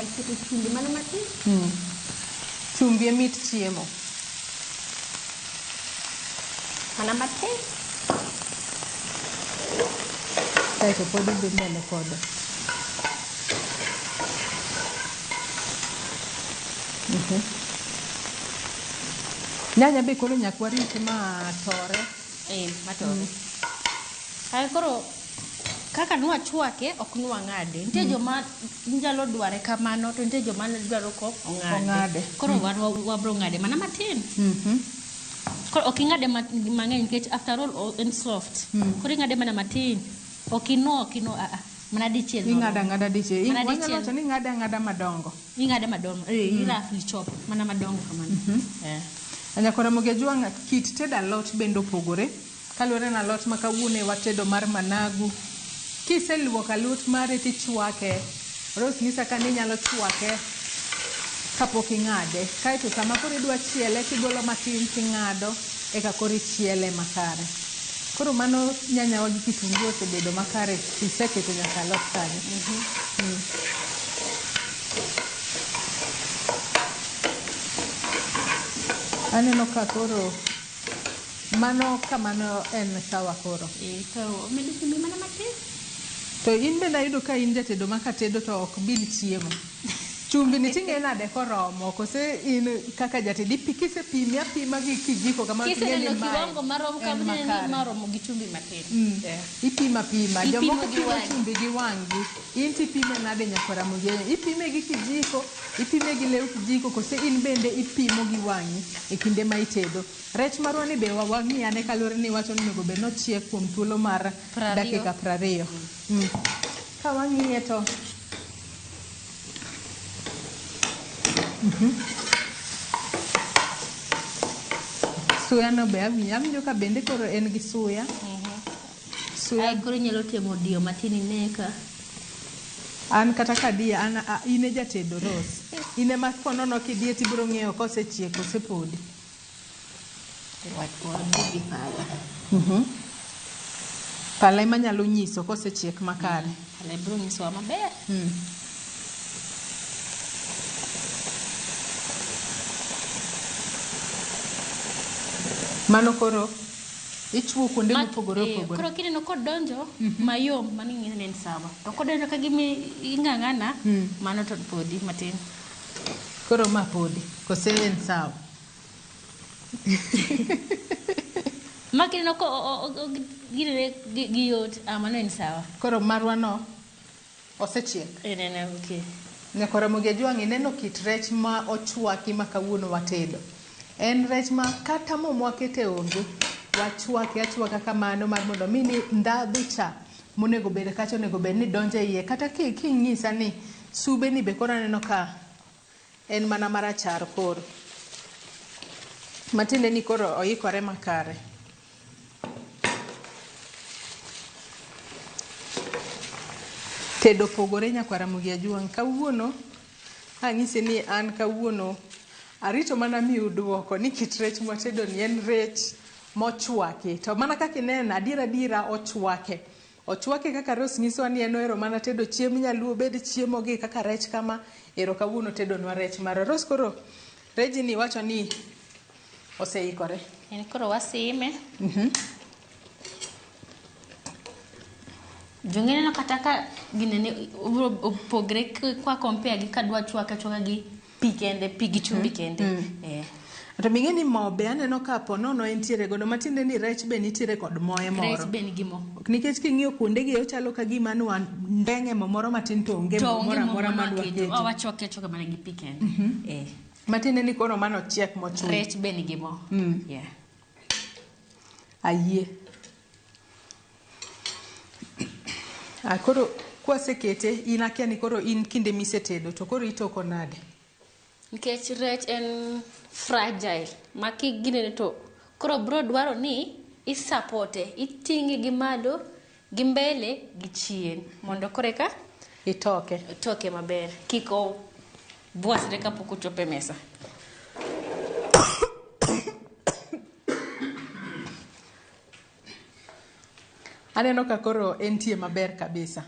Speaker 6: Iketo chumbi mana matin.
Speaker 5: Chumbi e mit chiemo.
Speaker 6: Mana matin.
Speaker 5: Kaeto pod idhi mbele kode. Nyanya be koro nyaka warit ma tore.
Speaker 6: Matore. Ae koro kaka nwachwake ok nwang'ade. Nitie joma nyalo dware kamano to nitie joma dwaro ko ong'ade. Koro wabro ng'ade mana matin. Koro ok ing'ade mang'eny nikech after all en soft. Koro ing'ade mana matin. Ok ino mana dichiel.
Speaker 5: Ing'ado ang'ada dichiel. Wanyalo wacho ni ing'ade ang'ada madongo.
Speaker 6: Ing'ade madongo. Roughly chop mana madongo kamano.
Speaker 5: Nyakwa Ramogi Ajwang' kit tedo alot bende opogore. Kaluwore na alot ma kawuono watedo mar managu. Kiseluoko alot mari tichwake. Rose nyisa ka ni inyalo chwake kapok ing'ade. Kaeto sama koro idwa chiele tigolo matin ting'ado eka koro ichiele makare. Koro mano nyanyawa gi kitungu osebedo makare, iseketo nyaka alot kanyo. Aneno ka koro mano kamano en sawa koro.
Speaker 6: To omedo chumbi mana matin.
Speaker 5: To in bende ayudo ka in jatedo ma katedo to ok bil chiemo. Chumbi ni ting'e nade koromo kose in kaka jatedo kisepimi apima gi kijiko kama ting'e ni
Speaker 6: Kiseneno
Speaker 5: mae
Speaker 6: kiwango marom
Speaker 5: en
Speaker 6: kama ineno ni
Speaker 5: makare.
Speaker 6: maromo gi chumbi matin. Eh.
Speaker 5: Ipimo apima.
Speaker 6: Ipimo
Speaker 5: Jomoko
Speaker 6: gi
Speaker 5: pimo
Speaker 6: wang'i.
Speaker 5: chumbi gi wang'gi. In tipime nade nyakwar Ramogi? Ipime gi kijiko, ipime gi lew kijiko kose in bende ipimo gi wang'i e kinde ma itedo. Rech marwa ni be wang'i ane kaluwore ni iwacho ni onego bed ni ochiek kuom thuolo mar
Speaker 6: 20.
Speaker 5: dakika 20. Ka wang'iye to Suya no be awinjo, awinjo ka bende koro en gi suya. Suya.
Speaker 6: Ai koro inyalo temo diyo matin ine ka.
Speaker 5: An kata kadiye, an in e jatedo Rose. In ema konono kidiye tibiro ng'eyo kosechiek kose podi.
Speaker 6: Wadhi gi pala.
Speaker 5: Pala ema nyalo nyiso kosechiek makare.
Speaker 6: Pala biro nyisowa maber.
Speaker 5: Mano koro ichuo kuonde mopogore opogore.
Speaker 6: Koro kineno kodonjo mayom, mano ing'eyo ni en sawa. To kodonjo ka gima ing'ang'ana, mano to podi matin.
Speaker 5: Koro ma podi, kose en sawa?
Speaker 6: Ma kineno ko ginene gi yot, mano en sawa.
Speaker 5: Koro marwa no osechiek.
Speaker 6: En okay.
Speaker 5: Nyaka Ramogi Ajwang' ineno kit rech ma ochwaki ma kawuono watedo. En rech ma kata mo mwakete onge, wachwake achwaka kamano mar mondo mi ni ndhadhu cha monego bed kacha onego bed ni donjo e iye. Kata king'isa ni sube ni be koro aneno ka en mana marachar koro. Matiende ni koro oikore makare. Tedo pogore nyakwar Ramogi Ajwang'. Kawuono anyisi ni an kawuono arito mana miu duoko ni kit rech mwatedo ni en rech mochwaki. To mana kaka ineno adiera adiera ochwake. Ochwake kaka Rose nyisowa ni en ohero mana tedo chiemb nyaluo bed chiemo gi kaka rech kama. Ero kawuono tedonwa rech mara. Rose koro reji ni wacho ni oseikore.
Speaker 6: En koro wasime. Jong'e kata ka ginene obiro opogre kwa compare gi kadwa chwake achwaka gi pi kende, pi gi chumbi kende.
Speaker 5: To ming'e ni mo be aneno ka ponono entiere godo matiende ni rech be nitiere kod moye moro.
Speaker 6: Rech be nigi mo.
Speaker 5: Nikech king'iyo kuonde gi ochalo ka gima ne wandeng'e mo moro matin to onge
Speaker 6: To
Speaker 5: mo
Speaker 6: onge
Speaker 5: moro
Speaker 6: mo
Speaker 5: amora
Speaker 6: moro
Speaker 5: madwa
Speaker 6: waketo.
Speaker 5: keto.
Speaker 6: Wachwake achwaka mana gi pi kende.
Speaker 5: Matiende ni koro mano chiek mochuno.
Speaker 6: Rech be nigi mo.
Speaker 5: Ayie. Koro kwasekete in akia ni koro in kinde misetedo to koro itoko nade?
Speaker 6: Nikech rech en fragile ma kiginene to koro bro dwaro ni isapote, iting'e gi malo, gi mbele, gi chien mondo koro eka
Speaker 5: itoke.
Speaker 6: Itoke maber kik obwasre kapok ochopo e mesa.
Speaker 5: Aneno ka koro entie maber kabisa.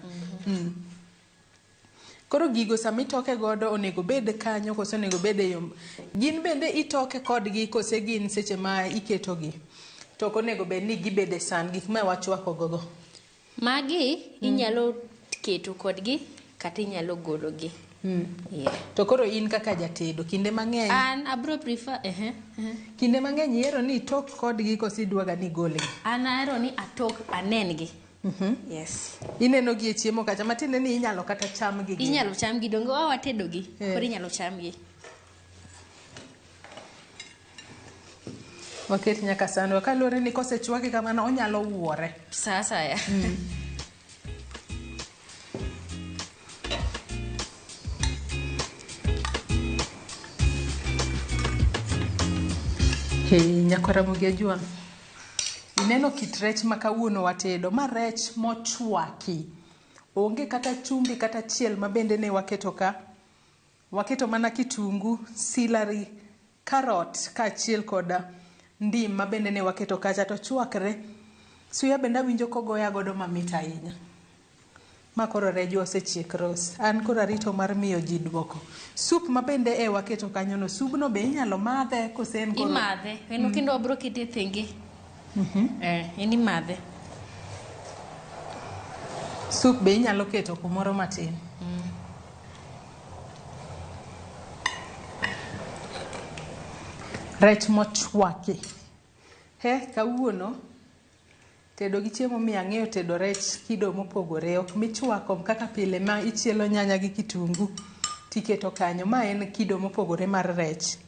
Speaker 5: Koro gigo sama itoke godo onego bed kanyo kose onego bed e yo. Gin bende itoke kodgi kose gin seche ma iketogi. To ok onego bed ni gibedo e san gik ma wachwako gogo.
Speaker 6: Magi inyalo keto kodgi kata inyalo gologi.
Speaker 5: To koro in kaka jatedo kinde mang'eny
Speaker 6: An abro prefer
Speaker 5: Kinde mang'eny ihero ni itok kodgi kose idwaga ni igolgi?
Speaker 6: An ahero ni atok anen gi. Yes.
Speaker 5: Ineno gi e chiemo kacha matiende ni inyalo kata chamgi gi.
Speaker 6: Inyalo chamgi donge wa watedo gi. Koro inyalo chamgi.
Speaker 5: Waket nyaka sandwa kaluwore ni kosechwake kamano onyalo wuore.
Speaker 6: Sa asaya.
Speaker 5: Hey, nyakwar Ramogi Ajwang'. Ineno kit rech ma kawuono watedo, ma rech mochwaki. Onge kata chumbi kata achiel ma bende ne waketo ka. Waketo mana kitungu, celery, carrot kaachiel kod ndim ma bende ne waketo kacha to chwakre. Suya bende awinjo kogoya godo mamit ahinya. Ma koro rejwa osechiek Rose. An koro arito mar miyo ji duoko. Sup ma bende e waketo kanyono, subno be inyalo madhe kose en koro?
Speaker 6: Imadhe. En kendo wabro kete thenge. En imadhe.
Speaker 5: Sup be inyalo keto kumoro matin. Rech mochwaki. He, kawuono tedo gi chiemo miyo ang'eyo tedo rech kido mopogore. Ok michwako kaka pile ma ichielo nyanya gi kitungu tiketo kanyo. Ma en kido mopogore mar rech.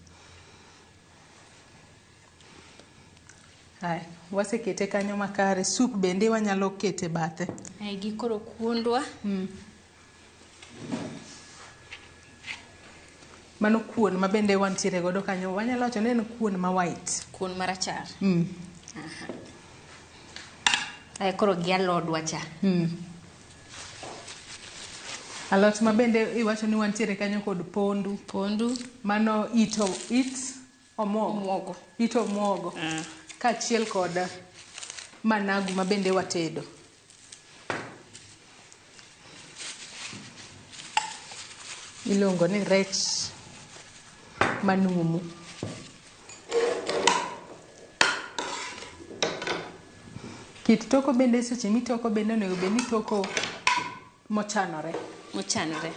Speaker 5: Haya, wasekete kanyo makare. Sup bende wanyalo kete bathe.
Speaker 6: Ai gi koro kuondwa.
Speaker 5: Mano kuon ma bende wantiere godo kanyo. Wanyalo wacho ni en kuon ma white.
Speaker 6: Kuon marachar. Aha. Ai koro gi alodwa cha.
Speaker 5: Alot ma bende iwacho ni wantiere kanyo kod pondu.
Speaker 6: Pondu.
Speaker 5: Mano it omuogo.
Speaker 6: Omuogo.
Speaker 5: It omuogo. Kaachiel kod managu ma bende watedo. Iluongo ni rech manumu. Kit toko bende seche mitoko bende onego bed ni itoko mochanore.
Speaker 6: Mochanore.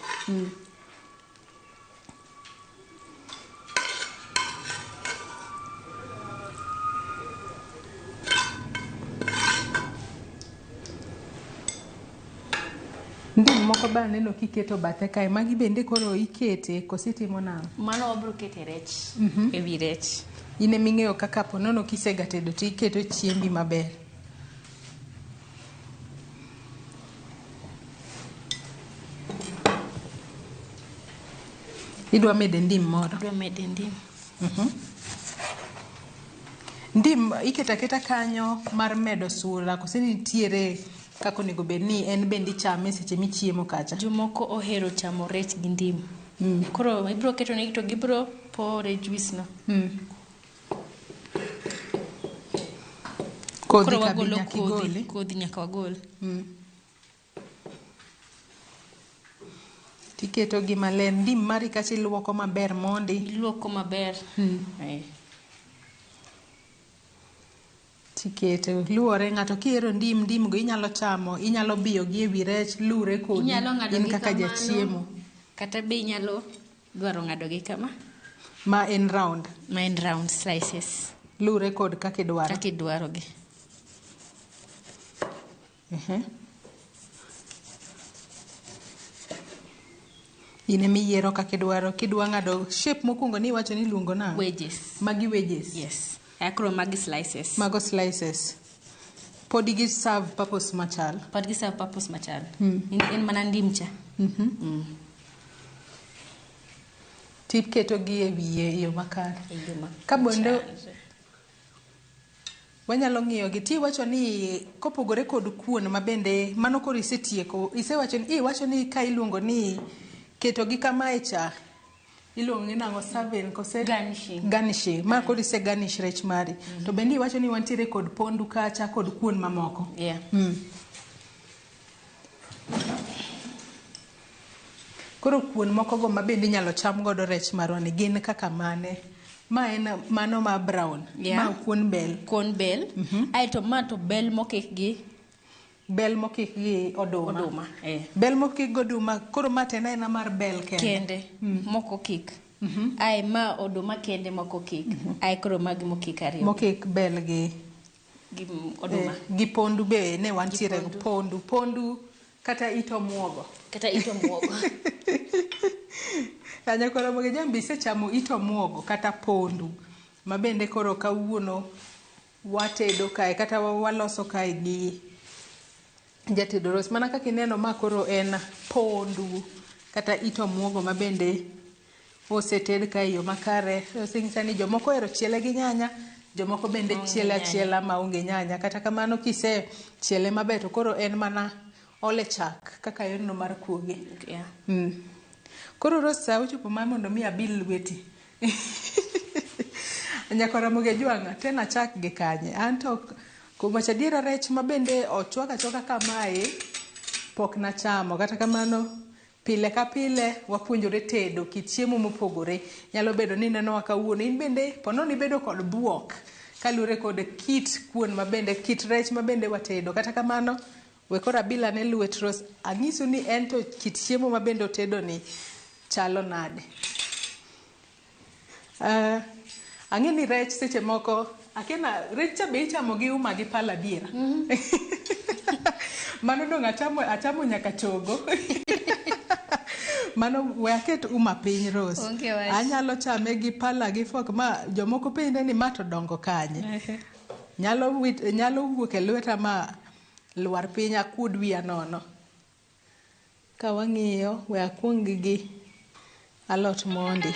Speaker 5: Ndim moko be aneno kiketo bathe kae. Magi bende koro ikete koso itimo nang'o?
Speaker 6: Mano wabro kete rech. E wi rech.
Speaker 5: In eming'eyo kaka ponono kisega tedo to iketo chiembi maber. Idwa mede ndim moro?
Speaker 6: Adwa mede ndim.
Speaker 5: Ndim iketo aketa kanyo mar medo sura koso nitiere kaka onego bed ni en bende ichame seche michiemo kacha?
Speaker 6: Jomoko ohero chamo rech gi ndim. Koro ibro keto negi to gibro pore juice no.
Speaker 5: Kodhi
Speaker 6: Koro
Speaker 5: ka be
Speaker 6: wagolo
Speaker 5: nyaka
Speaker 6: kodhi,
Speaker 5: igole?
Speaker 6: kodhi nyaka wagol.
Speaker 5: Tiketo gi maler. Ndim mari kacha iluoko maber mondi.
Speaker 6: Iluoko maber.
Speaker 5: Tiketo. Luwore ng'ato kihero ndim, ndim go inyalo chamo, inyalo biyo gi ewi rech, luwre kodi
Speaker 6: Inyalo ng'ado
Speaker 5: in
Speaker 6: gi
Speaker 5: kaka
Speaker 6: kamano,
Speaker 5: jachiemo.
Speaker 6: Kata be inyalo dwaro ng'ado gi kama.
Speaker 5: Ma en round.
Speaker 6: Ma en round slices.
Speaker 5: Luwre kod kaka idwaro.
Speaker 6: Kaka idwaro gi.
Speaker 5: In emiyiero kaka idwaro. Kidwa ng'ado shape mokwongo ni iwacho ni iluongo nang'o?
Speaker 6: Wedges.
Speaker 5: Magi wedges.
Speaker 6: Yes. Aya koro magi slices.
Speaker 5: Mago slices. Pod gi serve purpose machal.
Speaker 6: Pod gi serve purpose machal. En mana ndim cha.
Speaker 5: Tiketo gi e wiye e yo makare.
Speaker 6: E yo ma
Speaker 5: Ka bende wanyalo ng'iyo gi tiwacho ni kopogore kod kuon ma bende mano koro isetieko isewacho ni iwacho ni ka iluongo ni keto gi kamae cha iluongo ni nang'o serving kose
Speaker 6: garnishing.
Speaker 5: Garnishing. Ma koro ise garnish rech mari. To bende iwacho ni wantiere kod pondu kacha kod kuon mamoko.
Speaker 6: Yeah.
Speaker 5: Koro kuon moko go ma bende inyalo cham godo rech marwa ni gin kaka mane? Ma en mano ma brown.
Speaker 6: Yeah.
Speaker 5: Ma kuon bel.
Speaker 6: Kuon bel. Aeto ma to bel mokik gi
Speaker 5: bel mokik gi oduma.
Speaker 6: Oduma, eh.
Speaker 5: Bel mokik gi oduma, koro ma to en aena mar bel kende.
Speaker 6: Kende. Moko kik. Ae ma oduma kende moko kik. Ae koro magi mokik ariyo.
Speaker 5: Mokik bel gi
Speaker 6: Gi oduma.
Speaker 5: Gi pondu be ne wantiere gi pondu. Pondu kata it omuogo.
Speaker 6: Kata it omuogo.
Speaker 5: Nyakwar Ramogi Jambi isechamo it omuogo kata pondu ma bende koro kawuono watedo kae kata waloso kae gi jatedo Rose. Mana kaka ineno ma koro en pondu kata it omuogo ma bende oseted kae e yo makare. Osenyisa ni jomoko ohero chiele gi nyanya, jomoko bende
Speaker 6: Maonge
Speaker 5: chiele
Speaker 6: nyanya.
Speaker 5: achiela maonge nyanya. Kata kamano kise chiele maber to koro en mana ole chak kaka yorno mar kuoge.
Speaker 6: Yeah.
Speaker 5: Koro Rose sa ochopo mar mondo mi abil lweti. Nyakwar Ramogi Ajwang'a tena chak gi kanye? Anto kuom wacho adiera rech ma bende ochwak achwaka kamae pok nachamo. Kata kamano pile ka pile wapuonjore tedo kit chiemo mopogore. Nyalo bedo ni inenowa kawuono in bende ponono ibedo kod buok kaluwore kod kit kuon mabende kit rech mabende watedo. Kata kamano we koro abil ane lwet Rose anyisu ni en to kit chiemo mabende otedo ni chalo nade. Ang'e ni rech seche moko akena rech cha be ichamo gi uma gi pala adiera. Mano dong' achamo achamo nyaka chogo. Mano we aket uma piny Rose.
Speaker 6: Onge wach.
Speaker 5: Anyalo chame gi pala gi fork ma jomoko penjre ni ma to dongo kanye. Nyalo wit, nyalo wuok e lweta ma lwar piny akuod wiya nono. Ka wang'iyo we akuong gi alot mondi.